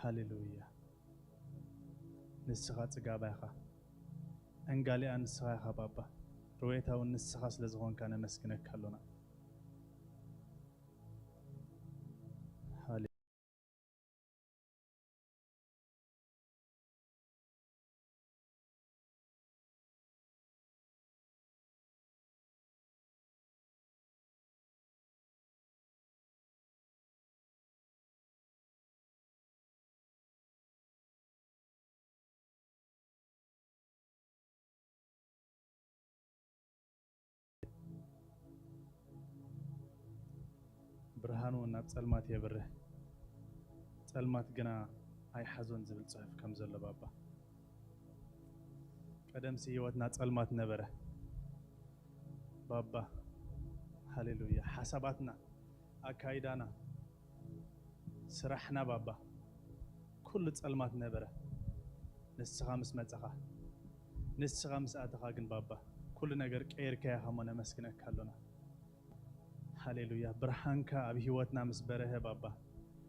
ሃሌሉያ። ንስኻ ጽጋባ ኢኻ፣ ዕንጋሊኣ ንስኻ ኢኻ ባባ። ርዌታ እውን ንስኻ ስለ ዝኾንካ ነመስግነካ ኣሎና። ሃሌ- ብርሃኑ ናብ ጸልማት የብርህ፣ ጸልማት ግና ኣይሓዞን ዝብል ጽሑፍ ከም ዘሎ ባባ። ቀደምሲ ህይወትና ጸልማት ነበረ ባባ። ሃሌሉያ። ሓሳባትና፣ ኣካይዳና፣ ስራሕና ባባ ኩሉ ጸልማት ነበረ። ንስኻ ምስ መጸኻ፣ ንስኻ ምስ ኣተኻ ግን ባባ ኩሉ ነገር ቀይርካዮ ኢኻ እሞ ነመስግነካ ኣሎና። ሃሌሉያ። ብርሃንካ ኣብ ህይወትና ምስ በረሀ ባባ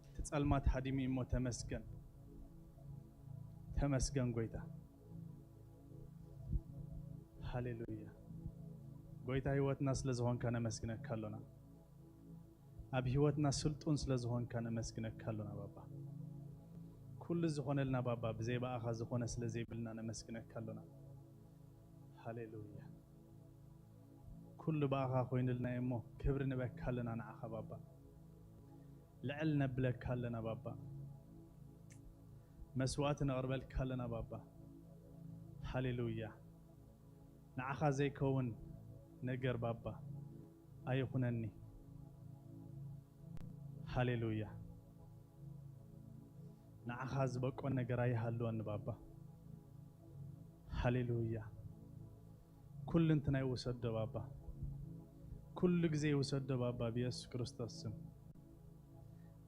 እቲ ጸልማት ሃዲሙ እሞ ተመስገን። ተመስገን ጎይታ። ሃሌሉያ። ጎይታ ህይወትና ስለ ዝኾንካ ነመስግነካ ኣሎና። ኣብ ህይወትና ስልጡን ስለ ዝኾንካ ነመስግነካ ኣሎና ባባ። ኩሉ ዝኾነልና ባባ ብዘይ ብኣኻ ዝኾነ ስለ ዘይብልና ነመስግነካ ኣሎና። ሃሌሉያ። ኩሉ ብኣኻ ኮይኑልና እዩ እሞ ክብሪ ንበካ ኣለና ንዓኻ ባባ። ልዕል ነብለካ ኣለና ባባ። መስዋዕቲ ነቕርበልካ ኣለና ባባ። ሃሌሉያ። ንዓኻ ዘይከውን ነገር ባባ ኣይኹነኒ። ሃሌሉያ። ንዓኻ ዝበቆ ነገር ኣይሃልወኒ ባባ። ሃሌሉያ። ኩሉ እንትናይ ውሰዶ ባባ። ኩሉ ግዜ ውሰዶ ባባ ብየሱስ ክርስቶስ ስም።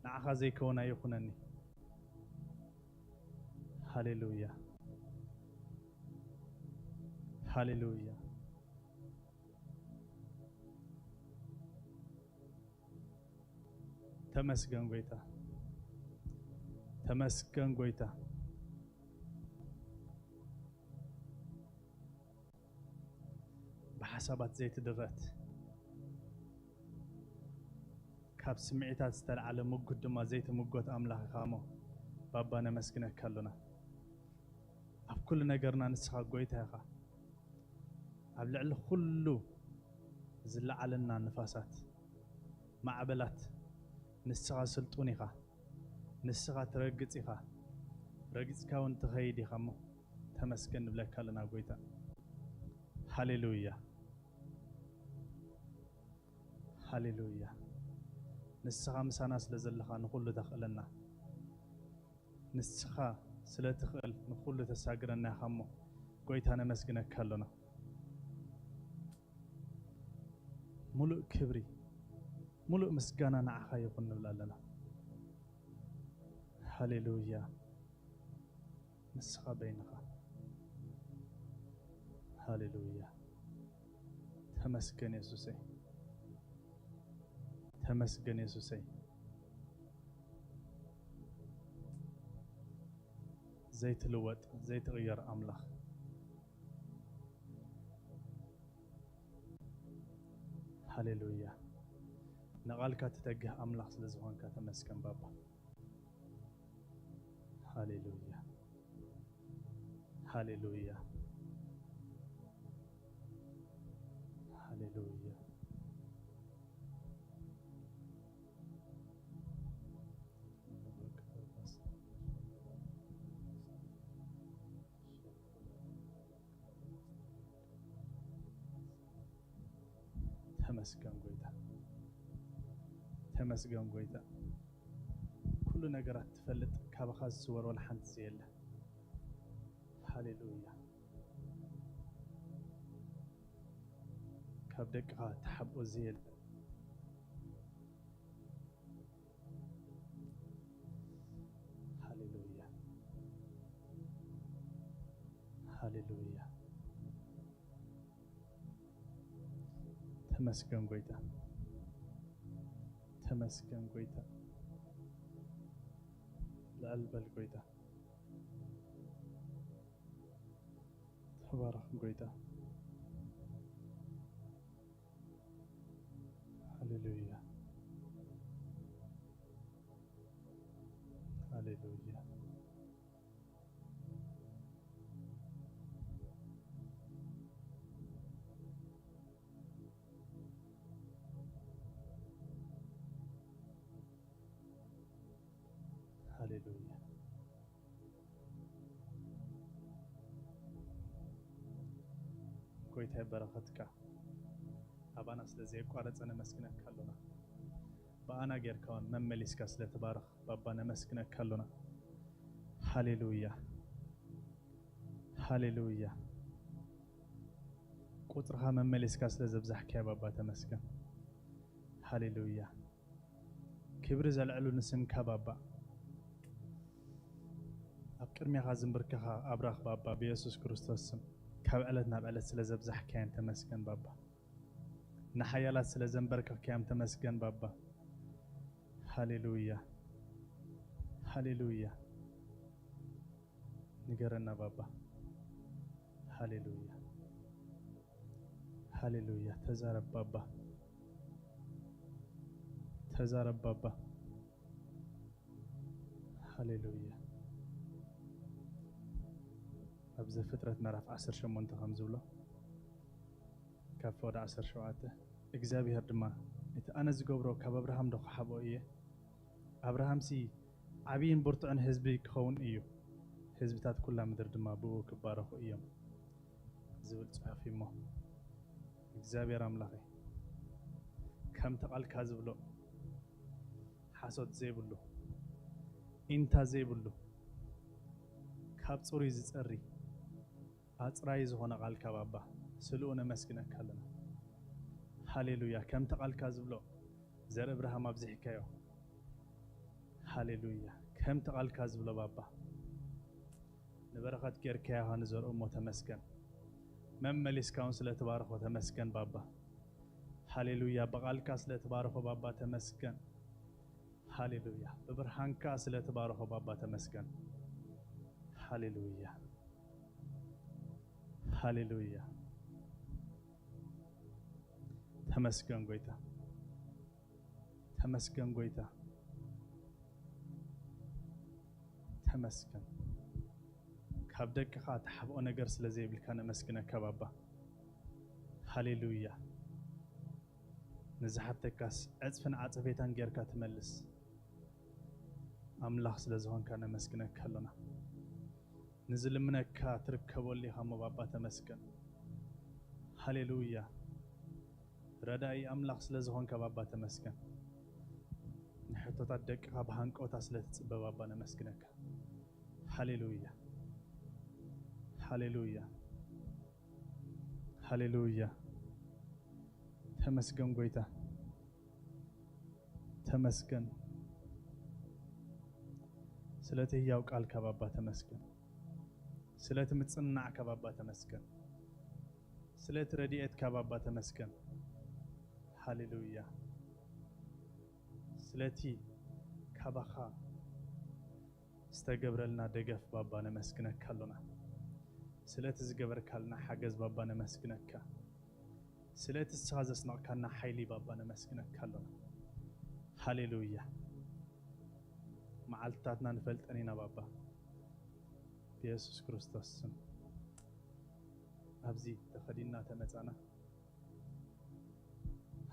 ንዓኻ ዘይከውን ኣይኹነኒ። ሃሌሉያ። ሃሌሉያ። ተመስገን ጎይታ። ተመስገን ጎይታ። ብሓሳባት ዘይትድረት፣ ካብ ስምዒታት ዝተልዓለ ምጉት ድማ ዘይትምጎት ኣምላኽ ኢኻ እሞ ባባ ነመስግነካ ኣሎና። ኣብ ኩሉ ነገርና ንስኻ ጎይታ ኢኻ። ኣብ ልዕሊ ኩሉ ዝለዓለና ንፋሳት፣ ማዕበላት ንስኻ ስልጡን ኢኻ። ንስኻ ትረግጽ ኢኻ፣ ረጊጽካ እውን ትኸይድ ኢኻ እሞ ተመስገን ንብለካ ኣለና ጎይታ። ሃሌሉያ። ሃሌሉያ። ንስኻ ምሳና ስለ ዘለኻ ንኹሉ ተኽእለና። ንስኻ ስለ ትኽእል ንኹሉ ተሳግረና ኢኻ እሞ ጎይታ ነመስግነካ ኣሎና። ሙሉእ ክብሪ፣ ሙሉእ ምስጋና ንዓኻ ይኹን ንብል ኣለና። ሃሌሉያ። ንስኻ በይንኻ። ሃሌሉያ። ተመስገን የሱሰይ። ተመስገን የሱሰይ። ዘይትልወጥ፣ ዘይትቕየር ኣምላኽ። ሃሌሉያ። ንቓልካ ትተግህ ኣምላኽ ስለ ዝኾንካ ተመስገን ባባ። ሃሌሉያ። ሃሌሉያ። ሃሌሉያ። ተመስገን ጎይታ። ተመስገን ጎይታ። ኩሉ ነገራት ትፈልጥ፣ ካባኻ ዝስወር ወላ ሓንቲ ዘየለ። ሃሌሉያ። ካብ ደቅኻ ተሓብኦ ዘየለ። ሃሌሉያ። ሃሌሉያ። ተመስገን ጎይታ። ተመስገን ጎይታ። ኣልበል ጎይታ። ተባረኽ ጎይታ። ሃሌሉያ። ሃሌሉያ። ሃሌሉያ። ጎይታይ በረኸትካ ኣባና ስለ ዘየቋረጸ ነመስግነካ ኣሎና። ብኣና ጌርካ እውን መመሊስካ ስለ ትባርኽ ባባ ነመስግነካ ኣሎና። ሃሌሉያ። ሃሌሉያ። ቁጽርኻ መመሊስካ ስለ ዘብዛሕካዮ ባባ ተመስገን። ሃሌሉያ። ክብሪ ዘልዕሉ ንስምካ ባባ። ኣብ ቅድሜኻ ዝንብርከኻ ኣብራኽ ባባ ብየሱስ ክርስቶስ ስም ካብ ዕለት ናብ ዕለት ስለ ዘብዛሕካያን ተመስገን ባባ። ንሓያላት ስለ ዘንበርከኽካዮም ተመስገን ባባ። ሃሌሉያ። ሃሌሉያ። ንገረና ባባ። ሃሌሉያ። ሃሌሉያ። ተዛረብ ባባ። ተዛረብ ባባ። ሃሌሉያ። ኣብ ዘፍጥረት ምዕራፍ ዓሰርተ ሸሞንተ ከም ዝብሎ ካብ ፍቕዲ ዓሰርተ ሸውዓተ እግዚኣብሄር ድማ እቲ ኣነ ዝገብሮ ካብ ኣብርሃም ዶ ክሓብኦ እየ? ኣብርሃምሲ ዓብይን ብርቱዕን ህዝቢ ክኸውን እዩ፣ ህዝብታት ኩላ ምድሪ ድማ ብኡ ክባረኹ እዮም ዝብል ጽሑፍ እዩ እሞ እግዚኣብሔር ኣምላኸ ከምቲ ቃልካ ዝብሎ ሓሶት ዘይብሉ ኢንታ ዘይብሉ ካብ ጽሩይ ዝጸሪ ኣጽራይ ዝኾነ ቃልካ ባባ ስልኡ ነመስግነካ ኣለና። ሃሌሉያ። ከምቲ ቃልካ ዝብሎ ዘር እብርሃም ኣብዚሕካዮ። ሃሌሉያ። ከምቲ ቃልካ ዝብሎ ባባ ንበረኸት ጌርካዮ ንዘርኡ እሞ ተመስገን። መመሊስካ እውን ስለ ትባርኾ ተመስገን ባባ። ሃሌሉያ። ብቓልካ ስለ ትባርኾ ባባ ተመስገን። ሃሌሉያ። ብብርሃንካ ስለ ትባርኾ ባባ ተመስገን። ሃሌሉያ። ሃሌሉያ። ተመስገን ጎይታ። ተመስገን ጎይታ። ተመስገን። ካብ ደቅኻ ትሓብኦ ነገር ስለ ዘይብልካ ነመስግነካ ባባ። ሃሌሉያ። ንዝሓተካስ ዕጽፍን ዓጸፌታን ጌርካ ትመልስ ኣምላኽ ስለ ዝኾንካ ነመስግነካ ኣሎና። ንዝልምነካ ትርከበሉ ኢኻ እሞ ባባ ተመስገን። ሃሌሉያ። ረዳኢ ኣምላኽ ስለ ዝኾንካ ባባ ተመስገን። ንሕቶታት ደቅኻ ብሃንቀውታ ስለ ትጽበ ባባ ነመስግነካ። ሃሌሉያ። ሃሌሉያ። ሃሌሉያ። ተመስገን ጎይታ። ተመስገን። ስለቲ ህያው ቃልካ ባባ ተመስገን። ስለቲ ምጽንናዕካ ባባ ተመስገን። ስለቲ ረድኤትካ ባባ ተመስገን። ሃሌሉያ። ስለቲ ካባኻ ዝተገብረልና ደገፍ ባባ ነመስግነካ ኣሎና። ስለቲ ዝገበርካልና ሓገዝ ባባ ነመስግነካ። ስለቲ ንስኻ ዘስነቕካና ሓይሊ ባባ ነመስግነካ ኣሎና። ሃሌሉያ። መዓልትታትና ንፈልጠን ኢና ባባ። ብየሱስ ክርስቶስ ስም ኣብዚ ተኸዲና ተመጻና።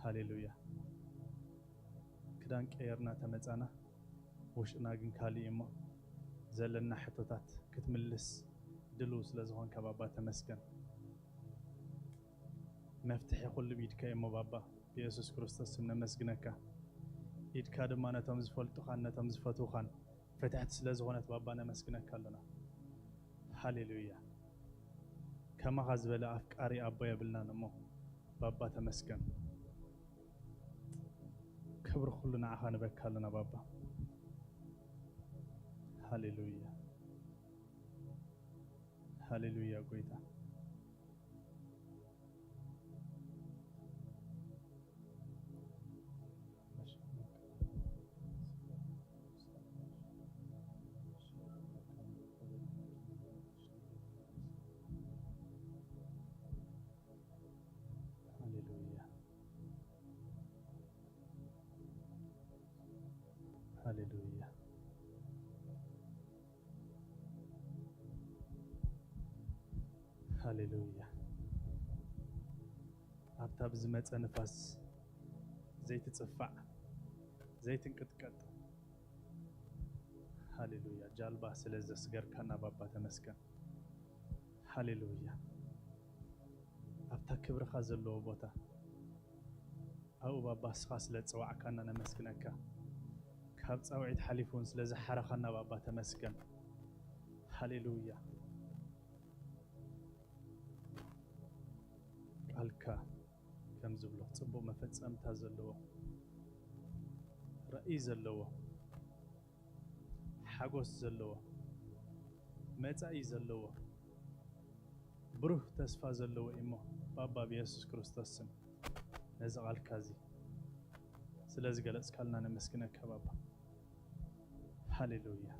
ሃሌሉያ። ክዳን ቀየርና ተመጻና። ውሽጥና ግን ካልእ እዩ እሞ ዘለና ሕቶታት ክትምልስ ድልው ስለ ዝኾንካ ባባ ተመስገን። መፍትሒ ኩሉ ብኢድካ እዩ እሞ ባባ ብየሱስ ክርስቶስ ስም ነመስግነካ። ኢድካ ድማ ነቶም ዝፈልጡኻን ነቶም ዝፈትዉኻን ፍትሕቲ ስለ ዝኾነት ባባ ነመስግነካ ኣሎና። ሃሌሉያ። ከማኻ ዝበለ ኣፍቃሪ ኣቦ የብልናን እሞ ባባ ተመስገን። ክብሪ ኩሉ ንዓኻ ንበካ ኣለና ባባ። ሃሌሉያ። ሃሌሉያ ጎይታ። ሃሌሉያ። ሃሌሉያ። ኣብታ ብዝመጸ ንፋስ ዘይትጽፋዕ፣ ዘይትንቅጥቀጥ። ሃሌሉያ። ጃልባ ስለ ዘስገርካና ባባ ተመስገን። ሃሌሉያ። ኣብታ ክብርኻ ዘለዎ ቦታ ኣብኡ ባባ እስኻ ስለ ዝጸዋዕካና ነመስግነካ። ካብ ጻውዒት ሓሊፉ እውን ስለ ዝሓረኻና ባባ ተመስገን። ሃሌሉያ። ቃልካ ከም ዝብሎ ጽቡቕ መፈጸምታ ዘለዎ፣ ራእይ ዘለዎ፣ ሓጎስ ዘለዎ፣ መጻኢ ዘለዎ፣ ብሩህ ተስፋ ዘለዎ እዩ እሞ ባባ ብየሱስ ክርስቶስ ስም ነዚ ቃልካ እዚ ስለ ዝገለጽካልና ነመስግነካ ባባ። ሃሌሉያ።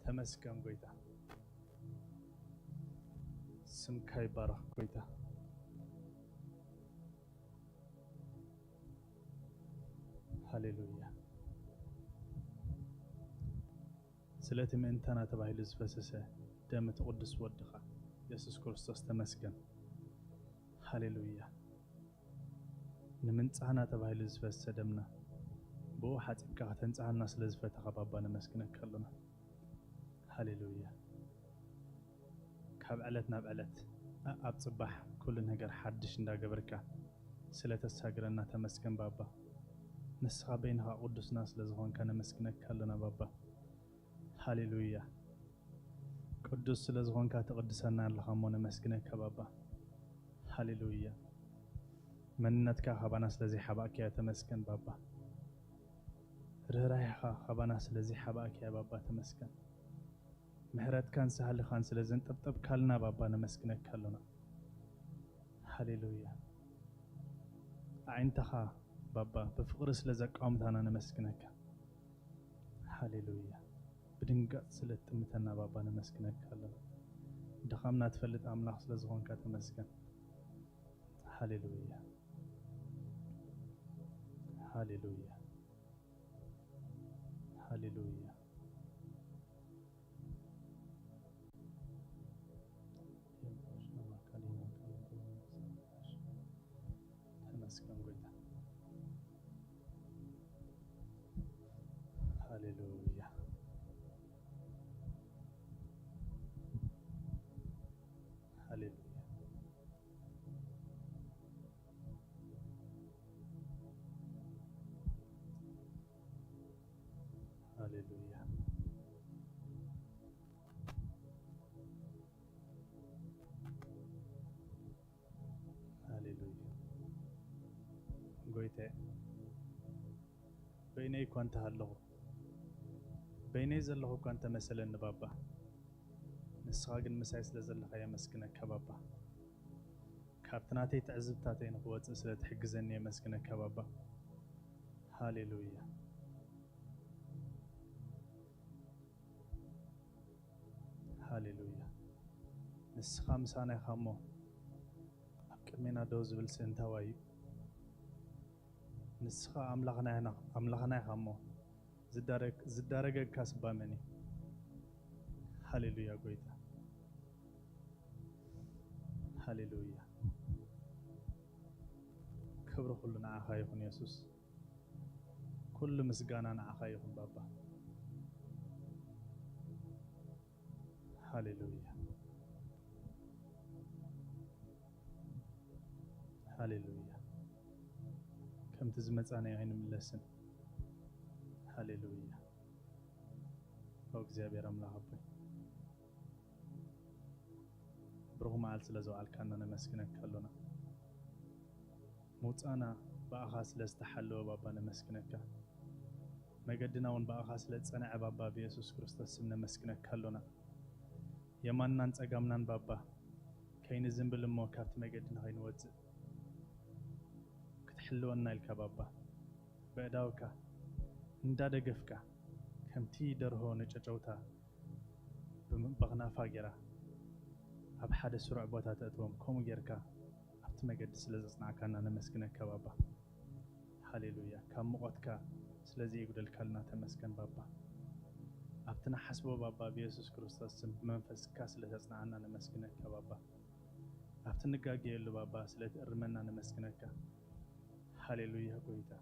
ተመስገን ጎይታ። ስምካ ይባረኽ ጎይታ። ሃሌሉያ። ስለቲ ምእንታና ተባሂሉ ዝፈሰሰ ደም እቲ ቅዱስ ወድኻ የሱስ ክርስቶስ ተመስገን። ሃሌሉያ። ንምንጻህና ተባሂሉ ዝፈሰሰ ደምና ብኡ ሓጺብካ ከተንጽሃና ስለ ዝፈተኻ ባባ ነመስግነካ ኣሎና። ሃሌሉያ። ካብ ዕለት ናብ ዕለት ኣኣብ ጽባሕ ኩሉ ነገር ሓድሽ እንዳገበርካ ስለ ተሳግረና ተመስገን ባባ። ንስኻ በይንኻ ቅዱስና ስለ ዝኾንካ ነመስግነካ ኣሎና ባባ። ሃሌሉያ። ቅዱስ ስለ ዝኾንካ ትቕድሰና ኣለኻ እሞ ነመስግነካ ባባ። ሃሌሉያ። መንነትካ ካባና ስለ ዘይሓባእካዮ ተመስገን ባባ። ርህራሄኻ ካባና ስለ ዘይሓባእካዮ ባባ ተመስገን። ምሕረትካን ሳህልኻን ስለ ዘንጠብጠብካልና ባባ ነመስግነካ ኣሎና። ሃሌሉያ። ኣዒንትኻ ባባ ብፍቕሪ ስለ ዘቃወምካና ነመስግነካ። ሃሌሉያ። ብድንጋጽ ስለ ትጥምተና ባባ ነመስግነካ ኣሎና። ድኻምና ትፈልጥ ኣምላኽ ስለ ዝኾንካ ተመስገን። ሃሌሉያ። ሃሌሉያ። ሃሌሉያ። ተመስገን ጎይታ። ሃሌሉያ። ሃሌሉያ። ሃሌሉያ። ሃሌሉያ። ጎይታየ፣ በይነይ እኳ እንተሃለኹ፣ በይነይ ዘለኹ እኳ እንተመሰለኒ ባባ፣ ንስኻ ግን ምሳይ ስለ ዘለኻ የመስግነካ ባባ። ካብቲ ናተይ ትዕዝብታተይ ንኽወጽእ ስለ ትሕግዘኒ የመስግነካ ባባ። ሃሌሉያ። ሃሌሉያ። ንስኻ ምሳና ኢኻ እሞ ኣብ ቅድሜና ደው ዝብልሲ እንታይ እዩ? ንስኻ ኣምላኽና ኢኻ፣ ኣምላኽና ኢኻ እሞ ዝዳረግ-፣ ዝዳረገካስ እባ መን እዩ? ሃሌሉያ ጎይታ። ሃሌሉያ። ክብሪ ኩሉ ንዓኻ ይኹን የሱስ። ኩሉ ምስጋና ንዓኻ ይኹን ባባ። ሃሌሉያ። ሃሌሉያ። ከምቲ ዝመጻናዮ ኣይንምለስን። ሃሌሉያ። ኦ እግዚኣብሔር ኣምላኽ ኣቦይ፣ ብሩኽ መዓልቲ ስለ ዘውዓልካና ነመስግነካ ኣሎና። ምውጻእና ብኣኻ ስለ ዝተሓለወ ባባ ነመስግነካ። መገድና እውን ብኣኻ ስለ ዝጸንዐ ባባ ብየሱስ ክርስቶስ ስም ነመስግነካ ኣሎና። የማንናን ጸጋምናን ባባ ከይንዝንብል እሞ ካብቲ መገዲ ንኸይንወጽእ ክትሕልወና ኢልካ ባባ በእዳውካ እንዳደገፍካ ከምቲ ደርሆ ንጨጨውታ ብም-፣ በኽናፋ ጌራ ኣብ ሓደ ስሩዕ ቦታ ተእትዎም፣ ከምኡ ጌርካ ኣብቲ መገዲ ስለ ዘጽናዕካና ነመስግነካ ባባ። ሃሌሉያ። ካብ ሙቐትካ፣ ስለዚ የጉደልካልና፣ ተመስገን ባባ። ኣብቲ ንሓስቦ ባባ ብየሱስ ክርስቶስ ስም ብመንፈስካ ስለ ተጽናዓና ነመስግነካ ባባ። ኣብቲ ንጋገየሉ ባባ ስለ ትእርመና ነመስግነካ። ሃሌሉያ ጎይታ፣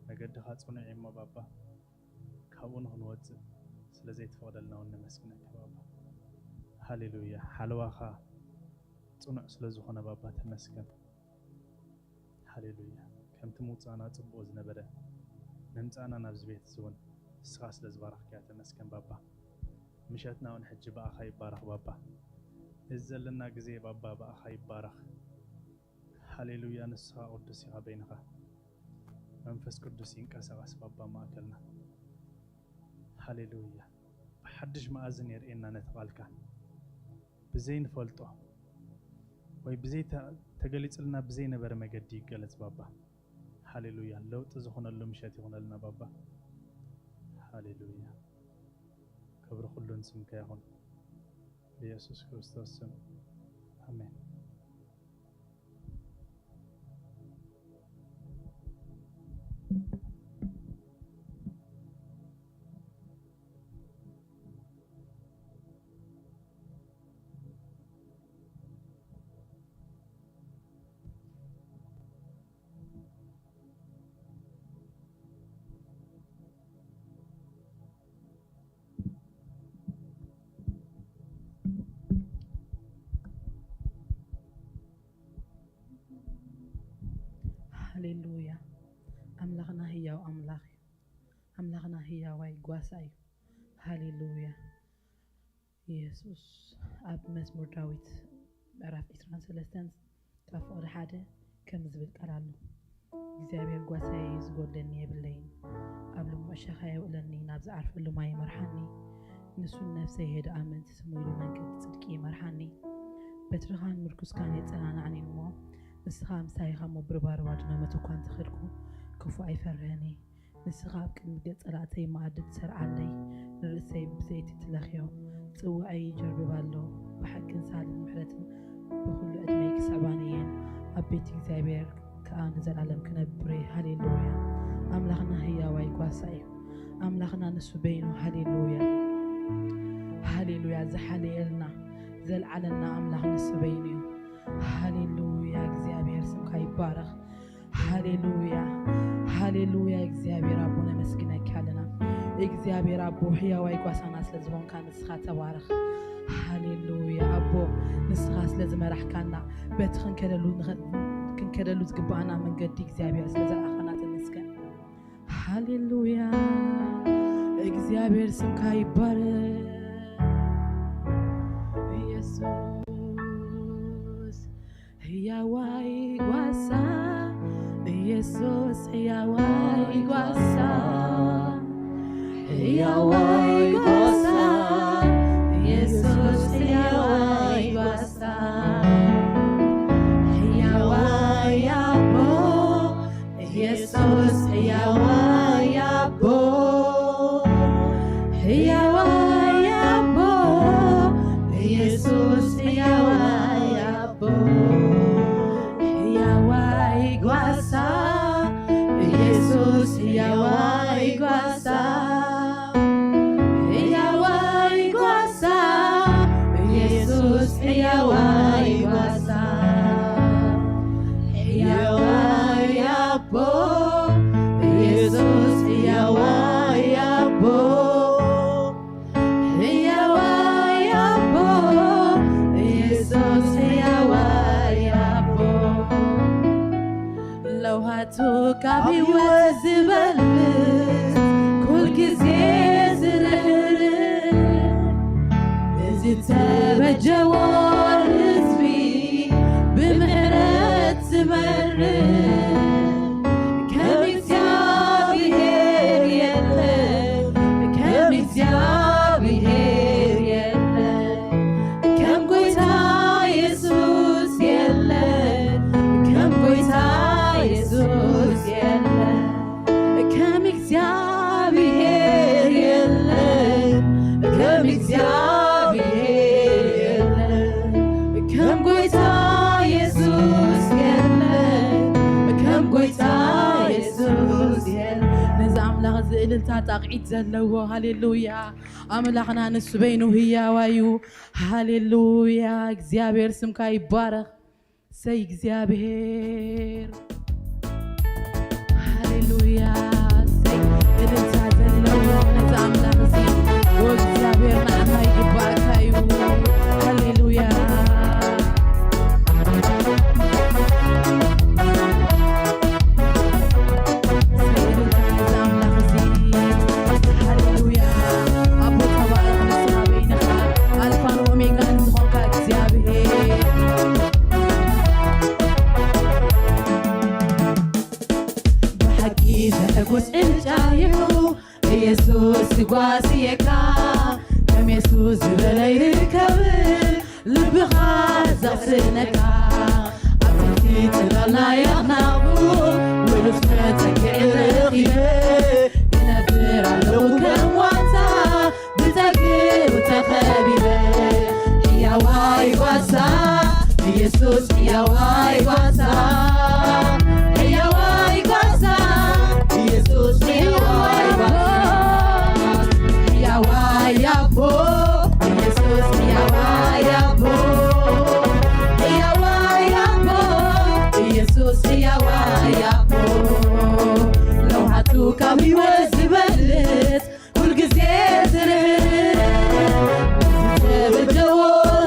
መገድኻ ጽኑዕ እዩ እሞ ባባ፣ ካብኡ ንኽንወጽእ ስለ ዘይትፈቕደልና እውን ነመስግነካ ባባ። ሃሌሉያ፣ ሓለዋኻ ጽኑዕ ስለ ዝኾነ ባባ ተመስገን። ሃሌሉያ። ከምቲ ምውጻእና ጽቡቕ ዝነበረ፣ ምምጻእና ናብዚ ቤት እዚ እውን ንስኻ ስለ ዝባረኽካዮ ተመስገን ባባ። ምሸትና እውን ሕጂ ብኣኻ ይባረኽ ባባ። እዚ ዘለና ግዜ ባባ ብኣኻ ይባረኽ። ሃሌሉያ። ንስኻ ቅዱስ ኢኻ በይንኻ። መንፈስ ቅዱስ ይንቀሳቐስ ባባ ማእከልና። ሃሌሉያ። ብሓድሽ መኣዝን የርእየና ነቲ ቃልካ። ብዘይንፈልጦ ወይ ብዘይ ተ-፣ ተገሊጽልና ብዘይነበረ መገዲ ይገለጽ ባባ። ሃሌሉያ። ለውጢ ዝኾነሉ ምሸት ይኹነልና ባባ። ሃሌሉያ። ክብሪ ኩሉ ንስምካ ይኹን። ብየሱስ ክርስቶስ ስም። ኣሜን። ሃሌሉያ። ኣምላኽና ህያው ኣምላኽ እዩ። ኣምላኽና ህያዋይ ጓሳ እዩ። ሃሌሉያ። ኢየሱስ ኣብ መዝሙር ዳዊት ምዕራፍ ዕስራን ሰለስተን ካብ ፍቕዲ ሓደ ከምዚ ዝብል ቃል ኣሎ። እግዚኣብሔር ጓሳየ እዩ፣ ዝጎድለኒ የብለይን። ኣብ ልሙዕ ሸኻ የውዕለኒ፣ ናብ ዝዓርፈሉ ማይ ይመርሓኒ። ንሱ ንነፍሰይ የድኣ፣ ምእንቲ ስሙ ኢሉ መንገዲ ጽድቂ ይመርሓኒ። በትርኻን ምርኩስካን የጸናንዓኒ እሞ፣ ንስኻ ምሳይ ኢኻ እሞ፣ ብርባርባ ድነ መተኳን ተኸልኩ፣ ክፉእ ኣይፈርህን እየ። ንስኻ ኣብ ቅድሚ ገጽ ጸላእተይ መኣዲ ትሰርዓለይ፣ ንርእሰይ ብዘይቲ ትለኽዮ። ጽዋዐይ ይጀርብብ ኣሎ፣ ብሓቅን ሳልን ምሕረትን ብኹሉ ዕድመይ ክስዕባኒ እየን። ኣብ ቤት እግዚኣብሔር ከኣ ንዘለኣለም ክነብር እየ። ሃሌሉያ። ኣምላኽና ህያዋይ ጓሳ እዩ። ኣምላኽና ንሱ በይኑ። ሃሌሉያ። ሃሌሉያ። ዝሓለየልና፣ ዘልዓለና ኣምላኽ ንሱ በይኑ እዩ። ሃሌሉያ። እግዚኣብሔር ስምካ ይባረኽ። ሃሌሉያ፣ ሃሌሉያ። እግዚኣብሔር ኣቦ ነመስግነካ ኣለና። እግዚኣብሔር ኣቦ ሕያዋይ ጓሳና ስለ ዝኾንካ ንስኻ ተባረኽ። ሃሌሉያ ኣቦ፣ ንስኻ ስለ ዝመራሕካና፣ በቲ ክንከደሉ ንኸ-፣ ክንከደሉ ዝግባኣና መንገዲ እግዚኣብሔር ስለ ዘርኣኻና ተመስገን። ሃሌሉያ፣ እግዚኣብሔር ስምካ ይባረክ። ኢየሱስ ሕያዋይ ጓሳ፣ ኢየሱስ ሕያዋይ ጓሳ፣ ሕያዋይ ጓሳ፣ ኢየሱስ ሕያዋይ ጓሳ፣ ሕያዋይ ኣቦ፣ ኢየሱስ ሕያዋይ ኣቦ፣ ሕያዋይ ኣቦ፣ ኢየሱስ ሕያዋይ ኣቦ፣ ሕያዋይ ጓሳ፣ ኢየሱስ ሕያዋይ ጓሳ፣ ሕያዋይ ጓሳ፣ ኢየሱስ ሕያዋይ ጓሳ፣ ሕያዋይ ኣቦ፣ ኢየሱስ ሕያዋይ ኣቦ፣ ሕያዋይ ኣቦ፣ ኢየሱስ ሕያዋይ ኣቦ። ለውሃቱ ካብ ህይወት ዝበልጽ፣ ኩል ግዜ ዝርህርህ፣ ንዝተበጀዎ ህዝቢ ብምሕረት ዝመርህ፣ ከም እግዚኣብሔር የለን፣ ከም እግዚኣብሔር የለን። ከም ጎይታ የሱስ የለን፣ ከም ጎይታ የሱስ የለን፣ ከም እግዚኣብሔር የለን፣ ከም እግዚኣብሔር የለን፣ ከም ጎይታ የሱስ የለን፣ ከም ጎይታ የሱስ የለን። ነዛ ጣቕዒት ዘለዎ። ሃሌሉያ። ኣምላኽና ንሱ በይኑ ህያዋ እዩ። ሃሌሉያ። እግዚኣብሔር ስምካ ይባረኽ። ሰይ እግዚኣብሔር። ሃሌሉያ። ሰይ እልልታ ዘለዎ ነዚ ኣምላኽ እዚ። ኦ እግዚኣብሔር ንዓኻ ይግባእካ እዩ። ሃሌሉያ። ሰይ እልልታ ነዚ ኣምላኽ እዚ። ሃሌሉያ። ኣቦ ተባረኽ ንስኻ በይንኻ ኣልፋን ኦሜጋን ዝኾንካ እግዚኣብሔር። ብሓቂ ዘሐጉስ ዕጫ እዩ ኢየሱስ ይጓስየካ። ከም የሱስ ዝበለ ይርከብን ልብኻ ዘቕስነካ። ኣብ ትሕቲ ጽላል ናይ ኣኽናፉ ውሉስ መጸግዒ ረኺበ ይነብር ኣለኹ ከም ዋንታ ብጸግኡ ተኸቢበ። ሕያዋይ ጓሳ ኢየሱስ ሕያዋይ ጓሳ፣ ሕያዋይ ጓሳ ኢየሱስ ሕያዋይ ጓሳ፣ ሕያዋይ ኣቦ ኢየሱስ ሕያዋይ ኣቦ፣ ሕያዋይ ኣቦ ኢየሱስ ሕያዋይ ኣቦ። ለውሃቱ ካብ ህይወት ዝበልጽ ኩልግዜ ዝርህርህ ዝተበደዎ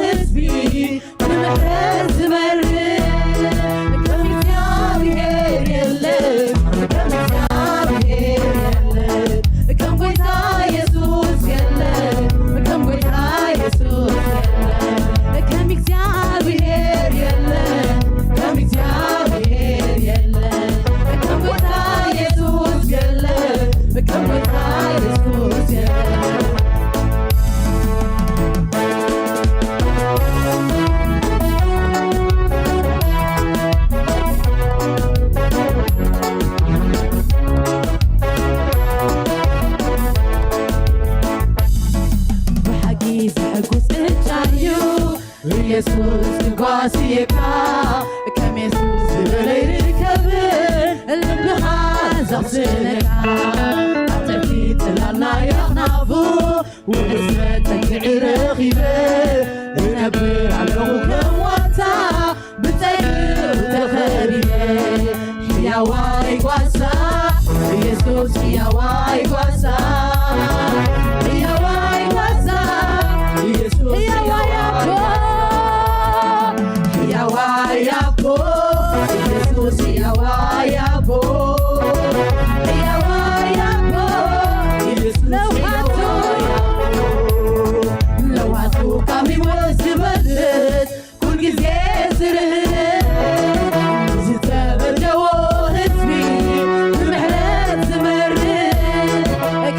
ህዝቢ ንምሕረት ዝመርህ ከም እግዚኣብሔር የለን፣ ከም እግዚኣብሔር የለን፣ ከም ጎይታ የሱስ የለን፣ ከም ጎይታ የሱስ የለን፣ ከም እግዚኣብሔር የለን፣ ከም እግዚኣብሔር የለን፣ ከም ጎይታ የሱስ የለን፣ ከም ጎይታ የሱስ የለን። ብሓቂ ዘሐጉስ ዕጫ እዩ ኢየሱስ ክጓስየካ። ከም የሱስ ዝበለ ይርከብ ልብኻ ዘኽስነካ። ኣብ ትሕቲ ጽላል ናይ ኣኽናፉ ውሕስ መጸግዒ ረኺበ እነብር ኣለኹ ከም ዋንታ ብጸግኡ ተኸቢበ። ሕያዋይ ጓሳ ኢየሱስ፣ ሕያዋይ ጓሳ፣ ሕያዋይ ጓሳ ኢየሱስ፣ ሕያዋይ ኣቦ፣ ሕያዋይ ኣቦ ኢየሱስ፣ ሕያዋይ ኣቦ፣ ሕያዋይ ኣቦ ኢየሱስ፣ ለውሃቱ፣ ሕያዋይ ኣቦ። ለውሃቱ ካብ ህይወት ዝበልጽ ኩልግዜ ዝርህርህ ዝተበደዎ ህዝቢ ብምሕረት ዝመርህ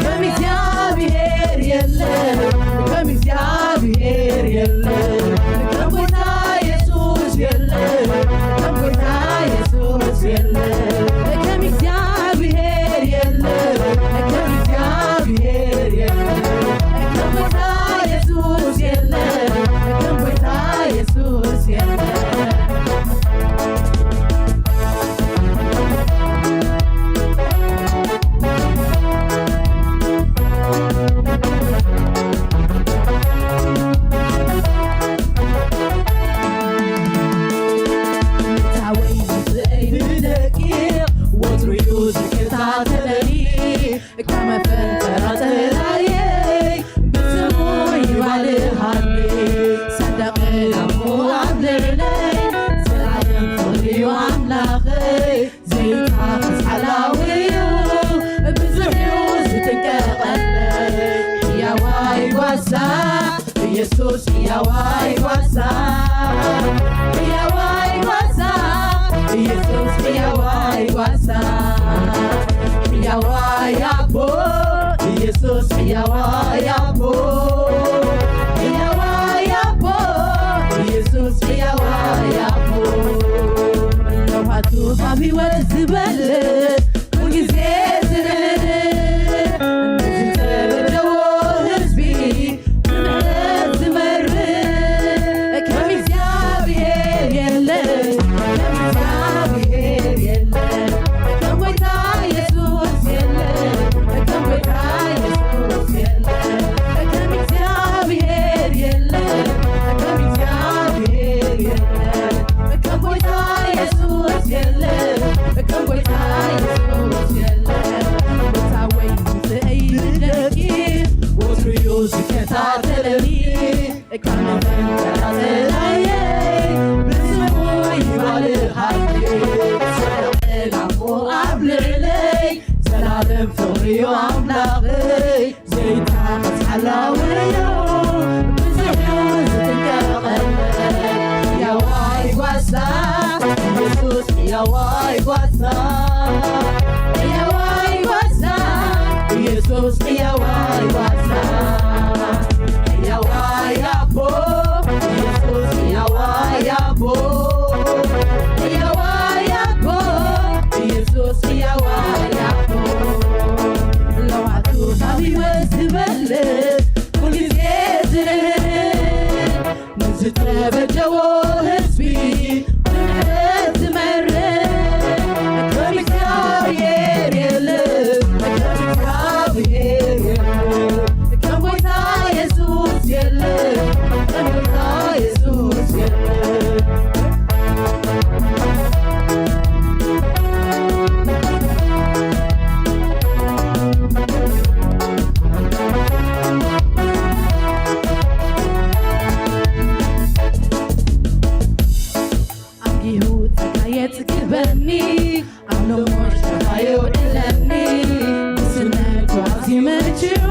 ከም እግዚኣብሔር የለን፣ ከም እግዚኣብሔር የለን፣ ከም ጎይታ የሱስ የለን፣ ከም ጎይታ የሱስ የለን፣ ከም እግዚኣብሔር የለን፣ ከም እግዚኣብሔር የለን፣ ከም ጎይታ የሱስ የለን፣ ከም ጎይታ የሱስ የለን። ምታወይ ይፍለይ ብደቂቕ ወትሩ እዩ ዝከታተለኒ። ካብ መፈንጠራ ጸላእየይ ብስሙ ይባልሃኒ። ሰንደቕ ላሙ ኣብ ልዕለይ፣ ዘላለም ፍቕሪ እዩ ኣምላኸይ። ዘይታኽስ ሓላዊ እዩ፣ ብዙሕ እዩ ዝጥንቀቐለይ። ሕያዋይ ጓሳ ኢየሱስ፣ ሕያዋይ ጓሳ፣ ሕያዋይ ጓሳ ኢየሱስ፣ ሕያዋይ ጓሳ፣ ሕያዋይ ኣቦ ኢየሱስ፣ ሕያዋይ ኣቦ፣ ሕያዋይ ኣቦ ኢየሱስ፣ ሕያዋይ ኣቦ። ለውሃቱ ካብ ህይወት ዝበልጽ ኩልግዜ ዝርህርህ ነዚ ዝተበደዎ ህዝቢ ብምሕረት ዝመርህ ከም እግዚኣብሔር የለን፣ ከም እግዚኣብሔር የለን፣ ከም ጎይታ የሱስ የለን፣ ከም ጎይታ ታተለኒ ካብ መፈንጨራ ተላየይ ብስሙ ይባልሃለይ። ሰላም ኣብ ልዕለይ ዘላለም ፍቕሪዮ ኣምላኸይ ዘይታኸስ ሓላውዮ ብዙሕ ዝጥንቀቐለይ። ያዋይ ጓሳ ኢየሱስ ያዋይ ጓሳ ያዋይ ጓሳ ኢየሱስ ያዋይ ጓሳ ያዋይ ኣቦ ኢየሱስ ያዋይ ኣቦ ያዋይ ኣቦ ኢየሱስ ያዋይ ኣቦ ለዋቱ ካብ ህይወት ዝበልጥ ኩልግዜ ዝርህርህ ንዝተበደዎ ህዝቢ ምሕረት ዝመርህ ከም እግዚኣብሔር የለን፣ ከም እግዚኣብሔር የለን፣ ከም ጎይታ የሱስ የለን፣ ከም ጎይታ የሱስ የለን። ኣንጊሁ ጸጋ የጽግበኒ፣ ኣብ ሎሞሽ ጸጋ የውዕለኒ። ምስነቱ ኣዝዩ መችው፣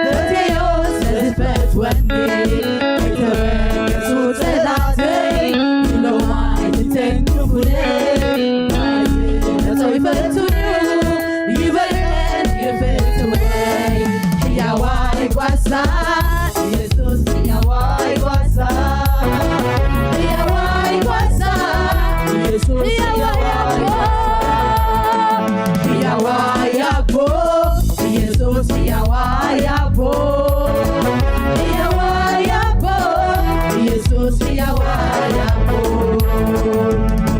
በቴዮ ስለ ዝፈትወኒ። ከይተበገሱ ጸላእተይ፣ ሎማይ ትተንክፉለይ። ናይዚ ነጾ ይፈትውዩ፣ ይበልዕን ይፍትወይ። ሕያዋይ ጓሳ ኢየሱስ ሕያዋይ ጓሳ፣ ሕያዋይ ጓሳ ኢየሱስ ሕያዋይ ጓሳ፣ ሕያዋይ ኣቦ ኢየሱስ ሕያዋይ ኣቦ፣ ሕያዋይ ኣቦ ኢየሱስ ሕያዋይ ኣቦ።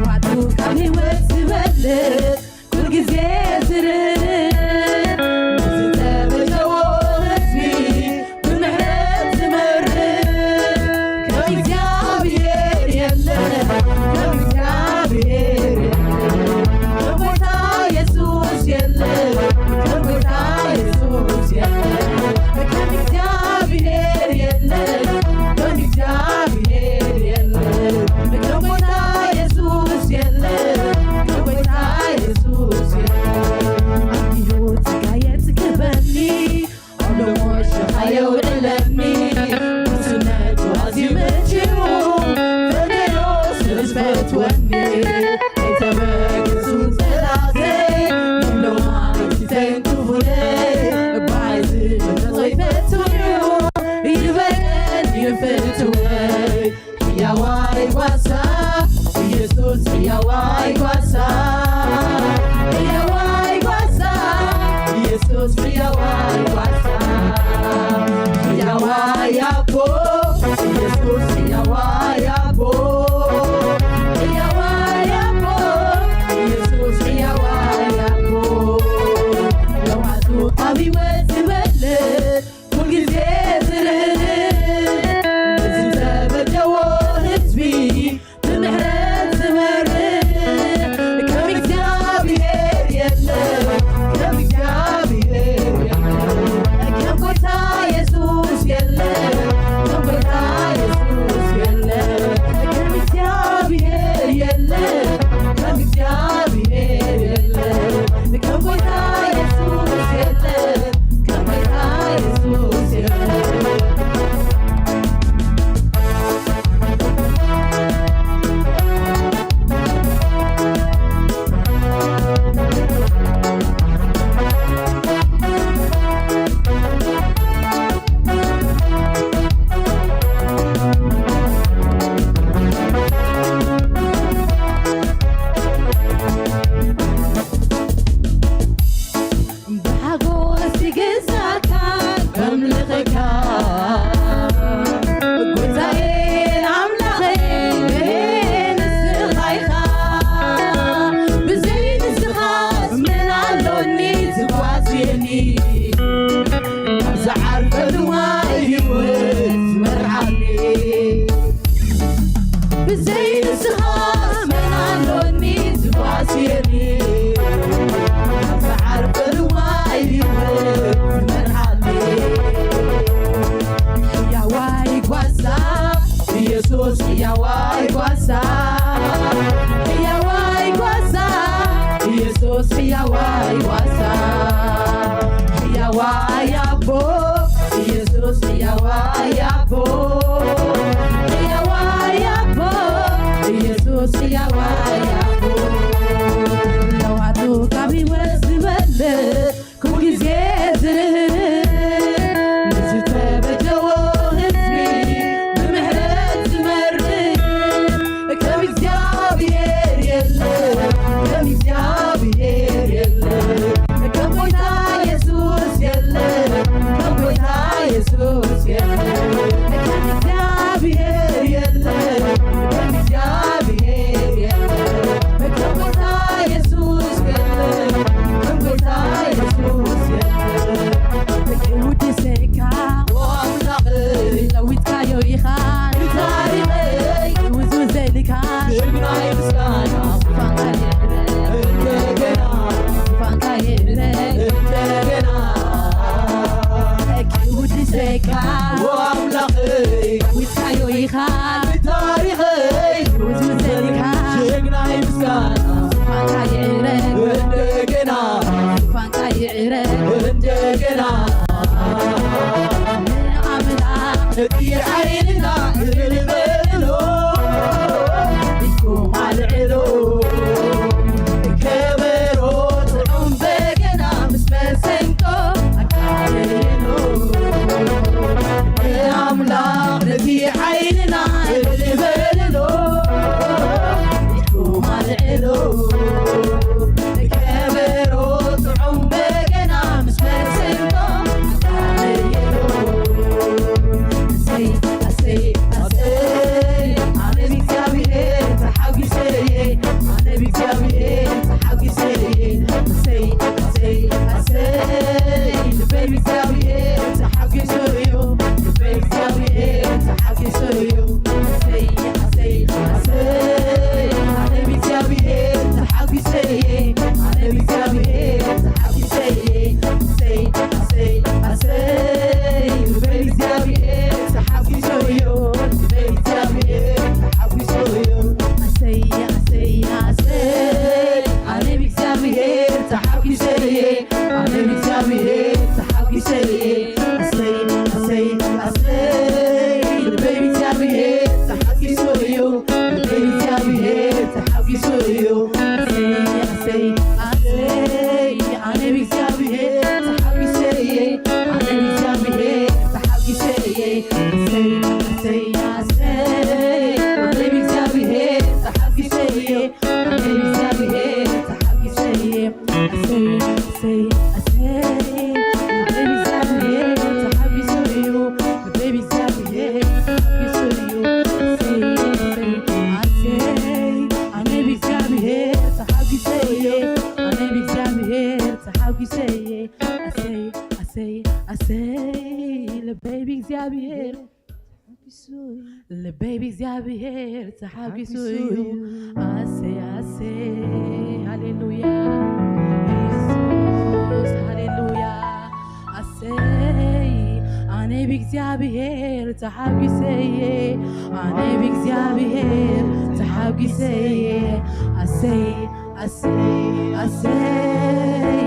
ዋቱ ካብ ህይወት ዝበልጥ ኩልግዜ ዝርርብ ዝተበደዎ ህዝቢ ብምሕረት ዝመርር ከም እግዚኣብሔር የለን፣ ከም እግዚኣብሔር የለን፣ ከም ጎይታ የሱስ የለን፣ ከም ጎይታ የሱስ የለን፣ ከም እግዚኣብሔር የለን፣ ከም እግዚኣብሔር የለን፣ ከም ጎይታ የሱስ የለን፣ ከም ጎይታ የሱስ የለን። ኣንጊሁ ጸጋ የጽግበኒ፣ ኣብ ሎሞሽ ሸፋ የውዕለኒ። ንስነቱ ኣዝዩ መችው፣ ፈደዮ ስለ ዝፈትወኒ። ከይተበገሱ ጸላእተይ፣ ንሎማይ ትተንክፉለይ። ባይ ዝመጾ ይፈትውዩ፣ ይበልዕን ይፍትወይ። ሕያዋይ ጓሳ ኢየሱስ፣ ሕያዋይ ጓሳ፣ ሕያዋይ ጓሳ ኢየሱስ፣ ሕያዋይ ጓሳ፣ ሕያዋይ ኣቦ ኢየሱስ፣ ሕያዋይ ኣቦ፣ ሕያዋይ ኣቦ ኢየሱስ፣ ሕያዋይ ኣቦ። ለዋቱ ኣብ ህይወት ዝበልጥ ኩልግዜ ዝርህርህ፣ ዝተበደዎ ህዝቢ ብምሕረት ዝመርህ፣ ከም እግዚኣብሔር የለን፣ ከም እግዚኣብሔር የለን፣ ከም ጎይታ የሱስ የለን፣ ከም ያቦ፣ ሕያዋ ያቦ፣ ኢየሱስ ሕያዋ ያቦ። ለዋቱ ካብ ህይወት ዝበልጥ ኩሉ ግዜ ዝርህርህ ንዝተበደዎ ህዝቢ ብምሕረት ዝመርህ ከም እግዚኣብሔር የለ፣ ከም እግዚኣብሔር የለ፣ ከም ጎይታ የሱስ የለ፣ ከም ጎይታ የሱስ የለ፣ ከም እግዚኣብሔር የለ፣ ከም እግዚኣብሔር የለ፣ ከም ጎይታ የሱስ የለ፣ ከም ጎይታ የሱስ የለ። ውድሰካ ኣምላኸይ ለዊጥካዮ ኢኻ ንታሪኸይ ውዝውዘልካ ጀግናይ ምስጋና ፋንታ የለ እንደገና ፋንታ የለ እንደገና ውድሰካ ኣምላኸይ ለዊጥካዮ ኢኻ ንታሪኸይ ውዝውዘልካ ጀግናይ ምስጋና ፋንታ የለ እንደገና ፋንታ ይዕረ እንደገና ንኣምላኽ እቲ ሓይልና እልል በሎ ኢድኩም ኣልዕሎ ከበሮ ጥዑም በገና ምስ መሰንቆ ኣቃልሎ ንኣምላኽ ነቲ ሓይልና እልል በሎ ኢድኩም ኣልዕሎ ከበሮ ጥዑም በገና ምስ መሰንቆ ኣቃልሎ ኣሰይ ኣሰይ ኣሰይ ኣነ ብእግዚኣብሔር ተሓጒሰ እየ ኣነ ብእግዚኣብሔር ተሓጒሰ እየ ኣሰይ ኣሰይ ኣሰይ ልበይ ብእግዚኣብሔር ተሓጒሱ እዩ ልበይ ብእግዚኣብሔር ተሓጒሱ እዩ ኣሰይ ኣሰይ ኣሰይ ኣነ ብእግዚኣብሔር ተሓጒሰ እየ ኣነ ብእግዚኣብሔር ተሓጒሰ እየ ኣሰይ ኣሰይ ኣሰይ ልበይ ብእግዚኣብሔር ተሓጒሱ እዩ ልበይ ብእግዚኣብሔር ተሓጒሱ እዩ ኣሰይ ኣሰይ ኣሰይ ኣነ ብእግዚኣብሔር ተሓጒሰ እየ ኣነ ብእግዚኣብሔር ተሓጒሰ እየ ኣሰይ ኣሰይ ኣሰይ ልበይ ብእግዚኣብሔር ተሓጒሱ እዩ ልበይ ብእግዚኣብሔር ተሓጒሱ እዩ ኣሰይ ኣሰይ ኣሰይ ኣነ ብእግዚኣብሔር ተሓጒሰ እየ ኣነ ብእግዚኣብሔር ተሓጒሰ እየ ኣሰይ ኣሰይ ኣሰይ ኣነ ብእግዚኣብሔር ተሓጒሰ እየ ኣነ ብእግዚኣብሔር ተሓጒሰ እየ ኣሰይ ኣሰይ ኣሰይ ኣነ ብእግዚኣብሔር ተሓጒሱ እዩ ኣነ ብእግዚኣብሔር ተሓጒሱ እዩ ኣሰይ ኣሰይ ኣሰይ ኣነ ብእግዚኣብሔር ተሓጒሰ እየ ኣነ ብእግዚኣብሔር ተሓጒሰ እየ ኣሰይ ኣሰይ ኣሰይ ልበይ ብእግዚኣብሔር ልበይ ብእግዚኣብሔር ተሓጒሱ እዩ ኣሰይ ኣሰይ ሃሌሉያ ኢየሱስ ሃሌሉያ ኣሰይ ኣነ ብእግዚኣብሔር ተሓጒሰ እየ ኣነ ብእግዚኣብሔር ተሓጒሰ እየ ኣሰይ ኣሰይ ኣሰይ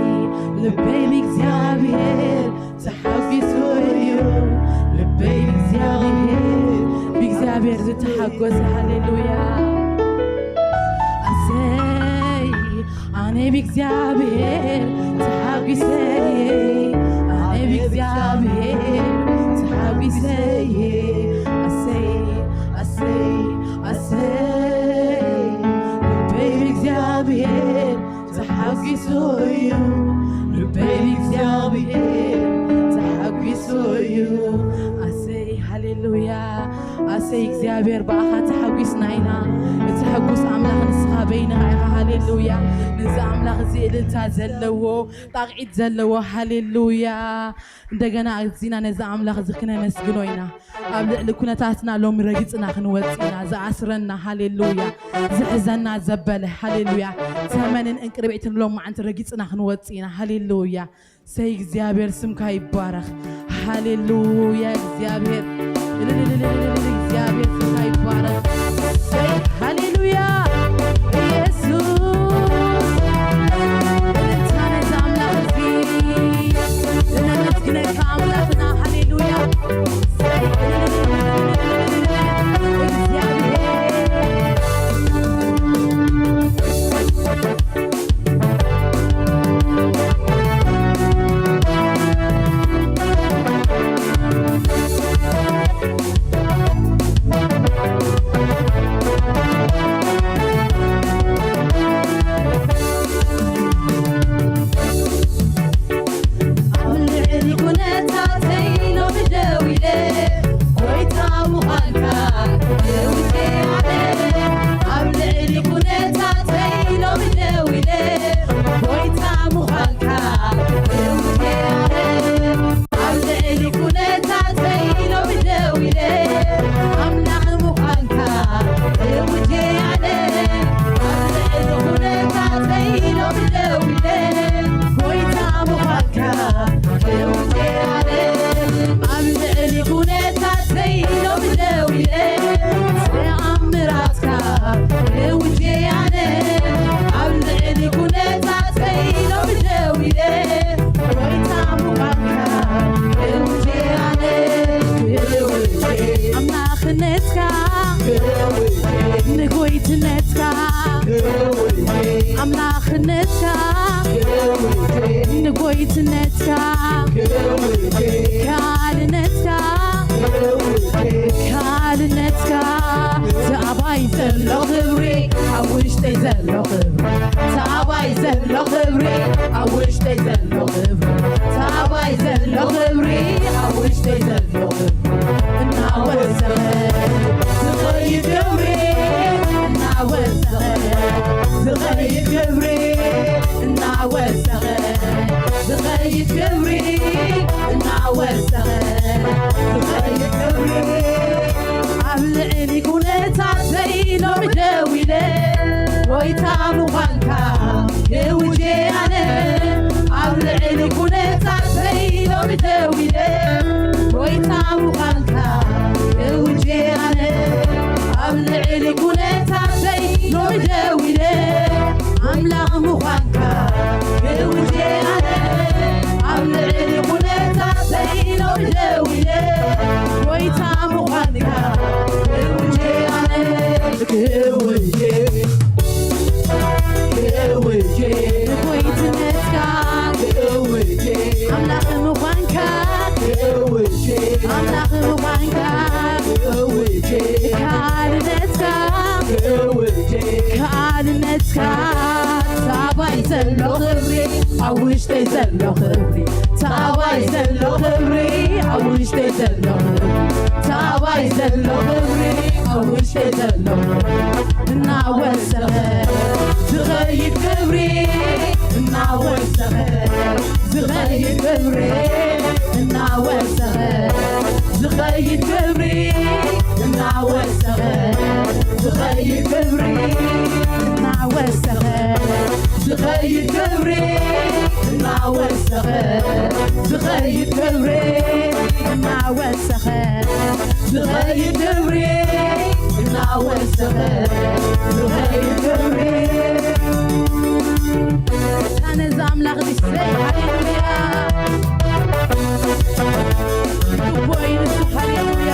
ልበይ ብእግዚኣብሔር ተሓጒሱ እዩ ልበይ ብእግዚኣብሔር ብእግዚኣብሔር ዝተሓጎሰ ሃሌሉያ ኣሰይ ኣነ ብእግዚኣብሔር ተሓጒሰ እየ ኣነ ብእግዚኣብሔር ተሓጒሰ እየ ኣሰይ ኣሰይ ኣሰይ ልበይ ብእግዚኣብሔር ተሓጒሱ እዩ ልበይ ብእግዚኣብሔር ተሓጒሱ እዩ ኣሰይ ሃሌሉያ ኣሰይ እግዚኣብሔር ብኣኻ ተሓጒስና ኢና እቲ ሕጉስ ኣምላኽ ንስኻ በይንኻ ኢኻ ሃሌሉያ ነዚ ኣምላኽ እዚ እልልታ ዘለዎ ጣቕዒት ዘለዎ ሃሌሉያ እንደገና ኣዚና ነዚ ኣምላኽ እዚ ክነመስግኖ ኢና ኣብ ልዕሊ ኩነታትና ሎም ረጊጽና ክንወጽእ ኢና ዝኣስረና ሃሌሉያ ዝሕዘና ዘበለ ሃሌሉያ ተመንን እንቅርቢዕትን ሎም መዓንቲ ረጊጽና ክንወጽእ ኢና ሃሌሉያ ሰይ እግዚኣብሔር ስምካ ይባረኽ ሃሌሉያ እግዚኣብሔር እግዚኣብሔር ስምካ ይባረኽ ሰይ ሃሌሉያ ኢየሱስ እልልታ ነዚ ኣምላኽ እዚ እነመስግነካ ኣምላኽና ሃሌሉያ ሰይ ንጎይትነትካ ኣምላኽነትካ ንጎይትነትካ ካልነትካ ካልነትካ እቲ ኣባይ ዘሎ ክብሪ ኣብ ውሽጠይ ዘሎ ክብሪ እቲ ኣባይ ዘሎ ክብሪ ኣብ ውሽጠይ ዘሎ ክብሪ እቲ ኣባይ ዘሎ ክብሪ ኣብ ውሽጠይ ዘሎ እናወሰኸ ዝኸይድ ክብሪ እናወሰኸ ዝኸይድ ክብሪ እናወሰኸ ዝኸይድ ክብሪ እናወሰኸ ዝኸይድ ክብሪ ኣብ ልዕሊ ኩነታተይ ሎሚ ደው ኢለ ጎይታ ምዃንካ እውጄ ኣነ ኣብ ልዕሊ ኩነታተይ ሎሚ ደው ኢለ ጎይታ ምዃንካ እውጄ ኣነ ኣብ ልዕሊ ኩነታተይ ሎሚ ደው ኢለ ኣምላኽ ምዃንካ እውጄ ኣነ ኣብ ልዕሊ ኩነታተይ ሎሚ ደው ኢለ ጎይታ ምዃንካ እውጄ ኣነ እውጄ እውጄ ንጎይትነትካ እውጄ ኣምላኽ ምዃንካ እውጄ ኣምላኽ ምዃንካ እውጄ ካልነትካ እውጄ ካልነትካ ታባይ ዘሎ ክብሪ ኣብ ውሽጠይ ዘሎ ክብሪ ታባይ ዘሎ ክብሪ ኣብ ውሽጠይ ዘሎ ክብሪ ታባይ ዘሎ ክብሪ ኣብ ውሽጠይ ዘሎ ክብሪ እናወሰኸ ዝኸይድ ክብሪ እናወሰኸ ዝኸይድ ክብሪ እናወሰኸ ዝኸይድ ክብሪ እናወሰኸ ዝኸይድ ክብሪ እናወሰኸ ዝኸይድ ክብሪ እናወሰኸ ዝኸይድ ክብሪ እናወሰኸ ዝኸይድ ክብሪ እናወሰኸ ዝኸይድ ክብሪ ኣነ እዛ ኣምላኽ ድሰይ ሃሌሉያ ክቦይ ንሱ ሃሌሉያ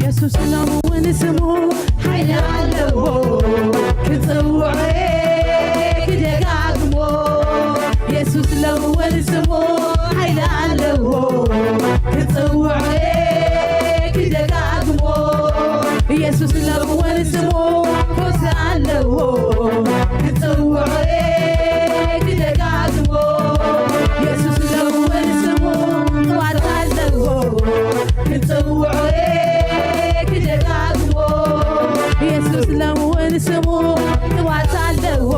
የሱስ ሎምውን ስሙ ሓይሊ ኣለዎ ክጽውዖ ክደጋግሞ የሱስ ሎምውን ስሙ ሓይሊ ኣለዎ ክጽውዖ ክደጋግሞ የሱስ ሎምውን ስሙ ፈውሲ ኣለዎ ክጽውዖ ክደጋግሞ የሱስ ሎምውን ስሙ ቅባት ኣለዎ ክጽውዖ ክደጋግሞ የሱስ ሎምውን ስሙ ቅባት ኣለዎ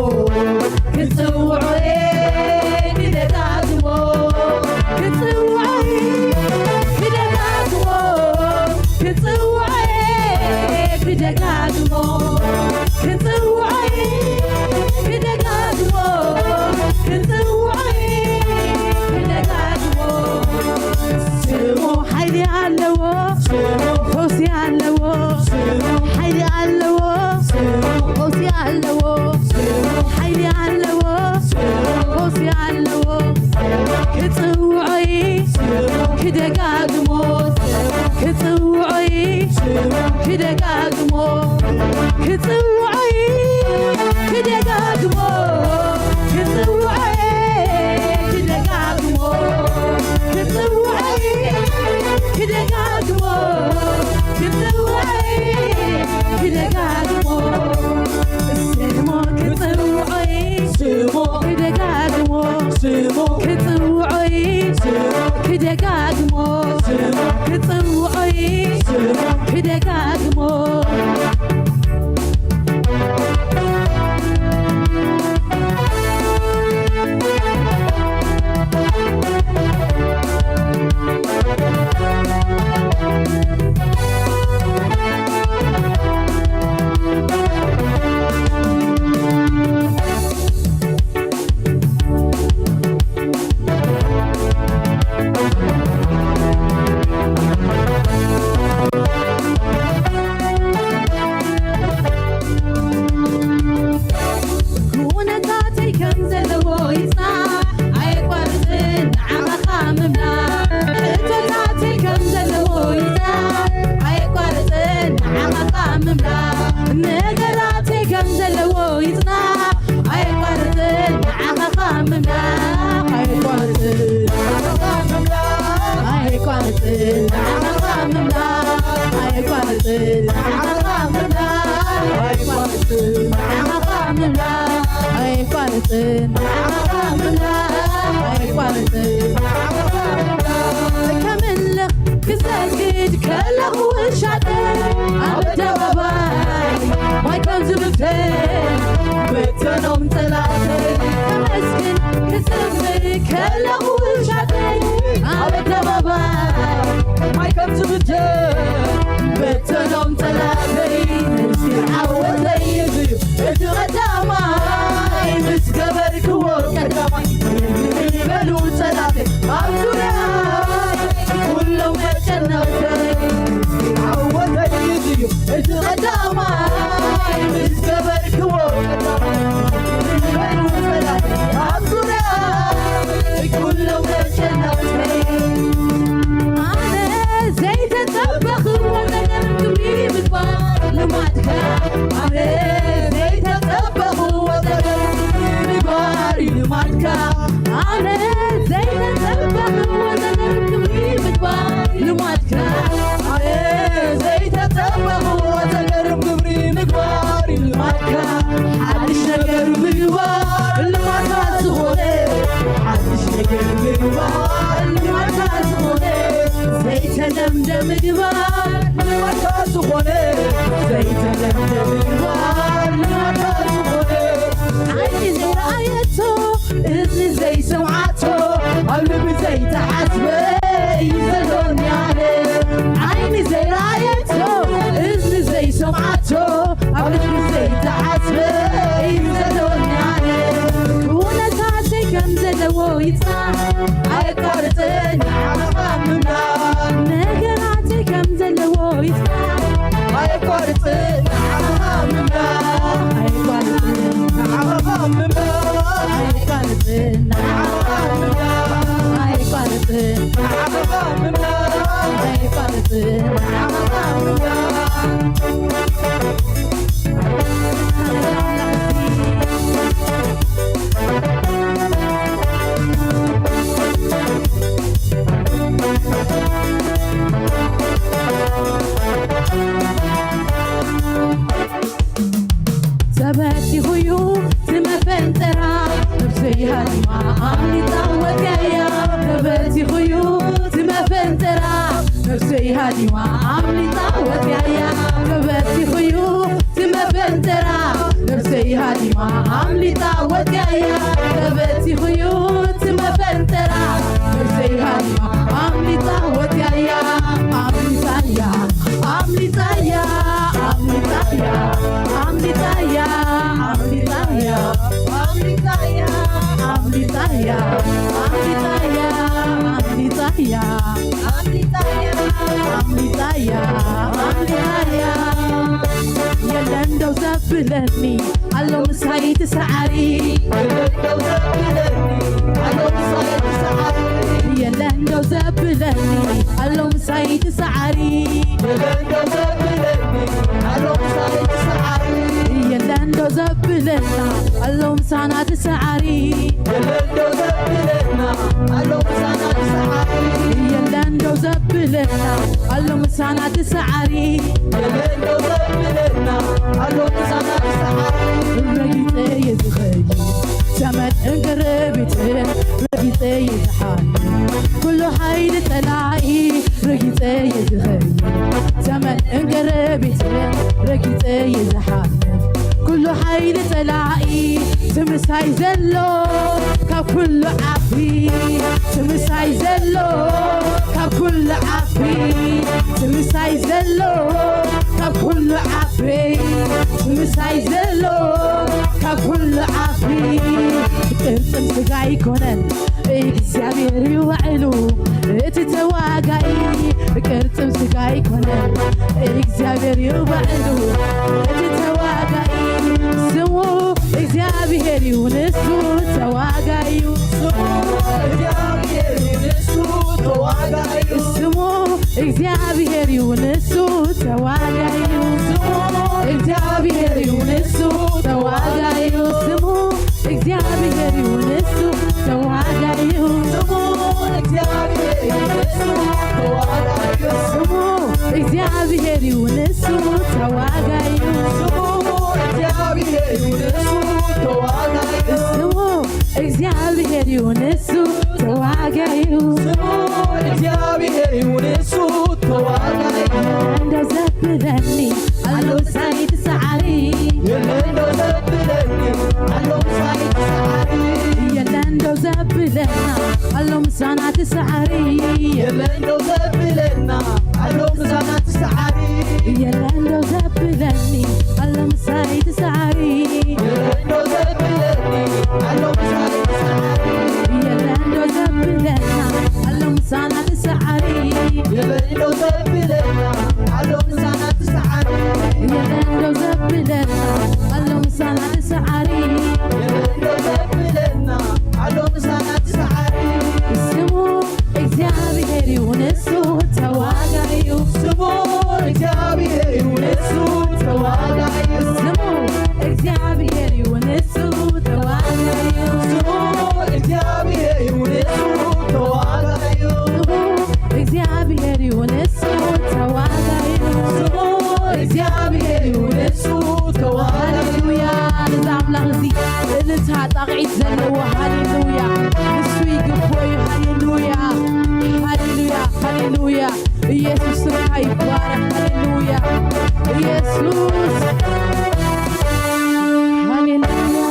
ክጽውዖ ክደጋግሞ ክጽውዖ ክደጋግሞ ክጽውዖ ክደጋግሞ ክጽውዖ ክደጋግሞ ክጽውዖ ክደጋግሞ ስሙ ሓይሊ ኣለዎ ፈውሲ ኣለዎ ሓይሊ ኣለዎ ፈውሲ ኣለዎ ሓይሊ ኣለዎ ፈውሲ ኣለዎ ክጽውዖ ክደጋግሞ ክጽውዖ ክደጋግሞ ክጽውዖ ክደጋግሞ ክጽውዖ ክደጋግሞ ክጽውዖ ክደጋግሞ ክጽውዖ ክደጋግሞ ስሙ ክጽውዖ ስሙ ክደጋግሞ ስሙ ክጽውዖ ስሙ ክደጋግሞ ስሙ ክጽውዖ ስሙ ክደጋግሞ ኣይቋርጽን። ከምልኽ ክሰግድ ከለኹ ውሻጠ ኣብ ኣደባባይ ማይ ከም ዝብተን በተኖም ጠላተይ። ከመስግን ክዘምር ከለኹ ውሻጠይ ኣብ ኣደባባይ ማይ ከም ዝብተን በተኖም ጠላተይ። ምስጢር ዓወተይ እዚ እዩ እቲ ቀዳማይ ምስ ገበርክዎ ቀዳማይ። በሉ ጸላተይ ኣብ ዙርያይ ኩሎም መጨነቕተይ። ዓወተይ እዚ እዩ እቲ ቀዳማይ ምስ ገበርክዎ ቀዳማይ። በሉ ጸላተይ ኣብ ዙርያይ ኩሎም መጨነቕተይ። ኣነ ዘይተጸበኽዎ ነገር ክብሪ ምግባር ልማድካ። ኣነ ዘይተጸበኽዎ ነገር ክብሪ ምግባር እዩ ልማድካ። ኣነ ዘይተጸበኽዎ ነገር ክብሪ ምግባር ልማድካ። ኣነ ዘይተጸበኽዎ ነገር ክብሪ ምግባር እዩ ልማድካ። ሓድሽ ነገር ምግባር ልማድካ ዝኾነ፣ ሓድሽ ነገር ምግባር ልማድካ ዝኾነ፣ ዘይተለምደ ምግባር ልማድካ ዝኾነ፣ ዘይተለምደ ምግባር ልማድካ ዝኾነ። ዓይኒ ዘይረኣየቶ፣ እዝኒ ዘይሰምዓቶ፣ ኣብ ልቢ ዘይተሓስበ እዩ ዘሎ ኒያለ። ዓይኒ ዘይረኣየቶ፣ እዝኒ ዘይሰምዓቶ፣ ኣብ ልቢ ዘይተሓስበ እዩ ዘሎ ኒያለ። ኩነታተይ ከም ዘለዎ ይጽናዕ፣ ኣየቋርጽን ንዓኻ ምምላኽ። ነገራተይ ከም ዘለዎ ይጽናዕ፣ ኣየቋርጽን ንዓኻ ምምላኽ። ኣየቋርጽን ንዓኻ ምምላኽ። ኣየቋርጽን ንዓኻ ምምላኽ። ኣየቋርጽን ንዓኻ ምምላኽ። ኣየቋርጽን ንዓኻ ምምላኽ። ተበቲኹ እዩ እቲ መፈንጠራ፣ ነብሰይ ሃዲማ ኣምሊጣ ወጽያ እያ። ተበቲኹ እዩ እቲ መፈንጠራ፣ ነብሰይ ሃዲማ ኣምሊጣ ወጽያ እያ። ተበቲኹ እዩ እቲ መፈንጠራ፣ ነብሰይ ሃዲማ ኣምሊጣ ወጽያ እያ። ተበቲኹ እዩ እቲ መፈንጠራ፣ ነብሰይ ሃዲማ ኣምሊጣ ወጽያ እያ። ኣምሊጣ እያ፣ ኣምሊጣ እያ፣ ኣምሊጣ እያ፣ ኣምሊጣ እያ፣ ኣምሊጣ እያ፣ ኣምሊጣ እያ፣ ኣምሊጣ እያ፣ ኣምሊጣ እያ፣ ኣምሊጣ እያ፣ ኣምሊጣ እያ፣ ኣምሊጣ እያ። የለን ዶ ዘብለኒ ኣሎ ምሳይ ትሰዓሪ። የለን ዶ ዘብለኒ ኣሎ ምሳይ ትሰዓሪ። የለን ዶ ዘብለኒ ኣሎ ምሳይ ትሰዓሪ። የለን ዶ ዘብለኒ ኣሎ ምሳይ ትሰዓሪ። የለን ዶ ዘብለና ኣሎ ምሳና ትሰዓሪ። የለን ዶ ዘብለና ኣሎ ምሳና ትሰዓሪ። የለን ዶ ዘብለና ኣሎ ምሳና ትሰዓሪ። የለን ዶ ዘብለና ኣሎ ምሳና ትሰዓሪ። ረጊጸ እየ ዝኸይድ ዘመን እንቅርቢትን ረጊጸ እየ ዝሓልፍ ኩሉ ሓይሊ ጸላኢ። ረጊጸ እየ ዝኸይድ ዘመን እንቅርቢትን ረጊጸ እየ ዝሓልፍ ኩሉ ሓይሊ ጸላኢ። ትምሳይ ዘሎ ካብ ኩሉ ዓቢ። ትምሳይ ዘሎ ካብ ኩሉ ዓቢ። ትምሳይ ዘሎ ካብ ኩሉ ዓቢ። ትምሳይ ዘሎ ካብ ኩሉ ዓቢ። ቅርጽን ስጋ ኣይኮነን እግዚኣብሔር እዩ ባዕሉ እቲ ተዋጋኢ። ቅርጽን ስጋ ኣይኮነን እግዚኣብሔር እዩ ባዕሉ እቲ ተዋጋኢ። ስሙ እግዚኣብሔር እዩ ንሱ ተዋጋኢ እዩ። ስሙ እግዚኣብሔር እዩ ንሱ ተዋጋኢ እዩ። ስሙ እግዚኣብሔር እዩ ንሱ ተዋጋኢ እዩ። ስሙ እግዚኣብሔር እዩ ንሱ ተዋጋኢ እዩ። ስሙ እግዚኣብሔር እዩ ንሱ ተዋጋኢ እዩ። ስሙ እግዚኣብሔር እዩ ንሱ ተዋጋኢ እዩ። ስሙ እግዚኣብሔር እዩ ንሱ ተዋጋኢ እዩ። ስሙ እግዚኣብሔር እዩ ንሱ ተዋጋኢ እዩ። ስሙ እግዚኣብሔር እዩ ንሱ ተዋጋዩ። ስሙ እግዚኣብሔር እዩ ንሱ ተዋጋዩ። የለ እንዶ ዘብለኒ ኣሎ ምሳይ ትሰዓሪ። የለ እንዶ ዘብለኒ ኣሎ ምሳይ ትሰዓሪ። የለ እንዶ ዘብለና ኣሎ ምሳና ትሰዓሪ። የለ እንዶ ዘብለና ኣሎ ምሳና ትሰዓሪ። የለ እንዶ ዘብለኒ ኣሎ ምሳይ ትሰዓሪ። የለ እንዶ ዘብለኒ ኣሎ ምሳይ ትሰዓሪ። የለ እንዶ ዘብለና ኣሎ ምሳና ትሰዓሪ። የለ እንዶ ዘብለና ኣሎ ምሳና ትሰዓሪ። የለ እንዶ ዘብለና ኣሎ ምሳና ትሰዓሪ። የለ እንዶ ዘብለና ኣሎ ምሳና ትሰዓሪ። ስሙ እግዚኣብሔር እዩ ንሱ ተዋጋዩ። ስሙ እግዚኣብሔር እዩ ንሱ ተዋጋዩ። ስሙ እግዚኣብሔር እዩ ንሱ ተዋጋዩ። ስሙ እግዚኣብሔር እዩ ንሱ ተዋጋዩ። ስሙ እግዚኣብሔር እዩ ንሱ ተዋጋዩ። ስሙ እግዚኣብሔር እዩ ንሱ ተዋጋዩ። ሃሌሉያ። ነዚ ኣምላኽ እዚ እልልታ ጣቕዒት ዘለዎ፣ ሃሌሉያ፣ ንሱ ይግብኦ እዩ። ሃሌሉያ፣ ሃሌሉያ፣ ሃሌሉያ። ኢየሱስ ስምካ ይባረክ። ሃሌሉያ፣ ኢየሱስ፣ ሃሌሉያ።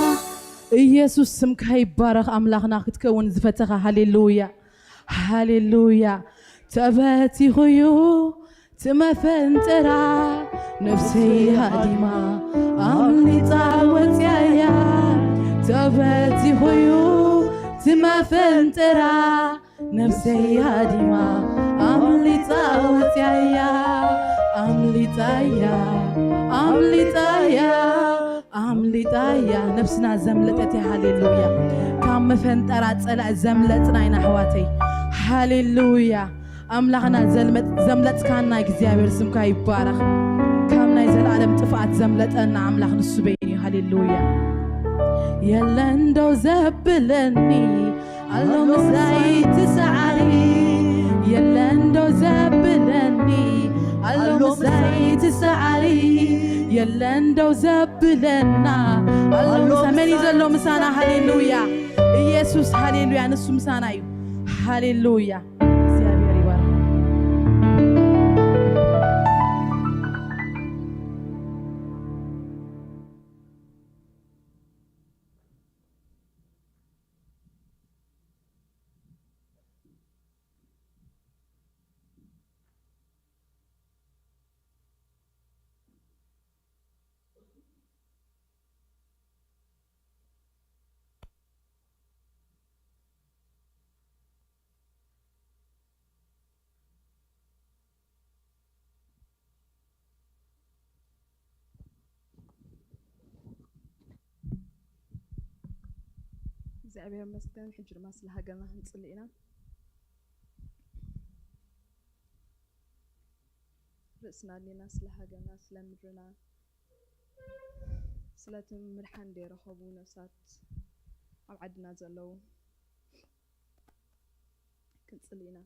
ኢየሱስ ስምካ ይባረክ። ኣምላኽና ክትከውን ዝፈተኻ። ሃሌሉያ፣ ሃሌሉያ። ተበቲኹ እዩ እቲ መፈንጠራ፣ ነፍሰይ ሃዲማ ኣምሊጣ ወፅያያ። ተበቲኹ እዩ እቲ መፈንጠራ፣ ነፍሰይ ሃዲማ ኣምሊጣ ወፅያያ። ኣምሊጣያ፣ ኣምሊጣያ፣ ኣምሊጣያ። ነፍስና ዘምለጠት እያ። ሃሌሉያ። ካብ መፈንጠራ ፀላኢ ዘምለጥና ኢና ኣሕዋተይ። ሃሌሉያ። ኣምላኽና ዘልመጥ-፣ ዘምለጥካና እግዚኣብሔር ስምካ ይባረኽ። ካብ ናይ ዘለዓለም ጥፍኣት ዘምለጠና ኣምላኽ ንሱ በይኑ እዩ። ሃሌሉያ። የለ እንዶ ዘብለኒ ኣሎ ምሳይ ትሰዓሪ። የለ እንዶ ዘብለኒ ኣሎ ምሳይ ትሰዓሪ። የለ እንዶ ዘብለና ኣሎ ኣሎ ምሳ-፣ መን እዩ ዘሎ ምሳና? ሃሌሉያ። ኢየሱስ ሃሌሉያ፣ ንሱ ምሳና እዩ። ሃሌሉያ። እግዚኣብሔር ይባርክ። እግዚኣብሔር ይመስገን። ሕጂ ድማ ስለ ሃገርና ክንጽሊ ኢና። ርእስና ኣሊና ስለ ሃገርና፣ ስለ ምድርና፣ ስለቲ ምድሓን ዘይረኸቡ ነፍሳት ኣብ ዓድና ዘለዉ ክንጽሊ ኢና።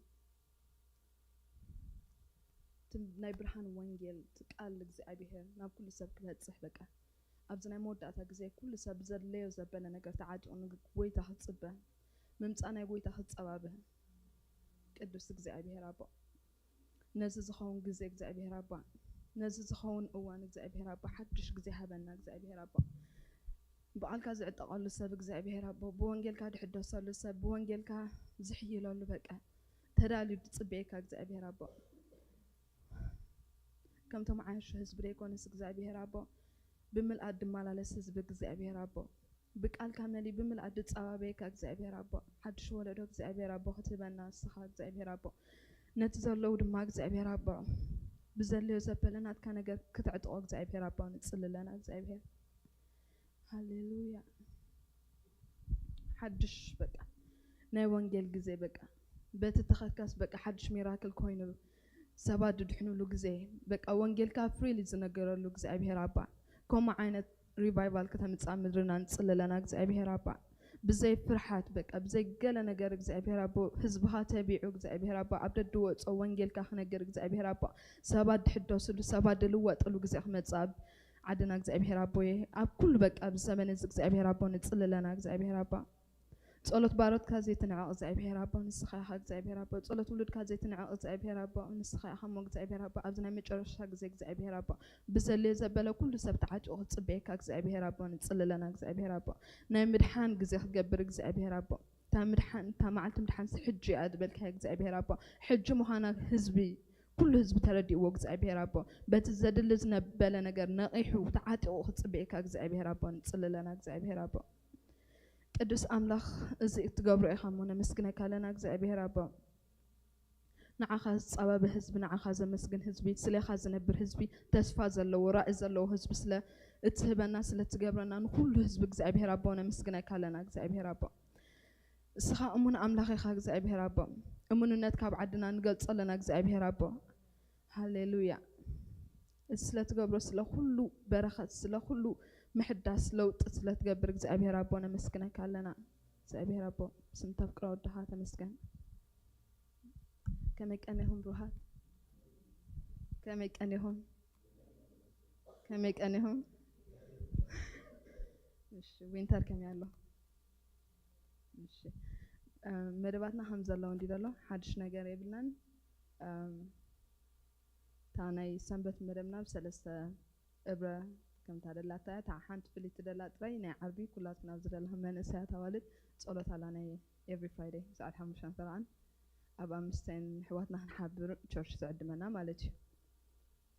እቲ ናይ ብርሃን ወንጌል፣ እቲ ቃል እግዚኣብሔር ናብ ኩሉ ሰብ ክበጽሕ፣ በቃ ኣብዚ ናይ መወዳእታ ግዜ ኩሉ ሰብ ዘድለዮ ዘበለ ነገር ተዓጢቑ ንጎይታ ክጽበ፣ ምምጻእ ናይ ጎይታ ክጸባበ፣ ቅዱስ እግዚኣብሔር ኣቦ፣ ነዚ ዝኸውን ግዜ እግዚኣብሔር ኣባ፣ ነዚ ዝኸውን እዋን እግዚኣብሔር ኣባ፣ ሓድሽ ግዜ ሃበና እግዚኣብሔር ኣባ። ብቓልካ ዝዕጠቐሉ ሰብ እግዚኣብሔር ኣቦ፣ ብወንጌልካ ዝሕደሰሉ ሰብ፣ ብወንጌልካ ዝሕይለሉ በቃ ተዳልዩ ዝጽበየካ እግዚኣብሔር ኣቦ። ከምቶም ዓያሹ ህዝቢ ዘይኮነስ እግዚኣብሔር ኣቦ፣ ብምልኣት ዝመላለስ ህዝቢ እግዚኣብሔር ኣቦ፣ ብቃልካ መሊእ ብምልኣት ዝጸባበየካ እግዚኣብሔር ኣቦ፣ ሓድሽ ወለዶ እግዚኣብሔር ኣቦ ክትህበና ንስኻ እግዚኣብሔር ኣቦ፣ ነቲ ዘለዉ ድማ እግዚኣብሔር ኣቦ፣ ብዘለዮ ዘበለ ናትካ ነገር ክተዕጥቖ እግዚኣብሔር ኣቦ፣ ንጽሊ ኣለና እግዚኣብሔር። ሃሌሉያ። ሓድሽ በቃ ናይ ወንጌል ግዜ በቃ በቲ ተኸድካስ በቃ ሓድሽ ሚራክል ኮይኑ ሰባት ዝድሕኑሉ ግዜ በቃ ወንጌልካ ፍሪሊ ዝነገረሉ እግዚኣብሔር ኣባ ከምኡ ዓይነት ሪቫይቫል ከተምጽእ ኣብ ምድርና ንጽሊ ኣለና እግዚኣብሔር ኣባ። ብዘይ ፍርሓት በቃ ብዘይ ገለ ነገር እግዚኣብሔር ኣቦ ህዝብኻ ተቢዑ እግዚኣብሔር ኣባ ኣብ ደድወጾ ወንጌልካ ክነግር እግዚኣብሔር ኣባ ሰባት ዝሕደስሉ ሰባት ዝልወጥሉ ግዜ ክመጽእ ኣብ ዓድና እግዚኣብሔር ኣቦየ ኣብ ኩሉ በቃ ኣብዚ ዘመን እዚ እግዚኣብሔር ኣቦ ንጽሊ ኣለና እግዚኣብሔር ኣባ። ጸሎት ባሮትካ ዘይትንዕቕ እግዚኣብሔር ኣቦ፣ ንስኻ ኢኻ እግዚኣብሔር ኣቦ። ጸሎት ውሉድካ ዘይትንዕቕ እግዚኣብሔር ኣቦ፣ ንስኻ ኢኻ እሞ እግዚኣብሔር ኣቦ። ኣብዚ ናይ መጨረሻ ግዜ እግዚኣብሔር ኣቦ፣ ብዘልዮ ዘበለ ኩሉ ሰብ ተዓጢቑ ክጽበየካ እግዚኣብሔር ኣቦ፣ ንጽልለና እግዚኣብሔር ኣቦ። ናይ ምድሓን ግዜ ክትገብር እግዚኣብሔር ኣቦ። እታ ምድሓን፣ እታ መዓልቲ ምድሓንሲ ሕጂ እያ ዝበልካዮ እግዚኣብሔር ኣቦ። ሕጂ ምዃና ህዝቢ፣ ኩሉ ህዝቢ ተረዲእዎ እግዚኣብሔር ኣቦ። በቲ ዘድሊ ዝነበለ ነገር ነቒሑ ተዓጢቑ ክጽበየካ እግዚኣብሔር ኣቦ፣ ንጽልለና እግዚኣብሔር ኣቦ። ቅዱስ ኣምላኽ፣ እዚ እትገብሮ ኢኻ እሞ ነመስግነካ ኣለና እግዚኣብሔር ኣቦ። ንዓኻ ዝጻበበ ህዝቢ፣ ንዓኻ ዘመስግን ህዝቢ፣ ስሌኻ ዝነብር ህዝቢ፣ ተስፋ ዘለዎ፣ ራኢ ዘለዎ ህዝቢ ስለ እትህበና፣ ስለ እትገብረና፣ ንኹሉ ህዝቢ እግዚኣብሔር ኣቦ ነመስግነካ ኣለና እግዚኣብሔር ኣቦ። እስኻ እሙን ኣምላኽ ኢኻ እግዚኣብሔር ኣቦ። እሙንነት ካብ ዓድና ንገልጾ ኣለና እግዚኣብሔር ኣቦ። ሃሌሉያ። እዚ ስለ ትገብሮ፣ ስለ ኩሉ በረኸት፣ ስለ ኩሉ ምሕዳስ፣ ለውጢ ስለ ትገብር እግዚኣብሔር ኣቦ ነመስግነካ ኣለና። እግዚኣብሔር ኣቦ፣ ስም ተፍቅሮ ወድኻ ተመስገን። ከመይ ቀኒኹም ብሩሃት? ከመይ ቀኒኹም? ከመይ ቀኒኹም? እሺ፣ ዊንተር ከመይ ኣሎ? እሺ፣ እ፣ መደባትና ከም ዘለዉ እንዲ ዘሎ ሓድሽ ነገር የብልናን። እም፣ እታ ናይ ሰንበት መደብና ብሰለስተ እብረ ከምታ ደላታ እያ። እታ ሓንቲ ፍልይቲ ደላ ጥራይ ናይ ዓርቢ ኩላትኩም ኣብ ዝደለኹም መንእሰያት ኣዋልድ ጸሎት ኣላ ናይ ኤቭሪ ፍራይደይ ሰዓት ሓሙሽተን ሰላሳን ኣብ ኣምስትን ኣሕዋትና ክንሓብር ቸርች ዝዕድመና ማለት እዩ።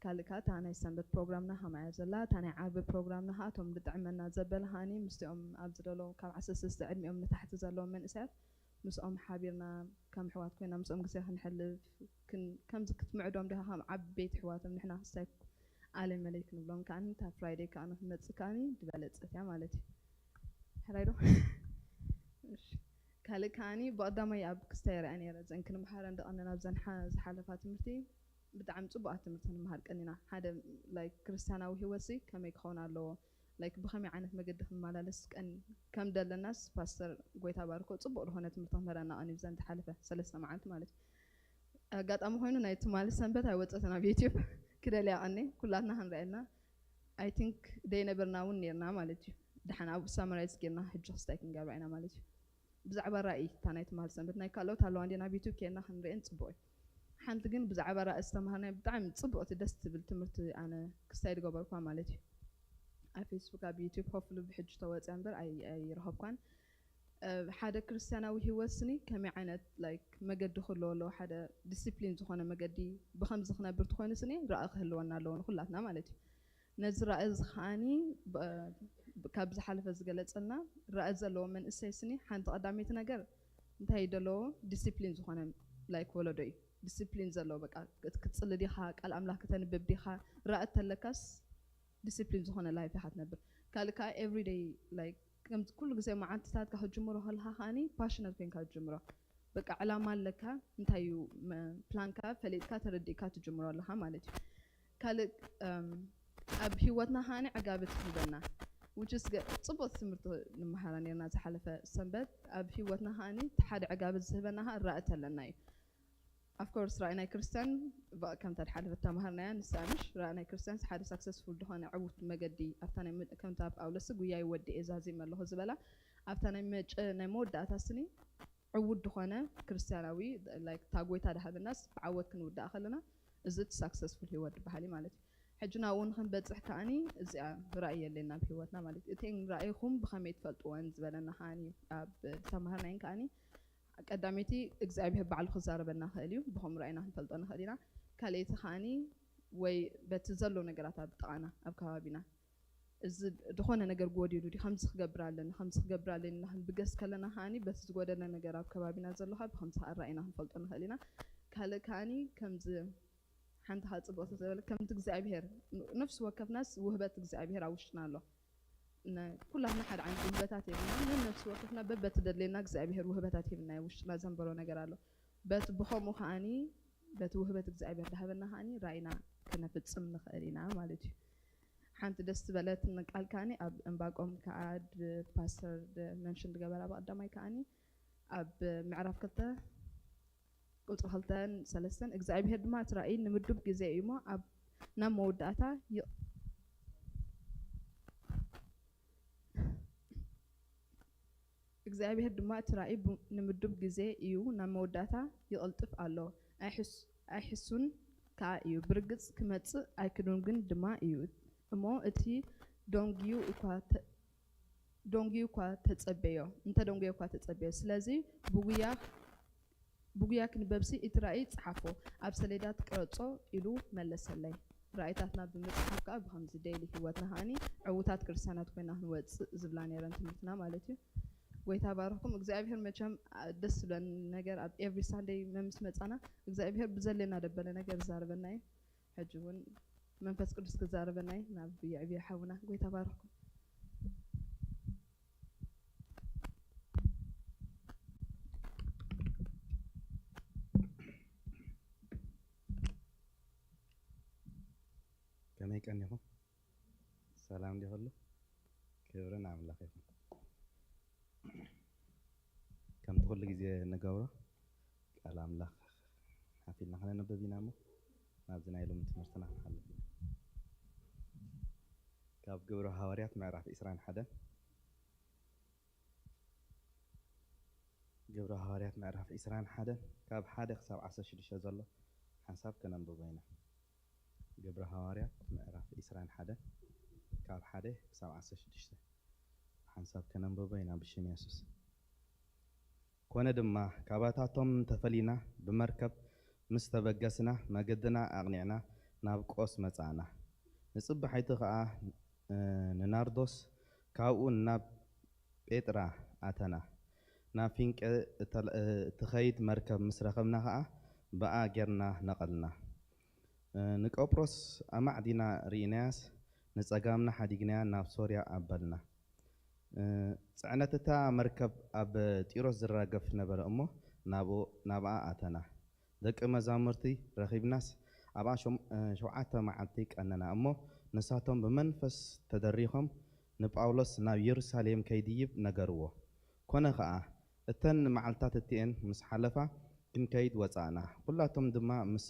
ካልእ ከኣ እታ ናይ ሰንበት ፕሮግራምና ከማይ እያ ዘላ። እታ ናይ ዓርቢ ፕሮግራምና ከኣ እቶም ዝጥዕመና ዘበለ ከኣኒ ምስቲኦም ኣብዚ ዘለዉ ካብ ዓሰርተ ሰለስተ ዕድሚኦም ንታሕቲ ዘለዉ መንእሰያት ምስኦም ሓቢርና ከም ኣሕዋት ኮይና ምስኦም ግዜ ክንሕልፍ ክን-፣ ከምዚ ክትምዕዶም ዲኻ ከም ዓበይቲ ኣሕዋቶም ንሕና ክስታይ ኣለይ መለይ ክንብሎም ከኣኒ እታ ፍራይደይ ከኣ ንክመጽእ ከኣኒ ዝበለጸት እያ ማለት እዩ። ሕራይ ዶ? እሺ። ካልእ ከኣኒ ብቐዳማይ ኣብ ክስታይ ይርኣ ነይረ። እዘን ክንምሃረን ዝቐነና ኣብዘን ሓ-፣ ዝሓለፋ ትምህርቲ ብጣዕሚ ጽቡቓት ትምህርቲ ክንምሃር ቀኒና። ሓደ ላይክ ክርስትያናዊ ህይወትሲ ከመይ ክኸውን ኣለዎ? ላይክ ብኸመይ ዓይነት መገዲ ክንመላለስ ቀን-፣ ከም ደለናስ ፓስተር ጎይታ ባርኮ ጽቡቕ ዝኾነ ትምህርቲ ክምህረና ቀኒዩ ብዘን ዝሓለፈ ሰለስተ መዓልቲ ማለት እዩ። ኣጋጣሚ ኮይኑ ናይ ትማሊ ሰንበት ኣይወጸትን ኣብ ዩቲዩብ ክደልያ ቀኒ ኩላትና ክንርኣየልና ኣይ ቲንክ ደይነበርና እውን ኔርና ማለት እዩ። ደሓን ኣብኡ ሳመራይዝ ጌርና ሕጂ ክስታይ ክንገብራ ኢና ማለት እዩ። ብዛዕባ ራእይ እታ ናይ ትማሊ ሰንበት ናይ ካልኦት ኣለዋ እንዴ ናብ ዩቲዩብ ኬድና ክንርእየን ጽቡቕ እዩ። ሓንቲ ግን ብዛዕባ ራእይ ዝተምሃርናዮ ብጣዕሚ ጽቡቕቲ ደስ ትብል ትምህርቲ ኣነ ክስታይ ዝገበርኳ ማለት እዩ። ኣብ ፌስቡክ ኣብ ዩቲዩብ ሆፍሉ ብሕጂ ተወፅያ እምበር ኣይ-፣ ኣይረኸብኳን። እ፣ ሓደ ክርስትያናዊ ህይወት ስኒ ከመይ ዓይነት ላይክ መገዲ ክህልዎ ኣለዎ? ሓደ ዲሲፕሊን ዝኾነ መገዲ ብኸምዚ ክነብር ተኾይኑ ስኒ ራእይ ክህልወና ኣለዎ ንኹላትና ማለት እዩ። ነዚ ራእይ እዚ ከዓኒ ብ-፣ ብ-፣ ካብ ዝሓለፈ ዝገለጸልና ራእይ ዘለዎ መንእሰይ ስኒ ሓንቲ ቀዳመይቲ ነገር እንታይ እዩ ዘለዎ? ዲሲፕሊን ዝኾነ ላይክ ወለዶ እዩ። ዲሲፕሊን ዘለዎ በቃ ክት-፣ ክትጽሊ ዲኻ፣ ቃል ኣምላኽ ከተንብብ ዲኻ፣ ራእይ ተለካስ ዲሲፕሊን ዝኾነ ላይፍ ኢኻ ትነብር። ካልእ ከኣ ኤቭሪደይ ላይክ ከምዚ ኩሉ ግዜ መዓልትታትካ ክትጅምሮ ከለኻ ከኣኒ ፓሽነት ኮይንካ ትጅምሮ። በቃ ዕላማ ኣለካ፣ እንታይ እዩ መ-፣ ፕላንካ ፈሊጥካ ተረዲእካ ትጅምሮ ኣለኻ ማለት እዩ። ካልእ እም፣ ኣብ ህይወትና ከኣኒ ዕጋበት ትህበና which is ገ-፣ ጽቡቕ ትምህርቲ ንምሃራ ነርና ዝሓለፈ ሰንበት። ኣብ ህይወትና ከኣኒ እቲ ሓደ ዕጋበት ዝህበና ከኣ ራእይ ተለና እዩ። ኣፍኮርስ ራእይ ናይ ክርስትያን ባ-፣ ከምታ ድሓለፈት ተማሃርናያ ንሳ ምሽ ራእይ ናይ ክርስትያንስ ሓደ ሳክሰስፉል ዝኾነ ዕዉት መገዲ ኣብታ ናይ መ-፣ ከምታ ጳውሎስ ጉያይ ወዲ እየ ዛዚመ ኣለኹ ዝበላ ኣብታ ናይ መጨ-፣ ናይ መወዳእታ ስኒ ዕዉት ዝኾነ ክርስትያናዊ ላይክ እታ ጎይታ ድሃበናስ ብዓወት ክንውዳእ ከለና እዚ እቲ ሳክሰስፉል ህይወት ዝበሃል እዩ ማለት እዩ። ሕጂ ናብኡ ንክንበፅሕ ከኣኒ እዚኣ ራእይ የለና ኣብ ህይወትና ማለት እዩ። እተን ራእይኹም ብኸመይ ትፈልጥወን ዝበለና ከኣኒ ኣብ ዝተማሃርናየን ከኣኒ ቀዳመይቲ እግዚኣብሔር ባዕሉ ክዛረበና ክእል እዩ፣ ብኸምኡ ራእይና ክንፈልጦ ንኽእል ኢና። ካልኣይቲ ከኣኒ ወይ በቲ ዘሎ ነገራት ኣብ ጥቓና ኣብ ከባቢና እዚ ዝኾነ ነገር ጎዲሉ ድዩ ከምዚ ክገብር ኣለኒ ከምዚ ክገብር ኣለኒ ኢልና ክንብገስ ከለና ከኣኒ በቲ ዝጎደለ ነገር ኣብ ከባቢና ዘሎ ከኣ ብከምዚ ከኣ ራእይና ክንፈልጦ ንኽእል ኢና። ካልእ ከኣኒ ከምዚ ሓንቲ ከኣ ጽብቕቲ ዘበለ ከምቲ እግዚኣብሔር ነፍሲ ወከፍናስ ውህበት እግዚኣብሔር ኣብ ውሽጥና ኣሎ። ነ-፣ ኩላትና ሓደ ዓይነት ውህበታት የብልና። ነነፍሲ ወከፍና በበትደልየና እግዚኣብሔር ውህበታት ሂብና ውሽጥና ዘንበሮ ነገር ኣሎ። በቲ ብኸምኡ ከኣኒ በቲ ውህበት እግዚኣብሔር ድሃበና ከኣኒ ራእይና ከነፍጽም ንኽእል ኢና ማለት እዩ። ሓንቲ ደስ ዝበለትኒ ቃል ከኣኒ ኣብ ዕንባቆም ከኣ ድ-፣ ፓስተር ድ-፣ መንሽን ዝገበራ ብቐዳማይ ከኣኒ ኣብ ምዕራፍ ክልተ ቁጽሪ ክልተን ሰለስተን እግዚኣብሔር ድማ እቲ ራእይ ንምዱብ ግዜ እዩ እሞ ኣብ ናብ መወዳእታ ይ-፣ እግዚኣብሔር ድማ እቲ ራእይ ቡ-፣ ንምዱብ ግዜ እዩ፣ ናብ መወዳእታ ይቕልጥፍ ኣሎ፣ ኣይሕስ-፣ ኣይሕሱን ከኣ እዩ። ብርግጽ ክመጽእ ኣይክዱንግን ድማ እዩ። እሞ እቲ ደንጉዩ እኳ ተ-፣ ደንጉዩ እኳ ተጸበዮ፣ እንተ ደንጉዮ እኳ ተጸበዮ። ስለዚ ብጉያ፣ ብጉያ ክንበብሲ እቲ ራእይ ጸሓፎ፣ ኣብ ሰሌዳ ትቅረጾ ኢሉ መለሰለይ። ራእይታትና ብምጽሓፍ ከኣ ብኸምዚ ዴይሊ ህይወትና ከኣኒ ዕዉታት ክርስቲያናት ኮይና ክንወጽእ ዝብላ ነይረን ትምህርትና ማለት እዩ። ጎይታ ባርኽኩም። እግዚኣብሔር መቸም፣ አ፣ ደስ ዝብለኒ ነገር ኣብ ኤቭሪ ሳንደይ መምስ መጻና እግዚኣብሔር ብዘለና ደበለ ነገር ዝዛረበና እዩ። ሕጂ እውን መንፈስ ቅዱስ ክዛረበና እዩ። ናብ የዕብዮ ሓውና። ጎይታ ባርኽኩም። ከመይ ቀኒኹም? ሰላም ዲኹሉ? ክብሪ ንኣምላኽ ይኹን። ከምቲ ኩሉ ግዜ እንገብሮ ቃል ኣምላኽ ሓፍ ኢልና ከነንብብ ኢና እሞ ናብዚ ናይ ሎሚ ትምህርትና ክንሓልፍ ኢና። ካብ ግብረ ሃዋርያት ምዕራፍ ዕስራን ሓደን፣ ግብረ ሃዋርያት ምዕራፍ ዕስራን ሓደን ካብ ሓደ ክሳብ ዓሰርተ ሽዱሽተ ዘሎ ሓንሳብ ከነንብቦ ኢና። ግብረ ሃዋርያት ምዕራፍ ዕስራን ሓደን ካብ ሓደ ክሳብ ዓሰርተ ሽዱሽተ ሓንሳብ ከነንብቦ ኢና ብሽም የሱስ። ኮነ ድማ ካባታቶም ተፈሊና ብመርከብ ምስ ተበገስና መገድና ኣቕኒዕና ናብ ቆስ መጻእና። ንጽባሒቱ ኸኣ፣ እ፣ ንናርዶስ ካብኡ ናብ ጴጥራ ኣተና። ናብ ፊንቄ እተል-፣ እ፣ እትኸይድ መርከብ ምስ ረኸብና ኸኣ ብኣ ጌርና ነቐልና። እ፣ ንቆጵሮስ ኣማዕዲና ርኢናያስ ንጸጋምና ሓዲግናያ ናብ ሶርያ ኣበልና። እ፣ ጽዕነት እታ መርከብ ኣብ ጢሮስ ዝራገፍ ነበረ እሞ ናብኡ-፣ ናብኣ ኣተና። ደቂ መዛሙርቲ ረኺብናስ ኣብኣ ሸም-፣ እ፣ ሸውዓተ መዓልቲ ቀነና እሞ ንሳቶም ብመንፈስ ተደሪኾም ንጳውሎስ ናብ የሩሳሌም ከይድይብ ነገርዎ። ኮነ ኸኣ እተን መዓልታት እቲኤን ምስ ሓለፋ ክንከይድ ወጻእና። ኩላቶም ድማ ምስ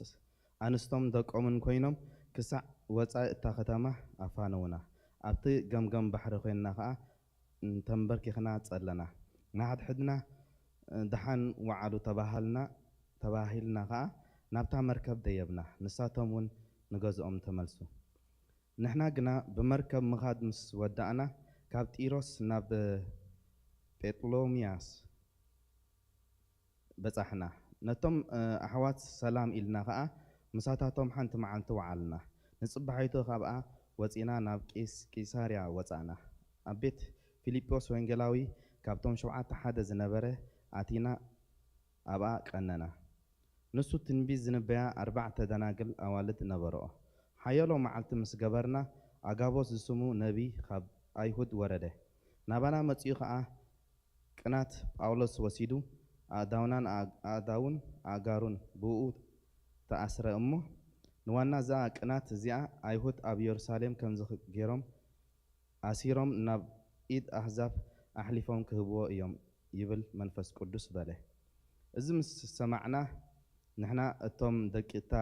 ኣንስቶም ደቆምን ኮይኖም ክሳዕ ወጻኢ እታ ከተማ ኣፋነዉና። ኣብቲ ገምገም ባሕሪ ኮይንና ኸኣ ተንበርኪኽና ጸለና። ንሓድሕድና ደሓን ወዓሉ ተባሃልና፣ ተባሂልና ኸኣ ናብታ መርከብ ደየብና። ንሳቶም እውን ንገዝኦም ተመልሱ። ንሕና ግና ብመርከብ ምኻድ ምስ ወዳእና ካብ ጢሮስ ናብ ጴጥሎምያስ በጻሕና። ነቶም፣ እ፣ ኣሕዋት ሰላም ኢልና ኸኣ ምሳታቶም ሓንቲ መዓልቲ ወዓልና። ንጽባሒቱ ካብኣ ወጺና ናብ ቂስ-፣ ቂሳርያ ወጻእና። ኣብ ቤት ፊልጶስ ወንጌላዊ ካብቶም ሸውዓተ ሓደ ዝነበረ ኣቲና ኣብኣ ቀነና። ንሱ ትንቢት ዝንበያ ኣርባዕተ ደናግል ኣዋልድ ነበርኦ። ሓያሎ መዓልቲ ምስ ገበርና ኣጋቦስ ዝስሙ ነቢ ካብ ኣይሁድ ወረደ። ናባና መጺኡ ኸኣ ቅናት ጳውሎስ ወሲዱ፣ ኣእዳውናን ኣእ-፣ ኣእዳውን ኣእጋሩን ብእኡ ተኣስረ እሞ፣ ንዋና እዛ ቅናት እዚኣ ኣይሁድ ኣብ የሩሳሌም ከምዚ ገይሮም ኣሲሮም ናብ ኢድ ኣህዛብ ኣሕሊፎም ክህብዎ እዮም ይብል መንፈስ ቅዱስ በለ። እዚ ምስ ሰማዕና ንሕና እቶም ደቂ እታ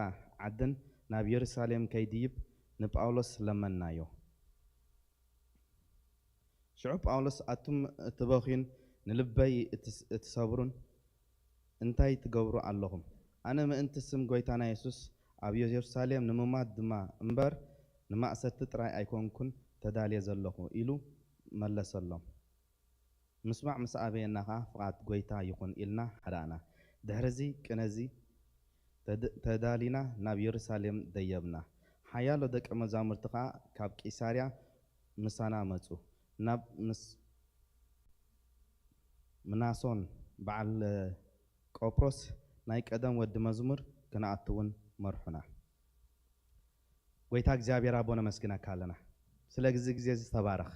ዓድን ናብ የሩሳሌም ከይድይብ ንጳውሎስ ለመንናዮ። ሽዑ ጳውሎስ ኣቱም እትበኽዩን ንልበይ እትስ-፣ እትሰብሩን እንታይ ትገብሩ ኣለኹም? ኣነ ምእንቲ ስም ጐይታና የሱስ ኣብ የሩሳሌም ንምማት ድማ እምበር ንማእሰርቲ ጥራይ ኣይኮንኩን ተዳልየ ዘለኹ ኢሉ መለሰሎም። ምስማዕ ምስ ኣበየና ኸኣ ፍቓድ ጐይታ ይኹን ኢልና ሓዳእና። ድሕርዚ ቅነዚ ተድ-፣ ተዳሊና ናብ የሩሳሌም ደየብና። ሓያሎ ደቀ መዛሙርቲ ኸኣ ካብ ቂሳርያ ምሳና መጹ። ናብ ምስ-፣ ምናሶን በዓል ቆጵሮስ ናይ ቀደም ወዲ መዝሙር ክንኣቱ እውን መርሑና። ጐይታ እግዚኣብሔር ኣቦ ነመስግነካ ኣለና። ስለ ግዜ ግዜ ዝተባረኽ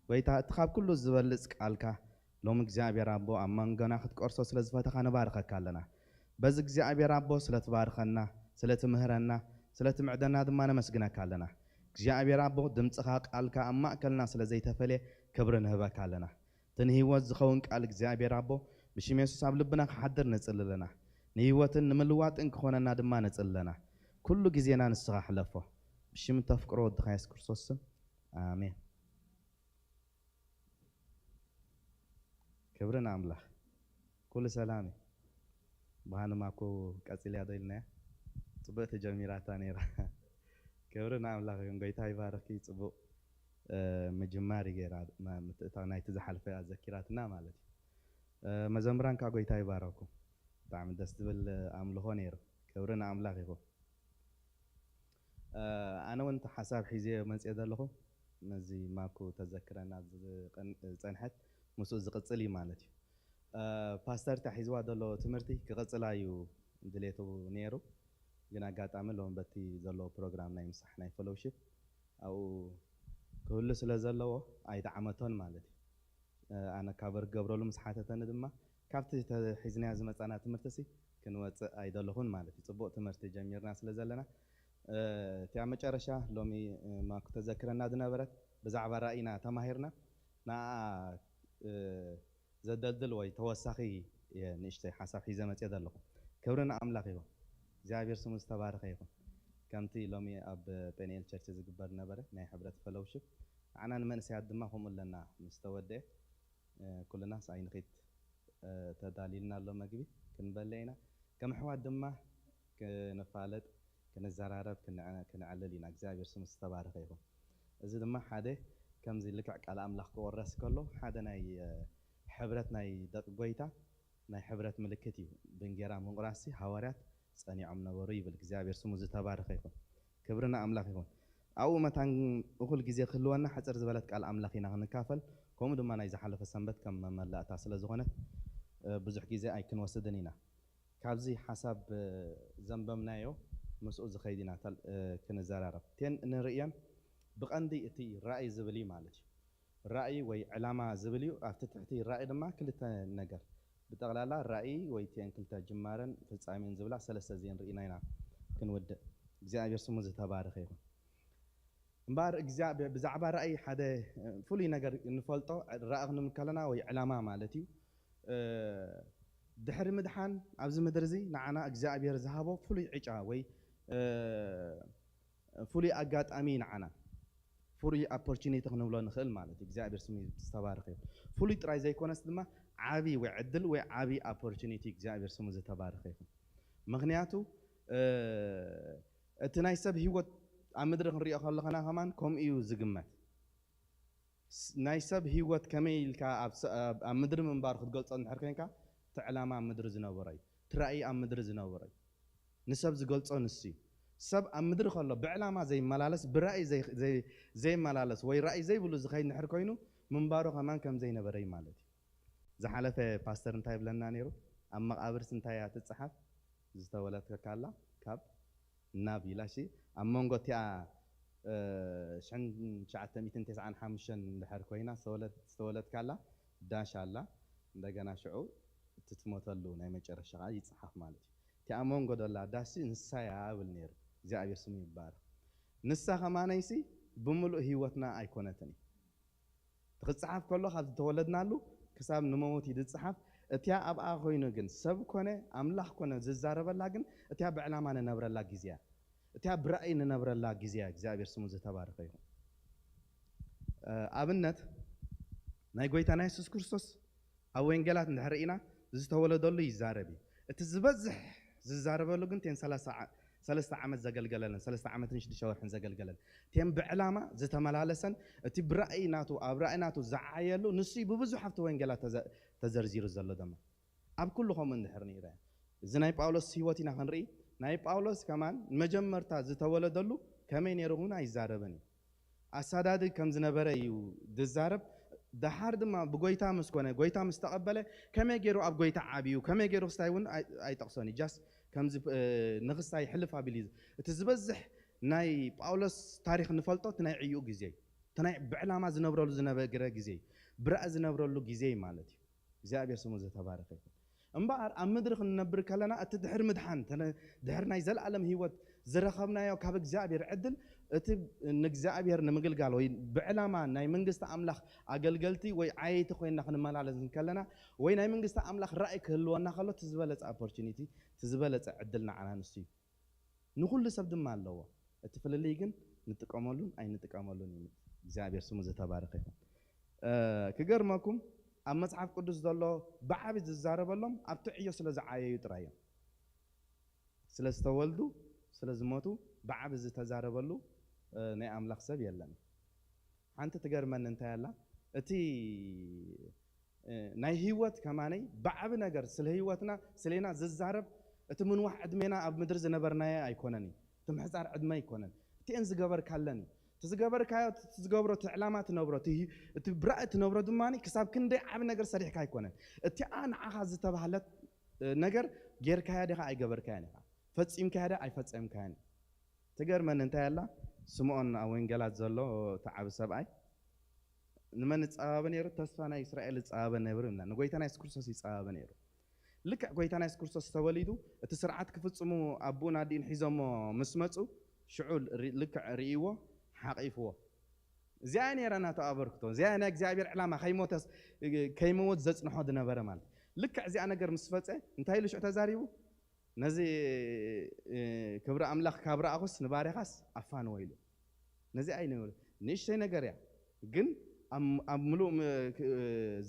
ጐይታ እቲ ካብ ኩሉ ዝበልጽ ቃልካ ሎም እግዚኣብሔር ኣቦ ኣብ መንጎና ክትቆርሶ ስለ ዝፈተኻ ንባርኸካ ኣለና። በዚ እግዚኣብሔር ኣቦ ስለ ትባርኸና፣ ስለ ትምህረና፣ ስለ ትምዕደና ድማ ነመስግነካ ኣለና። እግዚኣብሔር ኣቦ ድምፅኻ ቃልካ ኣብ ማእከልና ስለ ዘይተፈልየ ክብሪ ንህበካ ኣለና። እቲ ንህይወት ዝኸውን ቃል እግዚኣብሔር ኣቦ ብሽም የሱስ ኣብ ልብና ክሓድር ንጽሊ ኣለና። ንህይወትን ንምልዋጥን ክኾነና ድማ ንጽሊ ኣለና። ኩሉ ግዜና ንስኻ ሕለፎ። ብሽም እተፍቅሮ ወድኻ የሱስ ክርስቶስ ስም። ኣሜን። ክብሪ ንኣምላኽ። ኩሉ ሰላም እዩ። ብሃንማ እኮ ቀጺልያ ዶ ኢልናያ? ጽቡቕ ተጀሚራታ ነይራ። ክብሪ ንኣምላኽ ይኹን። ጎይታ ይባርኽኪ። ጽቡቕ፣ እ፣ ምጅማር እዩ ገይራ፣ መ-፣ ምትእታው ናይቲ ዝሓለፈ ኣዘኪራትና ማለት እዩ። እ፣ መዘምራን ከኣ ጎይታ ይባረኩም። ብጣዕሚ ደስ ዝብል፣ እ፣ ኣምልኾ ነይሩ። ክብሪ ንኣምላኽ ይኹን። እ፣ ኣነ እውን እቲ ሓሳብ ሒዘ መፅየ ዘለኹ፣ ነዚ ማኩ ተዘክረና ዝቐን-፣ ዝፀንሐት ምስኡ ዝቕፅል እዩ ማለት እዩ። እ፣ ፓስተር ተሒዝዋ ዘሎ ትምህርቲ ክቕፅላ እዩ ድሌቱ ነይሩ፣ ግን ኣጋጣሚ ሎሚ በቲ ዘለዎ ፕሮግራም ናይ ምሳሕ ናይ ፌሎውሺፕ ኣብኡ ክህሉ ስለ ዘለዎ ኣይተዓመቶን ማለት እዩ። እ፣ ኣነ ካቨር ክገብረሉ ምስ ሓተተኒ ድማ ካብቲ ተሒዝናዮ ዝመፃና ትምህርትሲ ክንወፅእ ኣይደለኹን ማለት እዩ። ፅቡቕ ትምህርቲ ጀሚርና ስለ ዘለና፣ እ፣ እቲ ኣብ መጨረሻ ሎሚ፣ እ፣ ማኩ ተዘክረና ዝነበረት ብዛዕባ ራእይና ተማሂርና፣ ንኣ፣ እ፣ ዘደልድል ወይ ተወሳኺ እየ ንእሽተይ ሓሳብ ሒዘ መፅየ ዘለኹ። ክብሪ ንኣምላኽ ይኹን። እግዚኣብሔር ስሙ ዝተባረኸ ይኹን። ከምቲ ሎሚ ኣብ ፔንኤል ቸርች ዝግበር ነበረ ናይ ሕብረት ፌሎውሺፕ፣ ንዓና ንመንእሰያት ድማ ከምኡ ኣለና። ምስ ተወደአ፣ እ፣ ኩልና ሰኣይ ንኺድ፣ እ፣ ተዳልዩልና ኣሎ መግቢ፣ ክንበልዕ ኢና። ከም ኣሕዋት ድማ ክንፋለጥ፣ ክንዘራረብ፣ ክንዐ-፣ ክንዕልል ኢና። እግዚኣብሔር ስሙ ዝተባረኸ ይኹን። እዚ ድማ ሓደ ከምዚ ልክዕ ቃል ኣምላኽ ክወረስ ከሎ ሓደ ናይ፣ እ፣ ሕብረት ናይ ደቂ ጎይታ ናይ ሕብረት ምልክት እዩ። ብእንጌራ ምቑራስሲ ሃዋርያት ጸኒዖም ነበሩ ይብል። እግዚኣብሔር ስሙ ዝተባረኸ ይኹን። ክብሪ ንኣምላኽ ይኹን። ኣብኡ መታን እኹል ግዜ ክህልወና ሓጽር ዝበለት ቃል ኣምላኽ ኢና ክንካፈል። ከምኡ ድማ ናይ ዝሓለፈ ሰንበት ከም መመላእታ ስለ ዝኾነት፣ እ፣ ብዙሕ ግዜ ኣይክንወስድን ኢና። ካብዚ ሓሳብ፣ እ፣ ዘንበምናዮ ምስኡ ዝኸይድ ኢና ተል-፣ እ፣ ክንዘራረብ። እተን ንርእየን ብቐንዲ እቲ ራእይ ዝብል እዩ ማለት እዩ። ራእይ ወይ ዕላማ ዝብል እዩ። ኣብቲ ትሕቲ ራእይ ድማ ክልተ ነገር። ብጠቕላላ ራእይ ወይ እተን ክልተ ጅማረን ፍጻሜን ዝብላ ሰለስተ እዚአን ርኢና ኢና ክንውድእ። እግዚኣብሔር ስሙ ዝተባረኸ ይኹን። እምበኣር እግዚኣብሔር፣ ብዛዕባ ራእይ ሓደ፣ እ፣ ፍሉይ ነገር እንፈልጦ፣ ራእይ ክንብል ከለና ወይ ዕላማ ማለት እዩ። እ፣ ድሕሪ ምድሓን ኣብዚ ምድሪ እዚ ንዓና እግዚኣብሔር ዝሃቦ ፍሉይ ዕጫ ወይ፣ እ፣ ፍሉይ ኣጋጣሚ ንዓና፣ ፍሉይ ኦፖርቹኒቲ ክንብሎ ንኽእል ማለት እዩ። እግዚኣብሔር ስሙ ዝተባረኸ ይኹን። ፍሉይ ጥራይ ዘይኮነስ ድማ ዓቢ ወይ ዕድል ወይ ዓቢ ኦፖርቹኒቲ፣ እግዚኣብሔር ስሙ ዝተባረኸ ይኹን። ምኽንያቱ፣ እ፣ እቲ ናይ ሰብ ህይወት ኣብ ምድሪ ክንሪኦ ከለኸና ከማን ከምኡ እዩ ዝግመት። ስ-፣ ናይ ሰብ ህይወት ከመይ ኢልካ ኣብ ሰ-፣ ኣብ፣ ኣብ ምድሪ ምንባሩ ክትገልጾ እንድሕር ኮይንካ፣ እቲ ዕላማ ኣብ ምድሪ ዝነበሮ እዩ። እቲ ራእይ ኣብ ምድሪ ዝነበሮ እዩ። ንሰብ ዝገልጾ ንሱ እዩ። ሰብ ኣብ ምድሪ ከሎ ብዕላማ ዘይመላለስ፣ ብራእይ ዘይ-፣ ዘይ-፣ ዘይመላለስ ወይ ራእይ ዘይብሉ ዝኸይድ እንድሕር ኮይኑ፣ ምንባሩ ከማን ከም ዘይነበረ እዩ ማለት እዩ። ዝሓለፈ ፓስተር እንታይ ይብለና ነይሩ? ኣብ መቓብርስ እንታይ እያ ትጽሓፍ? ዝተወለድካላ ካብ ናብ ኢላ፣ እሺ፣ ኣብ መንጎ እቲኣ፣ እ፣ ሽሕን ትሽዓተ ሚእትን ተስዓን ሓሙሽተን እንድሕር ኮይና ዝተወለድ-፣ ዝተወለድካላ ዳሽ ኣላ። እንደገና ሽዑ እቲ ትሞተሉ ናይ መጨረሻ ኸዓ ይጽሓፍ ማለት እዩ። እቲኣ መንጎ ደላ ዳሽ ንሳ እያ እብል ነይሩ። እግዚኣብሔር ስሙ ይባረኽ። ንሳ ኸማነይሲ ብምሉእ ህይወትና ኣይኮነትን እዩ። እቲ ክጸሓፍ ከሎ ካብ ዝተወለድናሉ ክሳብ ንመሞት እዩ ዝጸሓፍ። እቲኣ ኣብኣ ኮይኑ ግን ሰብ ኮነ ኣምላኽ ኮነ ዝዛረበላ ግን እቲኣ ብዕላማ ንነብረላ ግዜ እያ። እቲኣ ብራእይ ንነብረላ ግዜ እያ። እግዚኣብሔር ስሙ ዝተባረኸ ይኹን። እ፣ ኣብነት ናይ ጎይታና የሱስ ክርስቶስ ኣብ ወንጌላት እንድሕር ርኢና ዝተወለደሉ ይዛረብ እዩ። እቲ ዝበዝሕ ዝዛረበሉ ግን እተን ሰላሳ ዓ-፣ ሰለስተ ዓመት ዘገልገለለን፣ ሰለስተ ዓመትን ሽዱሽተ ወርሕን ዘገልገለን፣ እተን ብዕላማ ዝተመላለሰን፣ እቲ ብራእይ ናቱ፣ ኣብ ራእይ ናቱ ዝዓየሉ፣ ንሱ እዩ ብብዙሕ ኣብቲ ወንጌላት ተዘ-፣ ተዘርዚሩ ዘሎ ደማ። ኣብ ኩሉ ከምኡ እንድሕር ንርኢ፣ እዚ ናይ ጳውሎስ ህይወት ኢና ክንርኢ። ናይ ጳውሎስ ከማን መጀመርታ ዝተወለደሉ ከመይ ነይሩ እውን ኣይዛረብን እዩ። ኣሳዳዲ ከም ዝነበረ እዩ ዝዛረብ። ደሓር ድማ ብጎይታ ምስ ኮነ፣ ጎይታ ምስ ተቐበለ፣ ከመይ ገይሩ ኣብ ጎይታ ዓብዩ፣ ከመይ ገይሩ ክስታይ እውን ኣይ-፣ ኣይጠቕሶን እዩ። ጃስት ከምዚ፣ እ፣ ንኽስታይ ሕልፍ ኣቢሉ እዩ። እቲ ዝበዝሕ ናይ ጳውሎስ ታሪኽ ንፈልጦ እቲ ናይ ዕዩኡ ግዜ እዩ። እቲ ናይ ብዕላማ ዝነብረሉ ዝነበረ ግዜ እዩ። ብራእይ ዝነብረሉ ግዜ እዩ ማለት እዩ። እግዚኣብሔር ስሙ ዝተባረኸ ይኹን። እምበኣር ኣብ ምድሪ ክንነብር ከለና እቲ ድሕሪ ምድሓን፣ ተነ-፣ ድሕሪ ናይ ዘለኣለም ህይወት ዝረኸብናዮ ካብ እግዚኣብሔር ዕድል፣ እቲ ንእግዚኣብሔር ንምግልጋል ወይ ብዕላማ ናይ መንግስቲ ኣምላኽ ኣገልገልቲ ወይ ዓየይቲ ኮይንና ክንመላለስ እንከለና፣ ወይ ናይ መንግስቲ ኣምላኽ ራእይ ክህልወና ከሎ፣ እቲ ዝበለጸ ኦፖርቹኒቲ፣ እቲ ዝበለጸ ዕድል ንዓና ንሱ እዩ። ንኹሉ ሰብ ድማ ኣለዎ። እቲ ፍልልይ ግን ንጥቀመሉን ኣይንጥቀመሉን እዩ። እግዚኣብሔር ስሙ ዝተባረኸ ይኹን። እ፣ ክገርመኩም፣ ኣብ መጽሓፍ ቅዱስ ዘሎ ብዓቢ ዝዛረበሎም ኣብቲ ዕዮ ስለ ዝዓየዩ ጥራይ እዮም። ስለ ዝተወልዱ፣ ስለ ዝሞቱ ብዓቢ ዝተዛረበሉ ናይ ኣምላኽ ሰብ የለን። ሓንቲ ትገርመኒ እንታይ ኣላ፣ እቲ ናይ ህይወት ከማነይ ብዓቢ ነገር ስለ ህይወትና ስሌና ዝዛረብ፣ እቲ ምንዋሕ ዕድሜና ኣብ ምድሪ ዝነበርናዮ ኣይኮነን እዩ። እቲ ምሕጻር ዕድመ ኣይኮነን። እቲኤን ዝገበርካለን እዩ። እቲ ዝገበርካዮ፣ እቲ ዝገብሮ፣ እቲ ዕላማ ትነብሮ፣ እቲ ራእይ ትነብሮ ድማ ክሳብ ክንደይ ዓቢ ነገር ሰሪሕካ ኣይኮነን። እቲኣ ንዓኻ ዝተባህለት ነገር ጌርካያ ዲኻ ኣይገበርካያን ኢኻ? ፈጺምካያ ዶ ኣይፈጸምካያን? ትገርመኒ እንታይ ኣላ፣ ስምዖን ኣብ ወንጌላት ዘሎ እቲ ዓቢ ሰብኣይ ንመን ይጸባበ ነይሩ? ተስፋ ናይ እስራኤል ይጸባበ ነይሩ ኢልና። ንጎይታና የሱስ ክርስቶስ ይጸባበ ነይሩ። ልክዕ ጎይታና የሱስ ክርስቶስ ተወሊዱ፣ እቲ ስርዓት ክፍጽሙ ኣቦኡን ኣዲኡን ሒዞሞ ምስ መጹ፣ ሽዑ ሪ-፣ ልክዕ ርእይዎ፣ ሓቒፍዎ። እዚኣ ነይራ ናቱ ኣበርክቶ። እዚኣ ናይ እግዚኣብሔር ዕላማ፣ ከይሞተስ፣ ከይመወት ዘጽንሖ ዝነበረ ማለት። ልክዕ እዚኣ ነገር ምስ ፈጸ፣ እንታይ ኢሉ ሽዑ ተዛሪቡ? ነዚ ክብሪ ኣምላኽ ካብ ረኣኹስ ንባርያኻስ ኣፋንዎ ኢሉ። ነዚ ኣይነበረ ንእሽተይ ነገር እያ፣ ግን ኣብ ምሉእ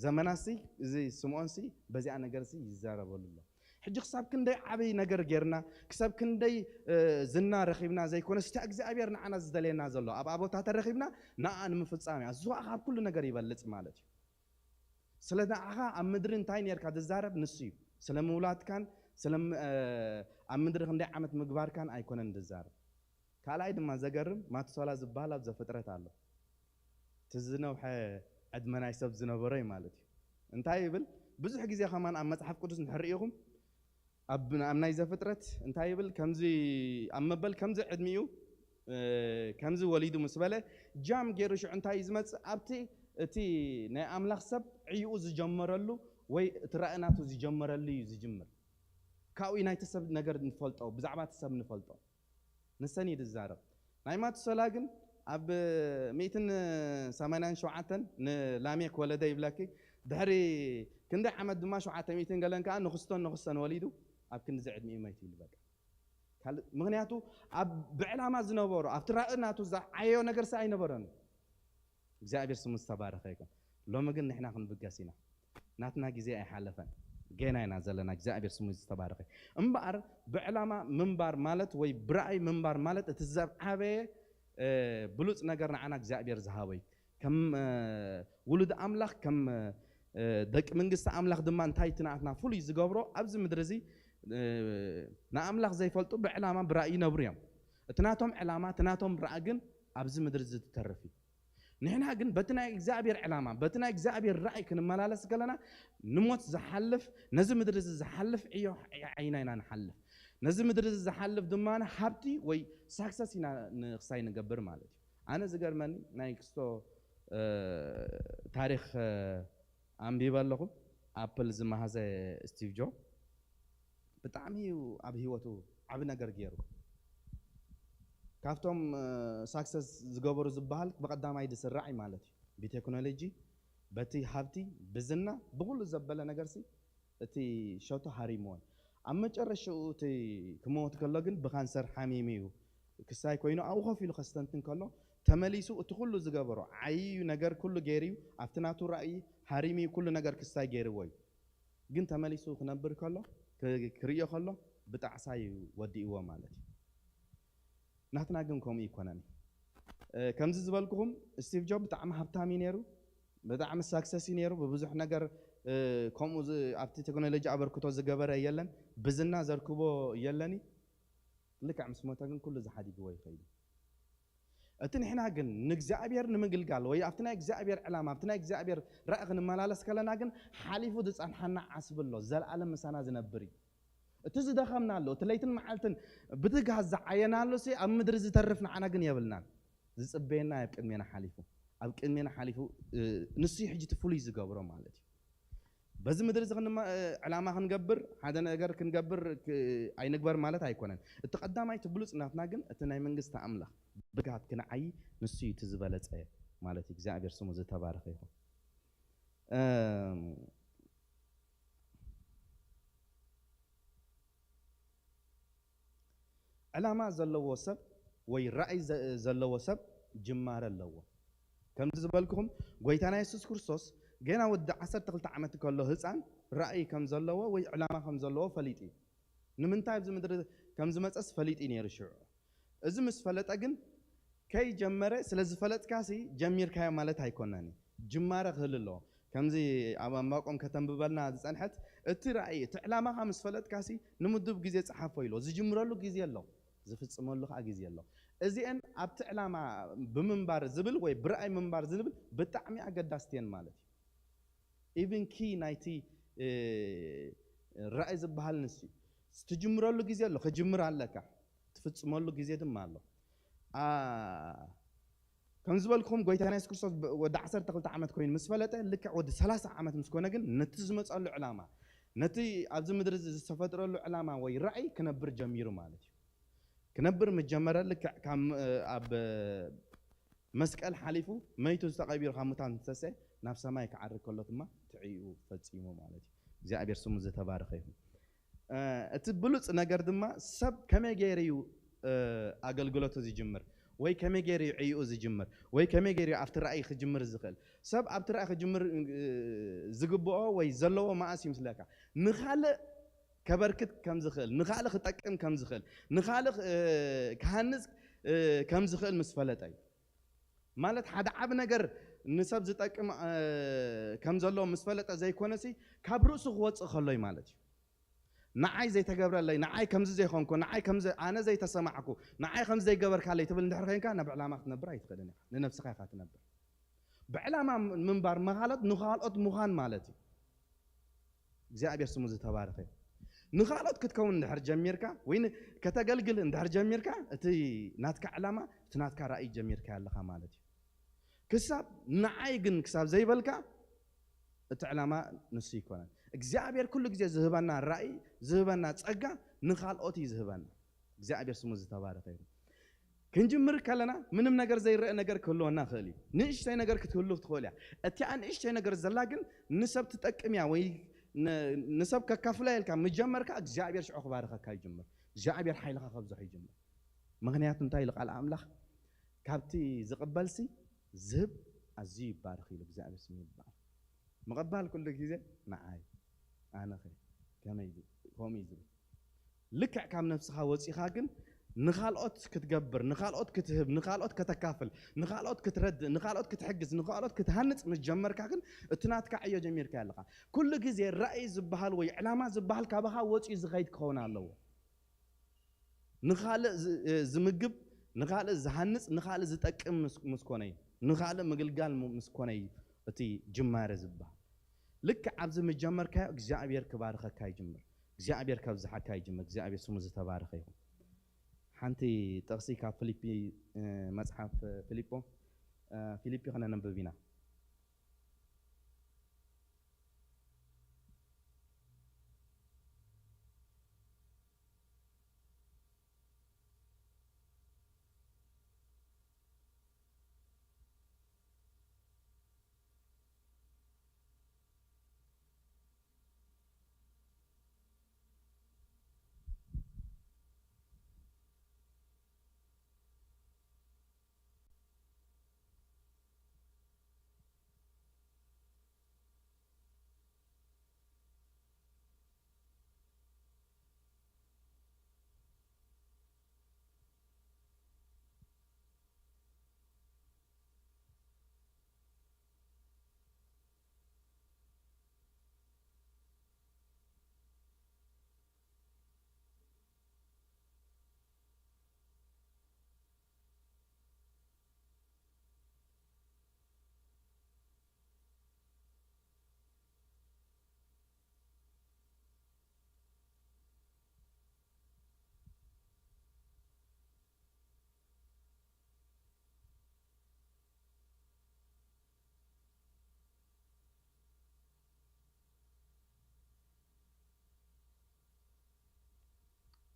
ዘመናሲ እዚ ስምዖንሲ በዚኣ ነገርሲ ይዛረበሉ ኣሎ። ሕጂ ክሳብ ክንደይ ዓቢ ነገር ጌርና፣ ክሳብ ክንደይ ዝና ረኺብና ዘይኮነ፣ ስታ እግዚኣብሔር ንዓና ዝደልየና ዘሎ ኣብ ኣቦታ ተረኺብና ንኣ ንምፍጻም እያ። እሱ ካብ ኩሉ ነገር ይበልጽ ማለት እዩ። ስለ ንዓኻ ኣብ ምድሪ እንታይ ኔርካ ዝዛረብ ንሱ እዩ። ስለ ምውላድካን ስለ ኣብ ምድሪ ክንደይ ዓመት ምግባርካን ኣይኮነን ዝዛረብ። ካልኣይ ድማ ዘገርም ማቱሳላ ዝበሃል ኣብ ዘፍጥረት ኣሎ። እቲ ዝነውሐ ዕድመ ናይ ሰብ ዝነበሮ እዩ ማለት እዩ። እንታይ ይብል? ብዙሕ ግዜ ከማን ኣብ መጽሓፍ ቅዱስ እንድሕር ርኢኹም ኣብ፣ ኣብ ናይ ዘፍጥረት እንታይ ይብል? ከምዚ ኣብ መበል ከምዚ ዕድሚኡ ከምዚ ወሊዱ ምስ በለ ጃም ገይሩ ሽዑ እንታይ እዩ ዝመጽእ? ኣብቲ እቲ ናይ ኣምላኽ ሰብ ዕይኡ ዝጀመረሉ ወይ እቲ ራእናቱ ዝጀመረሉ እዩ ዝጅምር። ካብኡ ናይቲ ሰብ ነገር ንፈልጦ፣ ብዛዕባ እቲ ሰብ ንፈልጦ። ንሰን እዩ ዝዛረብ። ናይ ማቱሰላ ግን ኣብ ሚእትን ሰማንያን ሸውዓተን ንላሜክ ወለደ ይብለኪ። ድሕሪ ክንደይ ዓመት ድማ ሸውዓተ ሚእትን ገለን ከኣ ንኽስቶን ንኽሰን ወሊዱ ኣብ ክንዲ ዕድሚኡ መይቱ ይሉ በቃ። ካልእ ምኽንያቱ ኣብ ብዕላማ ዝነበሩ ኣብቲ ራእይ ናቱ ዝዓየዮ ነገር ሰ ኣይነበረን። እግዚኣብሔር ስሙ ዝተባረኸ ይኹን። ሎሚ ግን ንሕና ክንብገስ ኢና። ናትና ግዜ ኣይሓለፈን። ጌና ኢና ዘለና። እግዚኣብሔር ስሙ ዝተባረኸ። እምበኣር ብዕላማ ምንባር ማለት ወይ ብራእይ ምንባር ማለት እቲ ዝዓበየ ብሉጽ ነገር ንዓና እግዚኣብሔር ዝሃቦ እዩ። ከም ውሉድ ኣምላኽ ከም ደቂ መንግስቲ ኣምላኽ ድማ እንታይ እቲ ንኣትና ፍሉይ ዝገብሮ ኣብዚ ምድሪ እዚ ንኣምላኽ ዘይፈልጡ ብዕላማ ብራእይ ይነብሩ እዮም። እቲ ናቶም ዕላማ እቲ ናቶም ራእይ ግን ኣብዚ ምድሪ እዚ ትተርፍ እዩ። ንሕና ግን በቲ ናይ እግዚኣብሔር ዕላማ በቲ ናይ እግዚኣብሔር ራእይ ክንመላለስ ከለና ንሞት ዝሓልፍ ነዚ ምድሪ እዚ ዝሓልፍ ዕዮ ዓይና ኢና ንሓልፍ። ነዚ ምድሪ እዚ ዝሓልፍ ድማ ሃብቲ ወይ ሳክሰስ ኢና ንክሳይ ንገብር ማለት እዩ። ኣነ ዝገርመኒ ናይ ክስቶ ታሪክ ኣንቢበ ኣለኹ። ኣፕል ዝመሃዘ ስቲቭ ጆ ብጣዕሚ እዩ ኣብ ህይወቱ ዓቢ ነገር ገይሩ። ካብቶም ሳክሰስ ዝገበሩ ዝበሃል ብቐዳማይ ዝስራዕ እዩ ማለት እዩ። ብቴክኖሎጂ በቲ ሃብቲ ብዝና ብኩሉ ዘበለ ነገርሲ እቲ ሸቶ ሃሪምዎ። ኣብ መጨረሽኡ እቲ ክመውት ከሎ ግን ብካንሰር ሓሚሙ እዩ ክሳይ ኮይኑ ኣብኡ ኮፍ ኢሉ ከስተንትን ከሎ ተመሊሱ እቲ ኩሉ ዝገበሮ ዓይዩ ነገር ኩሉ ገይሩ እዩ ኣብቲ ናቱ ራእይ ሃሪሙ እዩ ኩሉ ነገር ክሳይ ገይርዎ እዩ። ግን ተመሊሱ ክነብር ከሎ ክርእዮ ከሎ ብጣዕሳ እዩ ወዲእዎ ማለት እዩ። ናትና ግን ከምኡ ይኮነን። ከምዚ ዝበልኩኹም ስቲቭ ጆብ ብጣዕሚ ሃብታም እዩ ነይሩ፣ ብጣዕሚ ሳክሰስ እዩ ነይሩ። ብብዙሕ ነገር ከምኡ ኣብቲ ቴክኖሎጂ ኣበርክቶ ዝገበረ የለን፣ ብዝና ዘርክቦ የለን። ልክዕ ምስ ሞተ ግን ኩሉ ዝሓዲግዎ ይኸይድ። እቲ ንሕና ግን ንእግዚኣብሔር ንምግልጋል ወይ ኣብቲ ናይ እግዚኣብሔር ዕላማ ኣብቲ ናይ እግዚኣብሔር ራእይ ክንመላለስ ከለና ግን ሓሊፉ ዝጸንሓና ዓስቢ ኣሎ፣ ዘለኣለም ምሳና ዝነብር እዩ። እቲ ዝደኸምናሉ እቲ ለይትን መዓልትን ብትግሃት ዝዓየናሉ ሲ ኣብ ምድሪ ዝተርፍ ንዓና ግን የብልናን። ዝጽበየና ኣብ ቅድሜና ሓሊፉ ኣብ ቅድሜና ሓሊፉ ንሱ ሕጂ እቲ ፍሉይ ዝገብሮ ማለት እዩ። በዚ ምድሪ እዚ ዕላማ ክንገብር ሓደ ነገር ክንገብር ኣይንግበር ማለት ኣይኮነን። እቲ ቀዳማይ እቲ ብሉጽ ናትና ግን እቲ ናይ መንግስቲ ኣምላኽ ብትግሃት ክንዓይ ንሱ እዩ እቲ ዝበለጸ ማለት እዩ። እግዚኣብሔር ስሙ ዝተባረኸ ይኹን። ዕላማ ዘለዎ ሰብ ወይ ራእይ ዘለዎ ሰብ ጅማረ ኣለዎ። ከምዚ ዝበልኩኹም ጎይታና የሱስ ክርስቶስ ገና ወዲ ዓሰርተ ክልተ ዓመት ከሎ ህፃን ራእይ ከም ዘለዎ ወይ ዕላማ ከም ዘለዎ ፈሊጡ እዩ። ንምንታይ ኣብዚ ምድሪ ከም ዝመፀስ ፈሊጡ እዩ ነይሩ ሽዑ። እዚ ምስ ፈለጠ ግን ከይጀመረ፣ ስለ ዝፈለጥካሲ ጀሚርካዮ ማለት ኣይኮነን። ጅማረ ክህሉ ኣለዎ። ከምዚ ኣብ ኣንባቆም ከተንብበልና ዝጸንሐት፣ እቲ ራእይ፣ እቲ ዕላማኻ ምስ ፈለጥካሲ ንምዱብ ግዜ ጸሓፎ ኢልዎ። ዝጅምረሉ ግዜ ኣሎ፣ ዝፍጽመሉ ከኣ ግዜ ኣሎ። እዚኤን ኣብቲ ዕላማ ብምንባር ዝብል ወይ ብራእይ ምንባር ዝብል ብጣዕሚ ኣገዳስቲ እየን ማለት እዩ። ኢቭን ኪ ናይቲ፣ እ፣ ራእይ ዝበሃል ንሱ እዩ። ትጅምረሉ ግዜ ኣሎ፣ ክጅምር ኣለካ። ትፍጽመሉ ግዜ ድማ ኣሎ። ኣ፣ ከም ዝበልኩኹም ጎይታና የሱስ ክርስቶስ ብ-፣ ወዲ ዓሰርተ ክልተ ዓመት ኮይኑ ምስ ፈለጠ፣ ልክዕ ወዲ ሰላሳ ዓመት ምስ ኮነ ግን ነቲ ዝመጸሉ ዕላማ፣ ነቲ ኣብዚ ምድሪ እዚ ዝተፈጥረሉ ዕላማ ወይ ራእይ ክነብር ጀሚሩ ማለት እዩ። ክነብር ምስ ጀመረ ልክዕ ካብ፣ እ፣ ኣብ መስቀል ሓሊፉ መይቱ ዝተቐቢሩ ካብ ሙታን ዝተሰ ናብ ሰማይ ክዓርግ ከሎ ድማ ትዕይኡ ፈጺሙ ማለት እዩ። እግዚኣብሔር ስሙ ዝተባረኸ ይኹን። እ፣ እቲ ብሉጽ ነገር ድማ ሰብ ከመይ ገይሩ እዩ፣ እ፣ ኣገልግሎቱ ዝጅምር ወይ ከመይ ገይሩ እዩ ዕይኡ ዝጅምር ወይ ከመይ ገይሩ እዩ ኣብቲ ራእይ ክጅምር ዝኽእል? ሰብ ኣብቲ ራእይ ክጅምር፣ እ፣ ዝግብኦ ወይ ዘለዎ መኣስ ይምስለካ? ንኻልእ ከበርክት ከም ዝኽእል፣ ንኻልእ ክጠቅም ከም ዝኽእል፣ ንኻልእ፣ እ፣ ክሃንጽ፣ እ፣ ከም ዝኽእል ምስ ፈለጠ እዩ። ማለት ሓደ ዓቢ ነገር ንሰብ ዝጠቅም፣ እ፣ ከም ዘለዎ ምስ ፈለጠ ዘይኮነሲ ካብ ርእሱ ክወጽእ ከሎ እዩ ማለት እዩ። ንዓይ ዘይተገብረለይ፣ ንዓይ ከምዚ ዘይኮንኩ፣ ንዓይ ከምዚ ኣነ ዘይተሰማዕኩ፣ ንዓይ ከምዚ ዘይገበርካለይ ትብል እንድሕር ኮይንካ ናብ ዕላማ ክትነብር ኣይትኽእልን ኢኻ። ንነብስኻ ኢኻ ትነብር። ብዕላማ ምንባር ማለት ንኻልኦት ምዃን ማለት እዩ። እግዚኣብሔር ስሙ ዝተባረኸ ይኹን። ንኻልኦት ክትከውን እንድሕር ጀሚርካ ወይ ን-፣ ከተገልግል እንድሕር ጀሚርካ እቲ ናትካ ዕላማ፣ እቲ ናትካ ራእይ ጀሚርካ ኣለኻ ማለት እዩ። ክሳብ ንዓይ ግን ክሳብ ዘይበልካ እቲ ዕላማ ንሱ ይኮነን። እግዚኣብሔር ኩሉ ግዜ ዝህበና ራእይ፣ ዝህበና ጸጋ ንኻልኦት እዩ ዝህበና። እግዚኣብሔር ስሙ ዝተባረኸ ይኹን። ክንጅምር ከለና ምንም ነገር ዘይረአ ነገር ክህልወና ይኽእል እዩ። ንእሽተይ ነገር ክትህሉ ትኽእል እያ። እቲኣ ንእሽተይ ነገር ዘላ ግን ንሰብ ትጠቅም እያ ወይ ን-፣ ንሰብ ከካፍላ ኢልካ ምጀመርካ እግዚኣብሔር ሽዑ ክባርኸካ ይጅምር። እግዚኣብሔር ሓይልኻ ከብዝሖ ይጅምር። ምኽንያቱ እንታይ ኢሉ ቃል ኣምላኽ? "ካብቲ ዝቕበልሲ ዝህብ ኣዝዩ ይባረኽ" ኢሉ እግዚኣብሔር ስሙ ይባረኽ። ምቕባል ኩሉ ግዜ ንዓይ፣ ኣነኸ ከመይ ዝ-፣ ከምኡ እዩ ዝብል። ልክዕ ካብ ነብስኻ ወጺኻ ግን ንኻልኦት ክትገብር፣ ንኻልኦት ክትህብ፣ ንኻልኦት ከተካፍል፣ ንኻልኦት ክትረድእ፣ ንኻልኦት ክትሕግዝ፣ ንኻልኦት ክትሃንጽ ምስ ጀመርካ ግን እቲ ናትካ ዕዮ ጀሚርካ ኣለኻ። ኩሉ ግዜ ራእይ ዝበሃል ወይ ዕላማ ዝበሃል ካባኻ ወጺኡ ዝኸይድ ክኸውን ኣለዎ። ንኻልእ ዝ-፣ እ፣ ዝምግብ፣ ንኻልእ ዝሃንጽ፣ ንኻልእ ዝጠቅም ምስ፣ ምስ ኮነ እዩ። ንኻልእ ምግልጋል ም-፣ ምስ ኮነ እዩ እቲ ጅማረ ዝበሃል። ልክዕ ኣብዚ ምጀመርካዮ እግዚኣብሔር ክባርኸካ ይጅምር። እግዚኣብሔር ከብዝሓካ ይጅምር። እግዚኣብሔር ስሙ ዝተባረኸ ይኹን። ሓንቲ ጥቕሲ ካብ ፊልፒ፣ እ፣ መጽሓፍ ፊልጶ፣ እ፣ ፊልፒ ክነንብብ ኢና።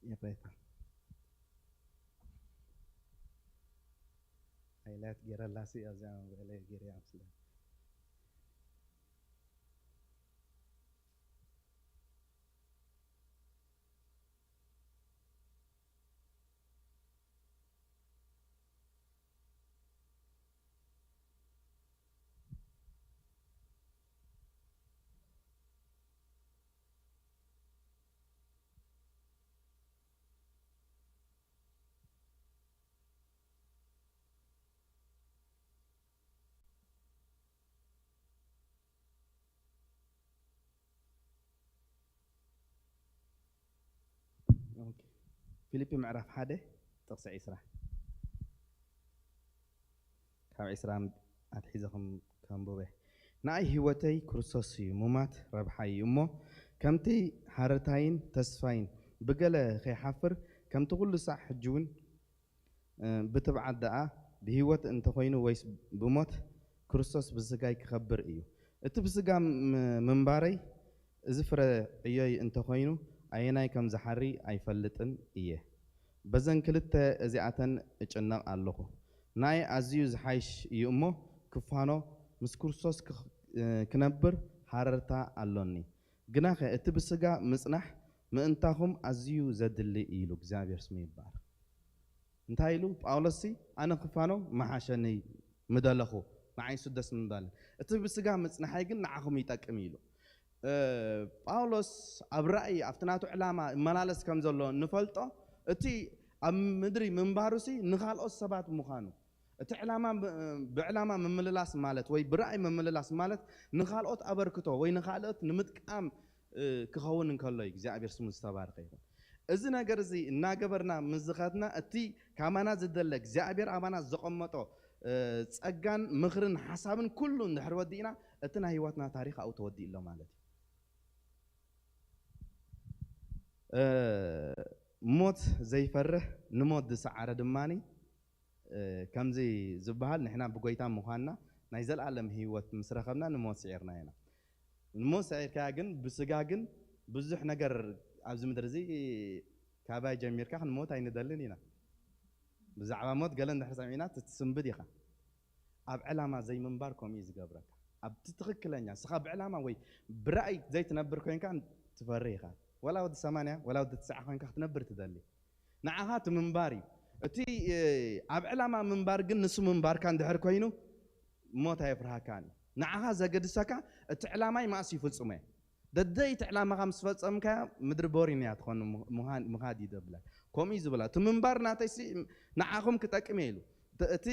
ይቕሬታ። ሃይላይት ገይረላሲ ኣብዚኣ ሞባይለይ ገይረያ ምስለ። ፊልጲ ምዕራፍ ሓደ ጥቕሲ ዕስራ፣ ካብ ዕስራ ኣትሒዘ ከም-፣ ከንብበ። ንኣይ ህይወተይ ክርስቶስ እዩ፣ ምማት ረብሓይ እዩ። እሞ ከምቲ ሃረርታይን ተስፋይን ብገለ ከይሓፍር፣ ከምቲ ኩሉ ሳዕ ሕጂ እውን፣ እ፣ ብትብዓት ደኣ ብህይወት እንተኾይኑ ወይስ ብሞት፣ ክርስቶስ ብስጋይ ክኸብር እዩ። እቲ ብስጋ ም-፣ ምንባረይ እዚ ፍረ ዕዮይ እንተኾይኑ፣ ኣየናይ ከም ዝሓሪ ኣይፈልጥን እየ። በዘን ክልተ እዚኣተን እጭነቕ ኣለኹ። ንኣይ ኣዝዩ ዝሓይሽ እዩ እሞ፣ ክፋኖ፣ ምስ ክርስቶስ ክኽ-፣ እ፣ ክነብር ሃረርታ ኣሎኒ። ግናኸ እቲ ብስጋ ምጽናሕ ምእንታኹም ኣዝዩ ዘድሊ እዩ ኢሉ። እግዚኣብሔር ስሙ ይባረኽ። እንታይ ኢሉ ጳውሎስ ሲ? "ኣነ ክፋኖ መሓሸኒ ምደለኹ፣ ንዓይ ንሱ ደስ ምባልን፣ እቲ ብስጋ ምጽናሐይ ግን ንዓኹም ይጠቅም" ኢሉ። እ፣ ጳውሎስ ኣብ ራእይ ኣብቲ ናቱ ዕላማ ይመላለስ ከም ዘሎ ንፈልጦ። እቲ ኣብ ምድሪ ምንባሩ ሲ ንኻልኦት ሰባት ምዃኑ፣ እቲ ዕላማ ብ-፣ ብዕላማ ምምልላስ ማለት ወይ ብራእይ ምምልላስ ማለት ንኻልኦት ኣበርክቶ ወይ ንኻልኦት ንምጥቃም፣ እ፣ ክኸውን እንከሎ እዩ። እግዚኣብሔር ስሙ ዝተባረኸ ይኹን። እዚ ነገር እዚ እናገበርና ምስ ዝኸድና፣ እቲ ካባና ዝደለ እግዚኣብሔር ኣባና ዘቐመጦ፣ እ፣ ጸጋን ምኽርን ሓሳብን ኩሉ እንድሕር ወዲእና፣ እቲ ናይ ህይወትና ታሪኽ ኣብኡ ተወዲኡ ኣሎ ማለት እዩ። እ፣ ሞት ዘይፈርህ ንሞት ዝሰዓረ ድማኒ፣ እ፣ ከምዚ ዝበሃል ንሕና ብጎይታ ምዃንና ናይ ዘለኣለም ህይወት ምስ ረኸብና ንሞት ስዒርና ኢና። ንሞት ስዒርካያ ግን ብስጋ ግን ብዙሕ ነገር ኣብዚ ምድሪ እዚ ካባይ ጀሚርካ ክንሞት ኣይንደልን ኢና። ብዛዕባ ሞት ገለ እንድሕር ሰሚዕና ትስንብድ ኢኻ። ኣብ ዕላማ ዘይምንባር ከምኡ እዩ ዝገብረካ። ኣብቲ ትኽክለኛ ንስኻ ብዕላማ ወይ ብራእይ ዘይትነብር ኮይንካ ትፈርህ ኢኻ። ወላ ወዲ ሰማንያ ወላ ወዲ ትስዓ ኮይንካ ክትነብር ትደሊ። ንዓኻ እቲ ምንባር እዩ። እቲ፣ እ፣ ኣብ ዕላማ ምንባር ግን ንሱ ምንባርካ እንድሕር ኮይኑ ሞት ኣየፍርሃካን እዩ። ንዓኻ ዘገድሰካ እቲ ዕላማይ መኣስ ይፍጽሞ እየ። ደደይ እቲ ዕላማኻ ምስ ፈጸምካዮ ምድሪ ቦሪን እያ ትኾን፣ ምዃን-፣ ምኻድ እዩ ደብለካ። ከምኡ እዩ ዝብላ። እቲ ምንባር ናተይሲ ንዓኹም ክጠቅም እየ ኢሉ። እቲ፣ እቲ፣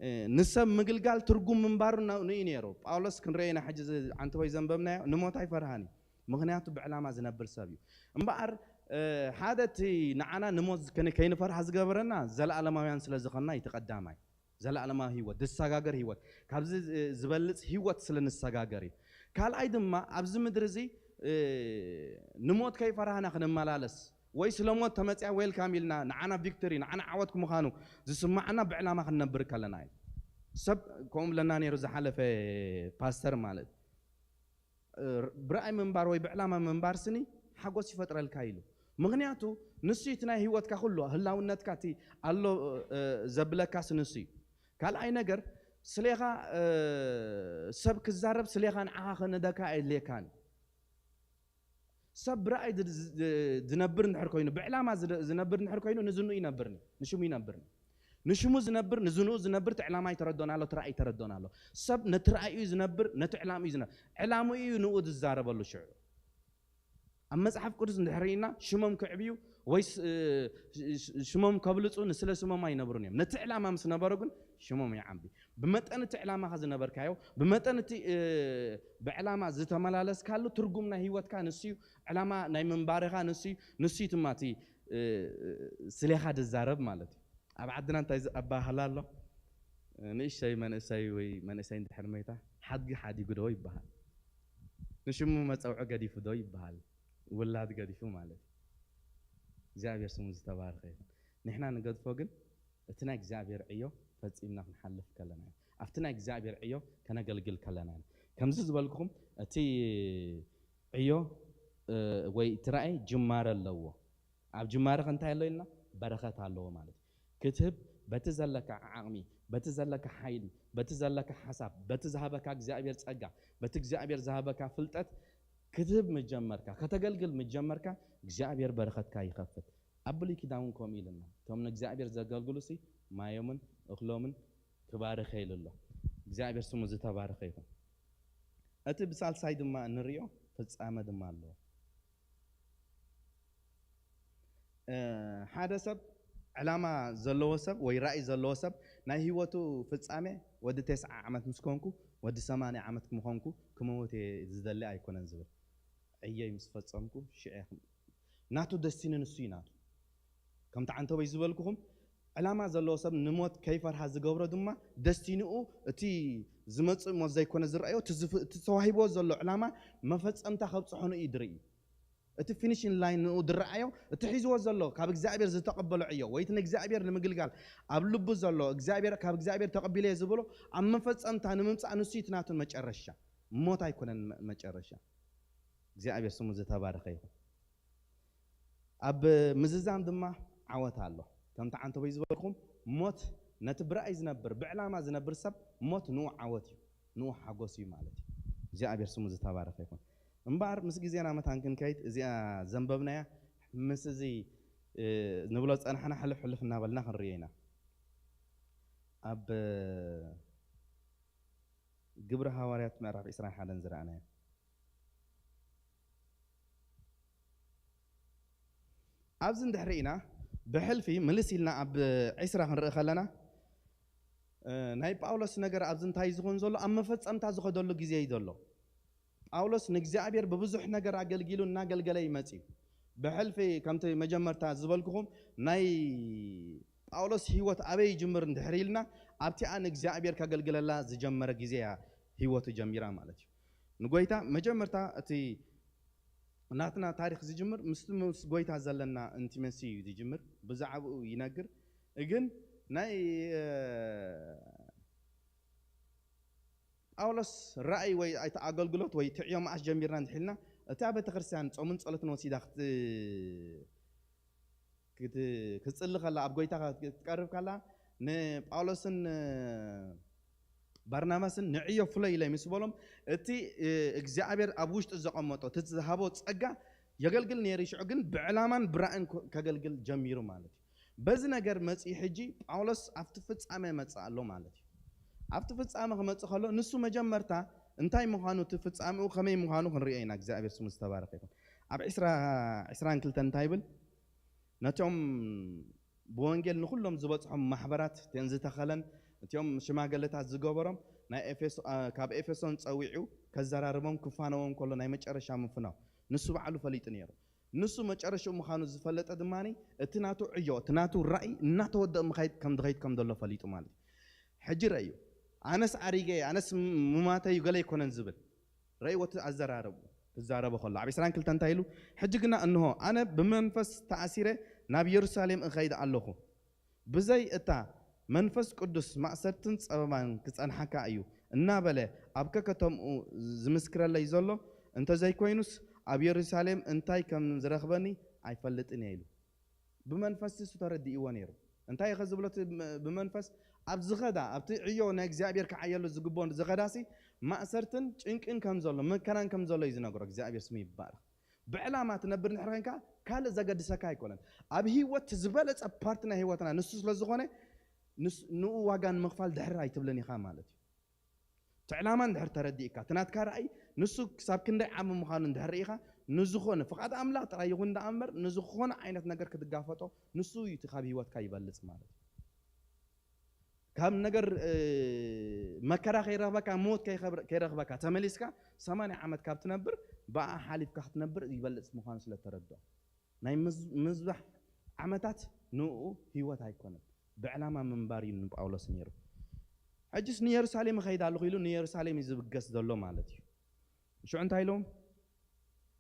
እ፣ ንሰብ ምግልጋል ትርጉም ምንባሩ ና-፣ ንእዩ ነይሩ። ጳውሎስ ክንርእዮ ኢና ሕጂ እዚ ዓንተቦይ ዘንበብናዮ፣ ንሞት ኣይፈርሃን እዩ። ምኽንያቱ ብዕላማ ዝነብር ሰብ እዩ። እምበኣር፣ እ፣ ሓደ እቲ ንዓና ንሞት ከነ-፣ ከይንፈርሃ ዝገበረና ዘለኣለማውያን ስለ ዝኾንና እዩ እቲ ቀዳማይ። ዘለኣለማዊ ህይወት፣ ዝሰጋገር ህይወት፣ ካብዚ ዝ-፣ ዝበልጽ ህይወት ስለ ንሰጋገር እዩ። ካልኣይ ድማ ኣብዚ ምድሪ እዚ፣ እ፣ ንሞት ከይፈራህና ክንመላለስ ወይ ስለ ሞት ተመጽያ ዌልካም ኢልና ንዓና ቪክቶሪ፣ ንዓና ዓወት ምዃኑ ዝስማዓና ብዕላማ ክንነብር ከለና እዩ። ሰብ ከምኡ ብለና ነይሩ ዝሓለፈ ፓስተር ማለት፣ እ፣ ብራእይ ምንባር ወይ ብዕላማ ምንባር ስኒ ሓጎስ ይፈጥረልካ ኢሉ። ምኽንያቱ ንሱ እቲ ናይ ህይወትካ ኩሉ ህላውነትካ እቲ ኣሎ፣ እ፣ ዘብለካስ ንሱ እዩ። ካልኣይ ነገር ስሌኻ፣ እ፣ ሰብ ክዛረብ ስሌኻ ንዓኻ ከነደካ ኣየድልየካን። ሰብ ብራእይ ዝ-፣ ዝ-፣ ዝነብር እንድሕር ኮይኑ፣ ብዕላማ ዝደ-፣ ዝነብር እንድሕር ኮይኑ፣ ንዝንኡ ይነብርኒ፣ ንሽሙ ይነብርኒ። ንሽሙ ዝነብር፣ ንዝንኡ ዝነብር፣ እቲ ዕላማ ይተረዶን ኣሎ፣ እቲ ራእይ ይተረዶን ኣሎ። ሰብ ነቲ ራእዩ ዝነብር፣ ነቲ ዕላምኡ ዝነ-፣ ዕላምኡ እዩ ንኡ ዝዛረበሉ ሽዑ። ኣብ መጽሓፍ ቅዱስ እንድሕር ርኢና፣ ሽሞም ክዕብዩ ወይ ስ-፣ እ፣ ሽ-፣ ሽ-፣ ሽሞም ከብልጹ ንስለ ሽሞም ኣይነብሩን እዮም። ነቲ ዕላማ ምስ ነበሩ ግን ሽሞም ይዓቢ። ብመጠን እቲ ዕላማኻ ዝነበርካዮ፣ ብመጠን እቲ፣ እ፣ ብዕላማ ዝተመላለስካሉ ትርጉም ናይ ህይወትካ ንሱ እዩ። ዕላማ ናይ ምንባርኻ ንሱ እዩ። ንሱ እዩ ድማ እቲ፣ እ፣ ስሌኻ ዝዛረብ ማለት እዩ። ኣብ ዓድና እንታይ ዝ-፣ ኣባህላ ኣሎ? ንእሽተይ መንእሰይ ወይ መንእሰይ እንድሕር መይታ፣ ሓድጊ ሓዲጉ ዶ ይበሃል። ንሽሙ መጸውዒ ገዲፉ ዶ ይበሃል። ውላድ ገዲፉ ማለት እዩ። እግዚኣብሔር ስሙ ዝተባረኸ ይኹን። ንሕና ንገድፎ ግን እቲ ናይ እግዚኣብሔር ዕዮ ፈጺምና ክንሓልፍ ከለና እዩ። ኣብቲ ናይ እግዚኣብሔር ዕዮ ከነገልግል ከለና እዩ። ከምዚ ዝበልኩኹም እቲ ዕዮ፣ እ፣ ወይ እቲ ራእይ ጅማረ ኣለዎ። ኣብ ጅማረ ከ እንታይ ኣሎ ኢልና? በረኸት ኣለዎ ማለት እዩ። ክትህብ በቲ ዘለካ ዓቕሚ፣ በቲ ዘለካ ሓይሊ፣ በቲ ዘለካ ሓሳብ፣ በቲ ዝሃበካ እግዚኣብሔር ጸጋ፣ በቲ እግዚኣብሔር ዝሃበካ ፍልጠት ክትህብ ምስ ጀመርካ፣ ከተገልግል ምስ ጀመርካ እግዚኣብሔር በረኸትካ ይኸፍት። ኣብ ብሉይ ኪዳን እውን ከምኡ ኢሉና። እቶም ንእግዚኣብሔር ዘገልግሉሲ ማዮምን እኽሎምን ክባርኸ ኢሉ ኣሎ። እግዚኣብሔር ስሙ ዝተባረኸ ይኹን። እቲ ብሳልሳይ ድማ እንሪኦ ፍጻመ ድማ ኣለዎ። እ፣ ሓደ ሰብ ዕላማ ዘለዎ ሰብ ወይ ራእይ ዘለዎ ሰብ ናይ ህይወቱ ፍጻሜ ወዲ ተስዓ ዓመት ምስ ኮንኩ፣ ወዲ ሰማንያ ዓመት ምኾንኩ ክመውት እየ ዝደሊ ኣይኮነን ዝብል። ዕየይ ምስ ፈጸምኩ ሽዑ ክም-፣ ናቱ ደስቲኒ ንሱ እዩ ናቱ። ከምቲ ዓንተቦይ ዝበልኩኹም፣ ዕላማ ዘለዎ ሰብ ንሞት ከይፈርሃ ዝገብሮ ድማ፣ ደስቲንኡ እቲ ዝመጽእ ሞት ዘይኮነ ዝረኣዮ፣ እቲ ዝፍ-፣ እቲ ተዋሂብዎ ዘሎ ዕላማ መፈጸምታ ከብጽሖ ንኡ እዩ ዝርኢ። እቲ ፊኒሽን ላይን ንኡ ዝረኣዮ፣ እቲ ሒዝዎ ዘሎ ካብ እግዚኣብሔር ዝተቐበሎ ዕዮ፣ ወይ እቲ ንእግዚኣብሔር ንምግልጋል ኣብ ልቡ ዘሎ፣ እግዚኣብሔር፣ ካብ እግዚኣብሔር ተቐቢለዮ ዝብሎ፣ ኣብ መፈጸምታ ንምምጻእ ንሱ እዩ እቲ ናቱ መጨረሻ። ሞት ኣይኮነን መ-፣ መጨረሻ። እግዚኣብሔር ስሙ ዝተባረኸ ይኹን። ኣብ ምዝዛም ድማ ዓወት ኣሎ። ከምቲ ዓንተቦይ ዝበልኩም፣ ሞት ነቲ ብራእይ ዝነብር፣ ብዕላማ ዝነብር ሰብ፣ ሞት ንኡ ዓወት እዩ፣ ንኡ ሓጎስ እዩ ማለት እዩ። እግዚኣብሔር ስሙ ዝተባረኸ ይኹን። እምበኣር ምስ ግዜና መታን ክንከይድ፣ እዚኣ ዘንበብናያ ምስ እዚ፣ እ፣ ንብሎ ዝጸናሕና ሕልፍ ሕልፍ እናበልና ክንርእዮ ኢና። ኣብ ግብሪ ሃዋርያት ምዕራፍ ዕስራን ሓደን ዝረኣናዮ። ኣብዚ እንድሕር ኢና ብሕልፊ ምልስ ኢልና ኣብ ዕስራ ክንርኢ ከለና፣ እ፣ ናይ ጳውሎስ ነገር ኣብዚ እንታይ ዝኹን ዘሎ፣ ኣብ መፈጸምታ ዝኸደሉ ግዜ እዩ ዘሎ። ጳውሎስ ንእግዚኣብሔር ብብዙሕ ነገር ኣገልጊሉ እናገልገለ ይመጽእ እዩ። ብሕልፊ ከምቲ መጀመርታ ዝበልኩኹም ናይ ጳውሎስ ህይወት ኣበይ ይጅምር እንድሕር ኢልና፣ ኣብቲኣ ንእግዚኣብሔር ከገልግለላ ዝጀመረ ግዜ እያ ህይወቱ ጀሚራ ማለት እዩ። ንጎይታ መጀመርታ እቲ ናትና ታሪኽ ዝጅምር ምስቲ ምስ ጎይታ ዘለና ኢንቲመሲ እዩ ዝጅምር። ብዛዕባኡ ይነግር። ግን ናይ፣ እ፣ ጳውሎስ ራእይ ወይ እቲ ኣገልግሎት ወይ እቲ ዕዮ መዓስ ጀሚርና እንድሕልና፣ እታ ቤተክርስትያን ጾምን ጸሎትን ወሲዳ ክት-፣ ክት-፣ ክትጽሊ ከላ፣ ኣብ ጎይታ ክትቀርብ ከላ፣ ንጳውሎስን ባርናባስን ንዕዮ ፍለዩለይ ምስ በሎም፣ እቲ፣ እ፣ እግዚኣብሔር ኣብ ውሽጡ ዘቐመጦ፣ እቲ ዝሃቦ ጸጋ የገልግል ነይሩ። ሽዑ ግን ብዕላማን ብራእን ኮ-፣ ከገልግል ጀሚሩ ማለት እዩ። በዚ ነገር መጺኡ ሕጂ ጳውሎስ ኣብቲ ፍጻሜ መጽእ ኣሎ ማለት እዩ። ኣብቲ ፍጻሜ ክመጽእ ከሎ፣ ንሱ መጀመርታ እንታይ ምዃኑ፣ እቲ ፍጻሜኡ ከመይ ምዃኑ ክንርእዮ ኢና። እግዚኣብሔር ስሙ ዝተባረኸ ይኹን። ኣብ ዕስራ፣ ዕስራን ክልተን እንታይ ይብል? ነቶም ብወንጌል ንኹሎም ዝበጽሖም ማሕበራት፣ እተን ዝተኸለን፣ እቲኦም ሽማግለታት ዝገበሮም፣ ናይ ኤፌሶ-፣ ኣ፣ ካብ ኤፌሶን ጸዊዑ ከዘራርቦም ክፋነዎም ከሎ፣ ናይ መጨረሻ ምፍናው ንሱ ባዕሉ ፈሊጡ ነይሩ። ንሱ መጨረሻኡ ምዃኑ ዝፈለጠ ድማ፣ እቲ ናቱ ዕዮ፣ እቲ ናቱ ራእይ እናተወደአ ምኻይድ ከም ዝኸይድ ከም ዘሎ ፈሊጡ ማለት እዩ። ሕጂ ረእዩ፣ ኣነስ ኣሪገ እየ፣ ኣነስ ም-፣ ምማተይ እዩ፣ ገለ ኣይኮነን ዝብል። ረእይዎ እቲ ኣዘራረቡ፣ ክዛረቦ ከሎ፣ ኣብ ዕስራን ክልተን እንታይ ኢሉ? ሕጂ ግና እንሆ፣ ኣነ ብመንፈስ ተኣሲረ ናብ የሩሳሌም እኸይድ ኣለኹ። ብዘይ እታ መንፈስ ቅዱስ ማእሰርትን ጸበባን ክጸንሓካ እዩ እናበለ ኣብ ከከተምኡ ዝምስክረለይ ዘሎ እንተዘይኮይኑስ፣ ኣብ የሩሳሌም እንታይ ከም ዝረኽበኒ ኣይፈልጥን እየ ኢሉ። ብመንፈስ እሱ ተረዲእዎ ነይሩ። እንታይ ኢኸ ዝብሎ እቲ ብ-፣ ብመንፈስ? ኣብ ዝኸዳ፣ ኣብቲ ዕዮ ናይ እግዚኣብሔር ክዓየሉ ዝግብኦ ዝኸዳሲ፣ ማእሰርትን ጭንቅን ከም ዘሎ፣ መከራን ከም ዘሎ እዩ ዝነግሮ። እግዚኣብሔር ስሙ ይባረኽ። ብዕላማ ትነብር እንድሕር ኮንካ፣ ካልእ ዘገድሰካ ኣይኮነን። ኣብ ህይወት ዝበለጸ ፓርቲ ናይ ህይወትና ንሱ ስለ ዝኾነ፣ ንስ-፣ ንኡ ዋጋ ንምኽፋል ድሕር ኣይትብልን ኢኻ ማለት እዩ። እቲ ዕላማ እንድሕር ተረዲእካ፣ እቲ ናትካ ራእይ ንሱ ክሳብ ክንደይ ዓቢ ምዃኑ እንድሕር ርኢኻ፣ ንዝኾነ ፍቓድ ኣምላኽ ጥራይ ይኹን ደኣ እምበር፣ ንዝኾነ ዓይነት ነገር ክትጋፈጦ ንሱ እዩ እቲ ካብ ህይወትካ ይበልጽ ማለት እዩ። ካብ ነገር፣ እ፣ መከራ ከይረኽበካ፣ ሞት ከይኸብር-፣ ከይረኽበካ፣ ተመሊስካ ሰማንያ ዓመት ካብ ትነብር፣ ብኣ ሓሊፍካ ክትነብር ይበልጽ ምዃኑ ስለ ተረድኦ። ናይ ምዝ-፣ ምዝባሕ ዓመታት ንኡ ህይወት ኣይኮነን፣ ብዕላማ ምንባር እዩ ንጳውሎስ ነይሩ። ሕጅስ ንየሩሳሌም እኸይድ ኣለኹ ኢሉ ንየሩሳሌም እዩ ዝብገስ ዘሎ ማለት እዩ። ሽዑ እንታይ ኢሎም?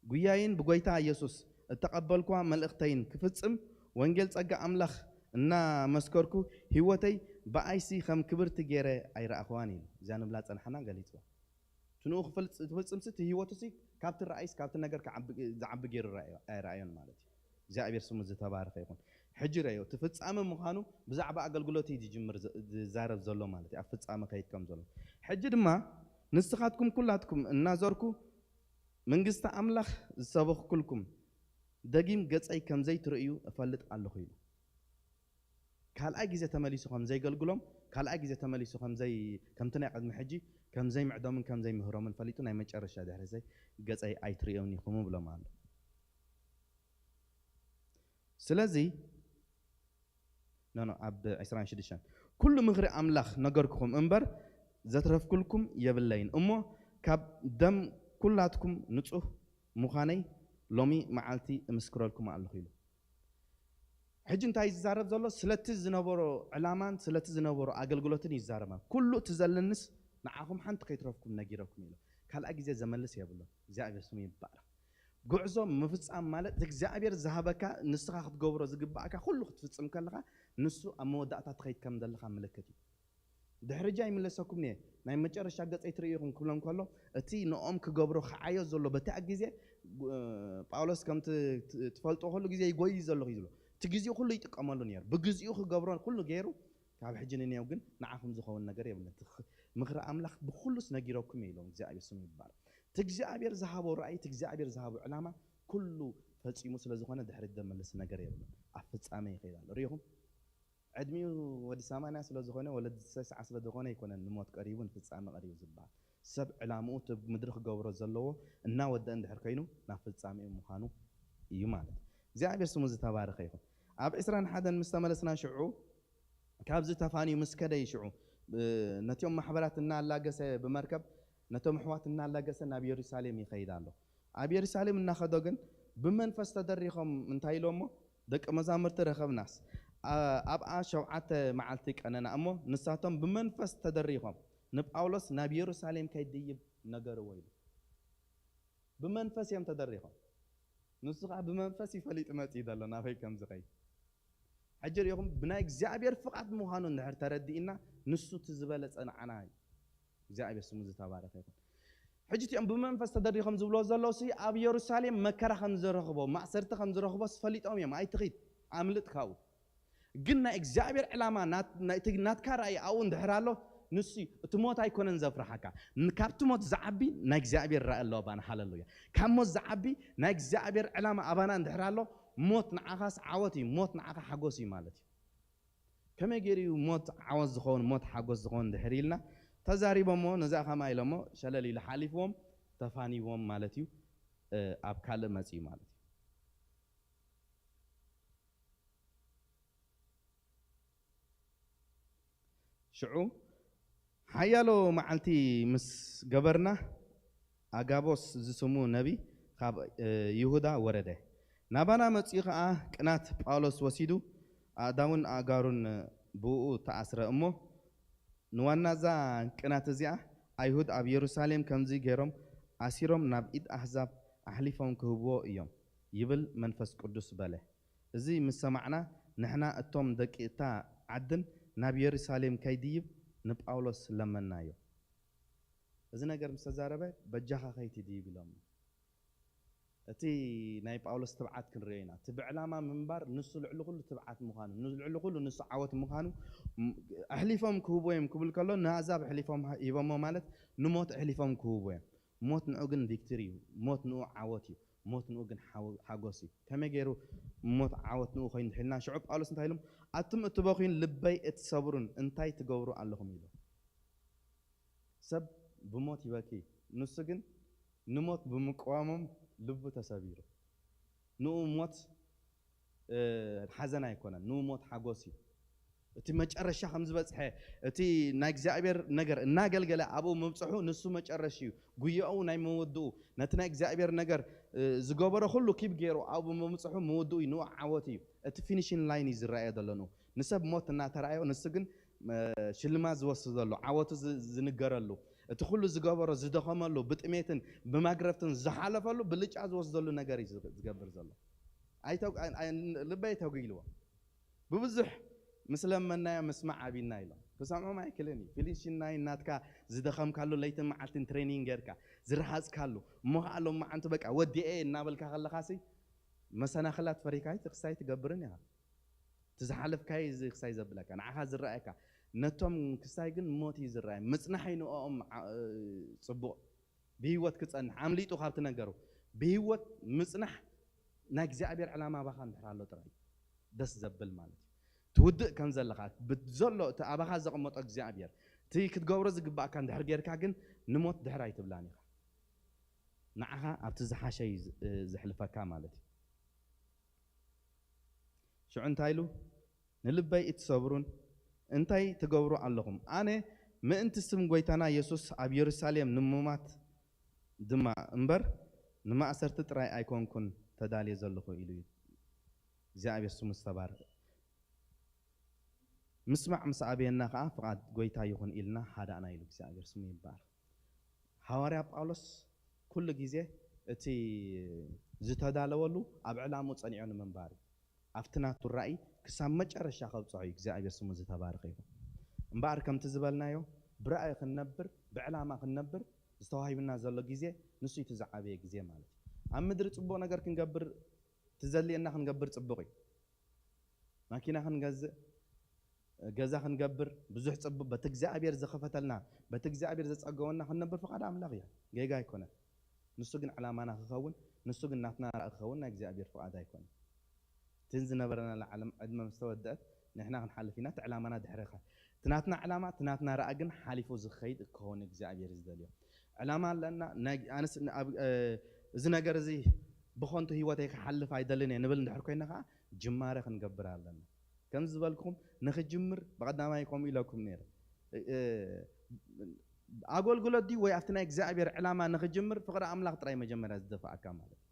ጉያይን ብጎይታ ኢየሱስ እተቐበልኳ መልእኽተይን ክፍጽም፣ ወንጌል ጸጋ ኣምላኽ እናመስከርኩ፣ ህይወተይ ብኣይሲ ከም ክብርቲ ገይረ ኣይረኣኽዋን ኢሉ። እዚኣ ንብላ ጸንሓና ገሊጽዋ። እቲ ንኡ ክፍልጽ-፣ ክፍጽምሲ እቲ ህይወቱሲ ካብቲ ራእይስ ካብቲ ነገር ክዓቢ-፣ ዝዓቢ ገይሩ ረኣዮ፣ ኣይረኣዮን ማለት እዩ። እግዚኣብሔር ስሙ ዝተባረኸ ይኹን። ሕጂ ረእዮ፣ እቲ ፍጻመ ምዃኑ ብዛዕባ ኣገልግሎት እዩ ዝጅምር ዘ-፣ ዝዛረብ ዘሎ ማለት እዩ። ኣብ ፍጻመ ከይድ ከም ዘሎ። ሕጂ ድማ ንስኻትኩም ኩላትኩም እናዞርኩ መንግስቲ ኣምላኽ ዝሰበኽኩልኩም ደጊም ገጸይ ከም ዘይትርእዩ እፈልጥ ኣለኹ ኢሉ። ካልኣይ ግዜ ተመሊሱ ከም ዘይገልግሎም፣ ካልኣይ ግዜ ተመሊሱ ከም ዘይ-፣ ከምቲ ናይ ቅድሚ ሕጂ ከም ዘይምዕዶምን ከም ዘይምህሮምን ፈሊጡ ናይ መጨረሻ ድሕሪ ዘይ ገጸይ ኣይትርእዮን ኢኹም እብሎም ኣሎ። ስለዚ፣ ኖ፣ ኖ፣ ኣብ ዕስራን ሽዱሽተን፣ "ኩሉ ምኽሪ ኣምላኽ ነገርኩኹም እምበር ዘትረፍኩልኩም የብለይን እሞ፣ ካብ ደም ኩላትኩም ንጹህ ምዃነይ ሎሚ መዓልቲ እምስክረልኩም ኣለኹ" ኢሉ። ሕጂ እንታይ ዝዛረብ ዘሎ? ስለቲ ዝነበሮ ዕላማን ስለቲ ዝነበሮ ኣገልግሎትን ይዛረባ። ኩሉ እቲ ዘለንስ ንዓኹም ሓንቲ ከይትረፍኩም ነጊረኩም ኢሎ። ካልኣ ግዜ ዘመልስ የብሉን። እግዚኣብሔር ስሙ ይባረክ። ጉዕዞ ምፍጻም ማለት እግዚኣብሔር ዝሃበካ፣ ንስኻ ክትገብሮ ዝግባእካ ኩሉ ክትፍጽም ከለኻ፣ ንሱ ኣብ መወዳእታ ትኸይድ ከም ዘለኻ ምልክት እዩ። ድሕሪ ጃ ይምለሰኩም እየ፣ ናይ መጨረሻ ገጸይ ትርእዩ ኢኹም ክብሎም ከሎ፣ እቲ ንኦም ክገብሮ ክዓዮ ዘሎ በቲ ግዜ፣ እ፣ ጳውሎስ ከምቲ ት-፣ ትፈልጦ ኩሉ ግዜ ይጎይ ዘለኹ እዩ ዝብሎ። እቲ ግዜኡ ኩሉ ይጥቀመሉ ነይሩ። ብግዜኡ ክገብሮ ኩሉ ገይሩ፣ ካብ ሕጂ ንኔው ግን ንዓኹም ዝኸውን ነገር የብለን። እቲ ኽ-፣ ምኽሪ ኣምላኽ ብኹሉስ ነጊረኩም እየ ኢሎም። እግዚኣብሔር ስሙ ይባረክ። እቲ እግዚኣብሔር ዝሃቦ ራእይ፣ እቲ እግዚኣብሔር ዝሃቦ ዕላማ ኩሉ ፈጺሙ ስለ ዝኾነ ድሕሪት ዘመልስ ነገር የብሉን። ኣብ ፍጻሜ ይኸይድ ኣሎ። ርኢኹም? ዕድሚኡ ወዲ ሰማንያ ስለ ዝኾነ፣ ወለዲ ተስዓ ስለ ዝኾነ ኣይኮነን ንሞት ቀሪቡ፣ ንፍጻሜ ቀሪቡ ዝበሃል። ሰብ ዕላምኡ እቲ ምድሪ ክገብሮ ዘለዎ እናወደአ እንድሕር ኮይኑ ናብ ፍጻሜኡ ምዃኑ እዩ ማለት እዩ። እግዚኣብሔር ስሙ ዝተባረኸ ይኹን። ኣብ ዕስራን ሓደን ምስ ተመለስና ሽዑ ካብዚ ተፋንዩ ምስ ከደ እዩ ሽዑ፣ እ፣ ነቲኦም ማሕበራት እናላገሰ ብመርከብ ነቶም ኣሕዋት እናላገሰ ናብ የሩሳሌም ይኸይድ ኣሎ። ኣብ የሩሳሌም እናኸዶ ግን ብመንፈስ ተደሪኾም እንታይ ኢሎሞ? ደቂ መዛሙርቲ ረኸብናስ፣ ኣ-፣ ኣብኣ ሸውዓተ መዓልቲ ቀነና እሞ ንሳቶም ብመንፈስ ተደሪኾም ንጳውሎስ ናብ የሩሳሌም ከይድይብ ነገርዎ ኢሉ። ብመንፈስ እዮም ተደሪኾም። ንሱ ኸዓ ብመንፈስ እዩ ፈሊጡ መጺኡ ዘሎ ናበይ ከም ዝኸይድ። ሕጂ ርኢኹም፣ ብናይ እግዚኣብሔር ፍቓድ ምዃኑ እንድሕር ተረዲእና፣ ንሱ እቲ ዝበለጸ ንዓና እዩ። እግዚኣብሔር ስሙ ዝተባረኸ ይኹን። ሕጂ እቲኦም ብመንፈስ ተደሪኾም ዝብሎ ዘለዉ ሲ ኣብ የሩሳሌም መከራ ከም ዝረኽቦ፣ ማእሰርቲ ከም ዝረኽቦ ስፈሊጦም እዮም። ኣይትኺድ፣ ኣምልጥ ካብኡ። ግን ናይ እግዚኣብሔር ዕላማ፣ ናት-፣ ናይ-፣ እቲ ናትካ ራእይ ኣብኡ እንድሕር ኣሎ፣ ንሱ እዩ። እቲ ሞት ኣይኮነን ዘፍርሓካ። ን-፣ ካብቲ ሞት ዝዓቢ ናይ እግዚኣብሔር ራእይ ኣሎ ኣባና። ሃለሉያ። ካብ ሞት ዝዓቢ ናይ እግዚኣብሔር ዕላማ ኣባና እንድሕር ኣሎ፣ ሞት ንዓኻስ ዓወት እዩ። ሞት ንዓኻ ሓጎስ እዩ ማለት እዩ። ከመይ ገይሩ እዩ ሞት ዓወት ዝኸውን፣ ሞት ሓጎስ ዝኸውን ድሕር ኢልና ተዛሪቦሞ፣ ነዚኣ ከማ ኢሎሞ ሸለል ኢሉ ሓሊፍዎም፣ ተፋኒዎም ማለት እዩ። እ፣ ኣብ ካልእ መጺኡ ማለት እዩ። ሽዑ ሓያሎ መዓልቲ ምስ ገበርና፣ ኣጋቦስ ዝስሙ ነቢ ካብ፣ እ፣ ይሁዳ ወረደ። ናባና መጺኡ ኸኣ ቅናት ጳውሎስ ወሲዱ፣ ኣእዳውን ኣእጋሩን ብእኡ ተኣስረ እሞ፣ ንዋናዛ ቅናት እዚኣ፣ ኣይሁድ ኣብ የሩሳሌም ከምዚ ገይሮም ኣሲሮም ናብ ኢድ ኣህዛብ ኣሕሊፎም ክህብዎ እዮም ይብል መንፈስ ቅዱስ በለ። እዚ ምስ ሰማዕና፣ ንሕና እቶም ደቂ እታ ዓድን ናብ የሩሳሌም ከይድይብ ንጳውሎስ ለመናዮ። እዚ ነገር ምስ ተዛረበ፣ በጃኻ ከይትድይብ ኢሎም። እቲ ናይ ጳውሎስ ትብዓት ክንርእዮ ኢና። እቲ ብዕላማ ምንባር፣ ንሱ ልዕሊ ኩሉ ትብዓት ምዃኑ፣ ን-፣ ልዕሊ ኩሉ ንሱ ዓወት ምዃኑ፣ ም-፣ ኣሕሊፎም ክህብዎ እዮም ክብል ከሎ፣ ንኣህዛብ ኣሕሊፎም ሂቦሞ ማለት ንሞት ኣሕሊፎም ክህብዎ እዮም። ሞት ንኡ ግን ቪክትሪ እዩ። ሞት ንኡ ዓወት እዩ። ሞት ንኡ ግን ሓው-፣ ሓጎስ እዩ። ከመይ ገይሩ ሞት ዓወት ንኡ ኮይኑ ድሒልና? ሽዑ ጳውሎስ እንታይ ኢሎም? ኣቱም እትበኽዩን ልበይ እትሰብሩን እንታይ ትገብሩ ኣለኹም? ኢሉ። ሰብ ብሞት ይበኪ፣ ንሱ ግን ንሞት ብምቅዋሞም ልቡ ተሰቢሩ። ንኡ ሞት፣ እ፣ ሓዘን ኣይኮነን፣ ንኡ ሞት ሓጎስ እዩ። እቲ መጨረሻ ከም ዝበጽሐ፣ እቲ ናይ እግዚኣብሔር ነገር እናገልገለ ኣብኡ ምብጽሑ ንሱ መጨረሽኡ፣ ጉያኡ ናይ መወድኡ፣ ነቲ ናይ እግዚኣብሔር ነገር፣ እ፣ ዝገበሮ ኩሉ ኪብ ገይሩ ኣብኡ ምብጽሑ ምውድኡ እዩ፣ ንኡ ዓወት እዩ። እቲ ፊኒሽን ላይን እዩ ዝረኣዮ ዘሎ ንኡ። ንሰብ ሞት እናተራእዮ፣ ንሱ ግን፣ እ፣ ሽልማት ዝወስድ ዘሎ፣ ዓወቱ ዝ-፣ ዝንገረሉ፣ እቲ ኩሉ ዝገበሮ፣ ዝደኸመሉ፣ ብጥሜትን ብማግረፍትን ዝሓለፈሉ ብልጫ ዝወስደሉ ነገር እዩ ዝግ-፣ ዝገብር ዘሎ። ኣይተው-፣ ኣይ-፣ ኣይ-፣ ልበይ ተጉይልዎ። ብብዙሕ ምስ ለመናዮ ምስማዕ ኣቢና ኢሎም። ክሰምዖም ኣይክልን እዩ። ፊኒሽን ላይን ናትካ ዝደኸምካሉ፣ ለይትን መዓልትን ትሬኒንግ ጌርካ፣ ዝረሃጽካሉ፣ እሞ ኸዓ ሎማዓንቲ በቃ ወዲኤ እናበልካ ከለኻሲ፣ መሰናኽላት ፈሪህካ ክሳይ ትገብርን ኢኻ። እቲ ዝሓለፍካዮ እዚ ክሳይ ዘብለካ፣ ንዓኻ ዝረኣየካ። ነቶም ክሳይ ግን ሞት እዩ ዝረኣየ። ምጽናሕ እዩ ንኦም ዓ-፣ ጽቡቕ። ብህይወት ክጸንሕ፣ ኣምሊጡ ካብቲ ነገሩ። ብህይወት ምጽናሕ ናይ እግዚኣብሔር ዕላማ ኣባኻ እንድሕር ኣሎ ጥራይ ደስ ዘብል ማለት እዩ። ትውድእ ከም ዘለኻ፣ ብዘሎ እቲ ኣባኻ ዘቐመጦ እግዚኣብሔር፣ እቲ ክትገብሮ ዝግባእካ እንድሕር ጌርካ ግን ንሞት ድሕር ኣይትብላን ኢኻ። ንዓኻ ኣብቲ ዝሓሸ እዩ ዝ-፣ እ፣ ዘሕልፈካ ማለት እዩ። ሽዑ እንታይ ኢሉ? ንልበይ እትሰብሩን እንታይ ትገብሩ ኣለኹም? ኣነ ምእንቲ ስም ጐይታና የሱስ ኣብ የሩሳሌም ንሙማት ድማ እምበር ንማእሰርቲ ጥራይ ኣይኮንኩን ተዳልየ ዘለኹ ኢሉ እዩ። እግዚኣብሔር ስሙ ዝተባረኸ። ምስማዕ ምስ ኣበየና ከዓ ፍቓድ ጎይታ ይኹን ኢልና ሃዳእና ኢሉ እግዚኣብሔር ስሙ ይባረክ። ሃዋርያ ጳውሎስ ኩሉ ግዜ እቲ ዝተዳለወሉ ኣብ ዕላምኡ ጸኒዑ ንምንባር እዩ። ኣብቲ ናቱ ራእይ ክሳብ መጨረሻ ከብጽሖ እዩ እግዚኣብሔር ስሙ ዝተባረኸ ይኹን። እምበኣር ከምቲ ዝበልናዮ ብራእይ ክንነብር ብዕላማ ክንነብር ዝተዋሂብና ዘሎ ግዜ ንሱ እቲ ዝዓበየ ግዜ ማለት እዩ። ኣብ ምድሪ ጽቡቕ ነገር ክንገብር ትዘልየና ክንገብር ጽቡቕ እዩ። ማኪና ክንገዝእ ገዛ ክንገብር ብዙሕ ጽቡቕ በቲ እግዚኣብሔር ዝኸፈተልና በቲ እግዚኣብሔር ዘጸገወና ክንነብር ፍቓድ ኣምላኽ እያ። ጌጋ ኣይኮነን። ንሱ ግን ዕላማና ክኸውን ንሱ ግን ናትና ራእይ ክኸውን ናይ እግዚኣብሔር ፍቓድ ኣይኮነን። እትን ዝነበረና ዓለም ዕድመ ምስ ተወደአት ንሕና ክንሓልፍ ኢና። እቲ ዕላማና ድሕርኻ እቲ ናትና ዕላማ እቲ ናትና ራእይ ግን ሓሊፉ ዝኸይድ ክኸውን እግዚኣብሔር ዝደልዮ ዕላማ ኣለና። ናይ- ኣነስ ኣብ- እ- እዚ ነገር እዚ ብኸንቱ ህይወተይ ክሓልፍ ኣይደልን እየ ንብል እንድሕር ኮይና ከዓ ጅማረ ክንገብር ኣለና። ከምዚ ዝበልኩኹም ንኽጅምር ብቐዳማይ ከምኡ ኢለኩም ነይረ። እ- እ- ኣገልግሎት ድዩ ወይ ኣብቲ ናይ እግዚኣብሔር ዕላማ ንኽጅምር ፍቕሪ ኣምላኽ ጥራይ መጀመርያ ዝደፍኣካ ማለት እዩ።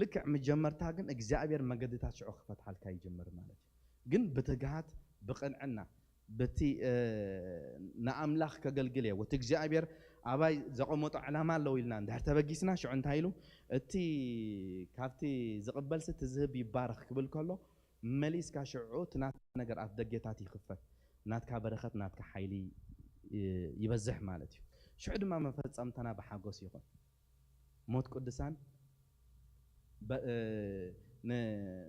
ልክዕ መጀመርታ ግን እግዚኣብሔር መገድታት ሽዑ ክፈትሓልካ ይጅምር ማለት እዩ። ግን ብትግሃት ብቕንዕና በቲ ንኣምላኽ ከገልግል እየ ወቲ እግዚኣብሔር ኣባይ ዘቐመጦ ዕላማ ኣለዉ ኢልና እንድሕር ተበጊስና ሽዑ እንታይ ኢሉ እቲ ካብቲ ዝቕበልሲ እቲ ዝህብ ይባረኽ ክብል ከሎ መሊስካ ሽዑ እቲ ናትካ ነገር ኣፍ ደጌታት ይኽፈት ናትካ በረኸት ናትካ ሓይሊ ይበዝሕ ማለት እዩ። ሽዑ ድማ መፈጸምታና ብሓጎስ ይኹን ሞት ቅዱሳን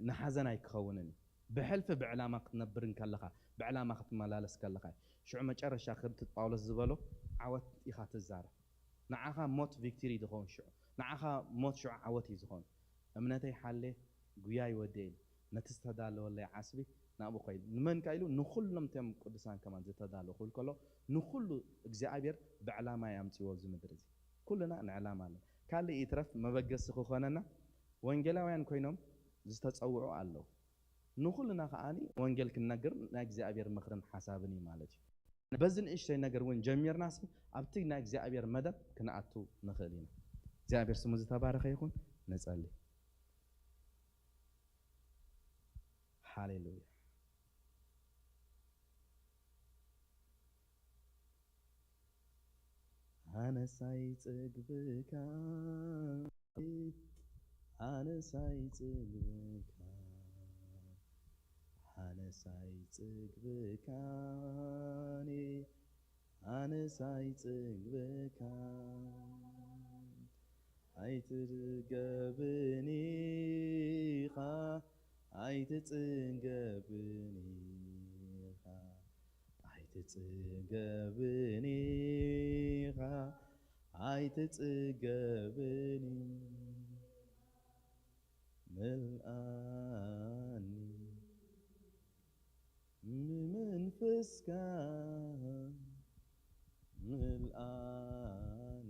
ንሓዘን ኣይክኸውንን እዩ። ብሕልፊ ብዕላማ ክትነብር እንከለኻ ብዕላማ ክትመላለስ ከለኻ ሽዑ መጨረሻ ከምቲ ጳውሎስ ዝበሎ ዓወት ኢኻ ትዛረብ። ንዓኻ ሞት ቪክትሪ ዝኸውን ሽዑ ንዓኻ ሞት ሽዑ ዓወት እዩ ዝኸውን። እምነተይ ሓሌ ጉያ ይወደ ኢሉ ነቲ ዝተዳለወለይ ዓስቢ ናብኡ ከይዱ ንመን ካ ኢሉ ንኩሎም ቶም ቅዱሳን ከማን ዝተዳለዉ ክብል ከሎ ንኩሉ እግዚኣብሔር ብዕላማ እዩ ኣምፅዎ ኣብዚ ምድሪ እዚ። ኩልና ንዕላማ ኣሎ ካልእ ይትረፍ መበገሲ ክኾነና ወንጌላውያን ኮይኖም ዝተፀውዑ ኣለዉ። ንኹልና ከዓኒ ወንጌል ክንነግር ናይ እግዚኣብሔር ምኽርን ሓሳብን እዩ ማለት እዩ። በዚ ንእሽተይ ነገር እውን ጀሚርናሲ ኣብቲ ናይ እግዚኣብሔር መደብ ክንኣቱ ንኽእል ኢና። እግዚኣብሔር ስሙ ዝተባረኸ ይኹን። ንጸሊ። ሃሌሉያ። ኣነሳይ ጽግብካ ኣነሳይ ጽግብካ ኣነሳይ ጽግብካ ኣነሳይ ጽግብካ ኣይትጽገብን ኢኻ ኣይትጽገብን ኢኻ ኣይትጽገብን ኢኻ ኣይትጽገብን ምልኣኒ ብመንፈስካ ምልኣኒ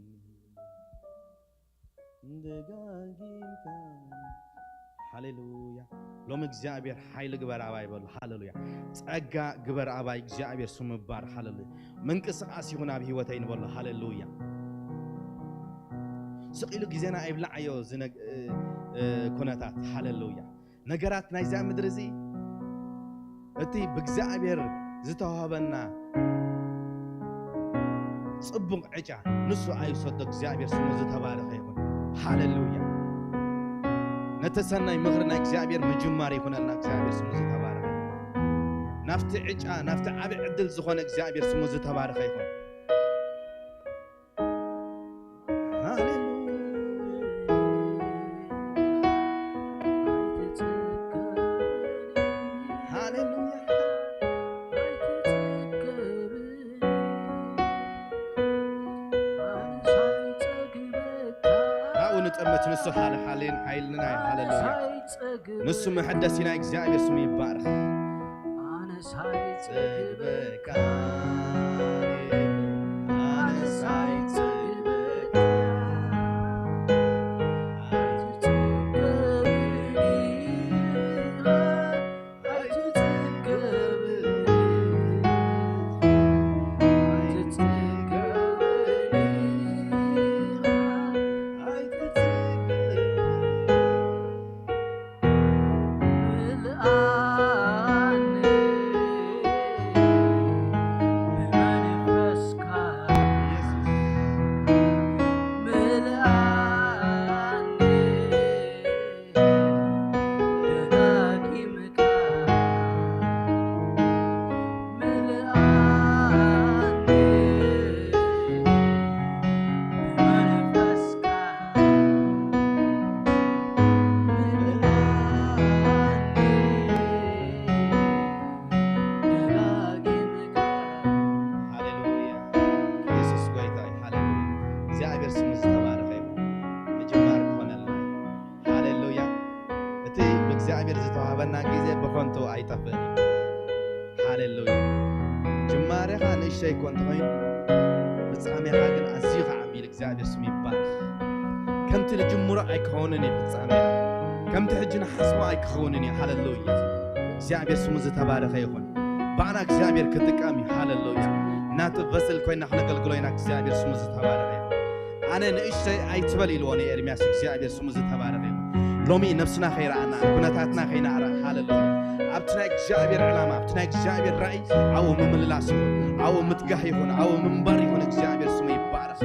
ደጋጊምካ ሃሌሉያ። ሎም እግዚኣብሔር ሓይሊ ግበር ኣባይ በሉ። ሃሌሉያ። ጸጋ ግበር ኣባይ እግዚኣብሔር ስሙ ይባር። ሃሌሉያ። ምንቅስቃስ ይኹን ኣብ ህይወተይ ንበሎ። ሃሌሉያ። ስቕ ኢሉ ግዜና ኣይብላዓዮ ኩነታት። ሃሌሉያ። ነገራት ናይዛ ምድሪ እዚ እቲ ብእግዚኣብሔር ዝተዋህበና ጽቡቕ ዕጫ ንሱ ኣይውሰዶ። እግዚኣብሔር ስሙ ዝተባረኸ ይኹን። ሃሌሉያ። ነተሰናይ ምኽሪ ናይ እግዚኣብሔር ምጅማር ይኹነልና። እግዚኣብሔር ስሙ ዝተባረኸ ናብቲ ዕጫ ናብቲ ዓቢ ዕድል ዝኾነ እግዚኣብሔር ስሙ ዝተባረኸ ይኹን። ንጠመት ንሱ ሓለ ሓሌን ሓይልንና ሃለሉያ። ንሱ መሐደሲና እግዚኣብሔር ስሙ ይባረክ። ኣነስ ኣይጽግበካ ኣነስ ኣይጽግበካ ኣይትጽገብኒ ኣይትጽገብኒ ኣይትጽገብኒ ስሙ ዝተባረኸ ይኹን። ምጅማር ክኾነልና። ሃሌሉያ። እቲ ብእግዚኣብሔር ዝተዋህበና ግዜ ብኸንቱ ኣይጠፍእን እዩ። ሃሌሉያ። ጅማሬኻ ንእሽተይ እኮ እንተኾይኑ፣ ፍጻሜኻ ግን ኣዝዩ ከዓቢ ኢሉ እግዚኣብሔር ስሙ ይባረኽ። ከምቲ ንጅምሮ ኣይክኸውንን እዩ ፍጻሜና። ከምቲ ሕጂ ንሓስቦ ኣይክኸውንን እዩ። ሃሌሉያ። እግዚኣብሔር ስሙ ዝተባረኸ ይኹን። ባዕና እግዚኣብሔር ክጥቀም እዩ። ሃሌሉያ። ናቱ ቨስል ኮይና ክነገልግሎ ኢና። እግዚኣብሔር ስሙ ዝተባረኸ ይኹን። ኣነ ንእሽተይ ኣይትበል ኢልዎ ንኤርምያስ። እግዚኣብሔር ስሙ ዝተባረኸ ይኹን። ሎሚ ነብስና ከይረኣና፣ ኩነታትና ከይነኣራ፣ ሃሌሉያ። ኣብቲ ናይ እግዚኣብሔር ዕላማ፣ ኣብቲ ናይ እግዚኣብሔር ራእይ ኣብኡ ምምልላስ ይኹን፣ ኣብኡ ምትጋህ ይኹን፣ ኣብኡ ምንባር ይኹን። እግዚኣብሔር ስሙ ይባረኽ።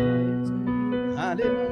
ሃሌሉያ።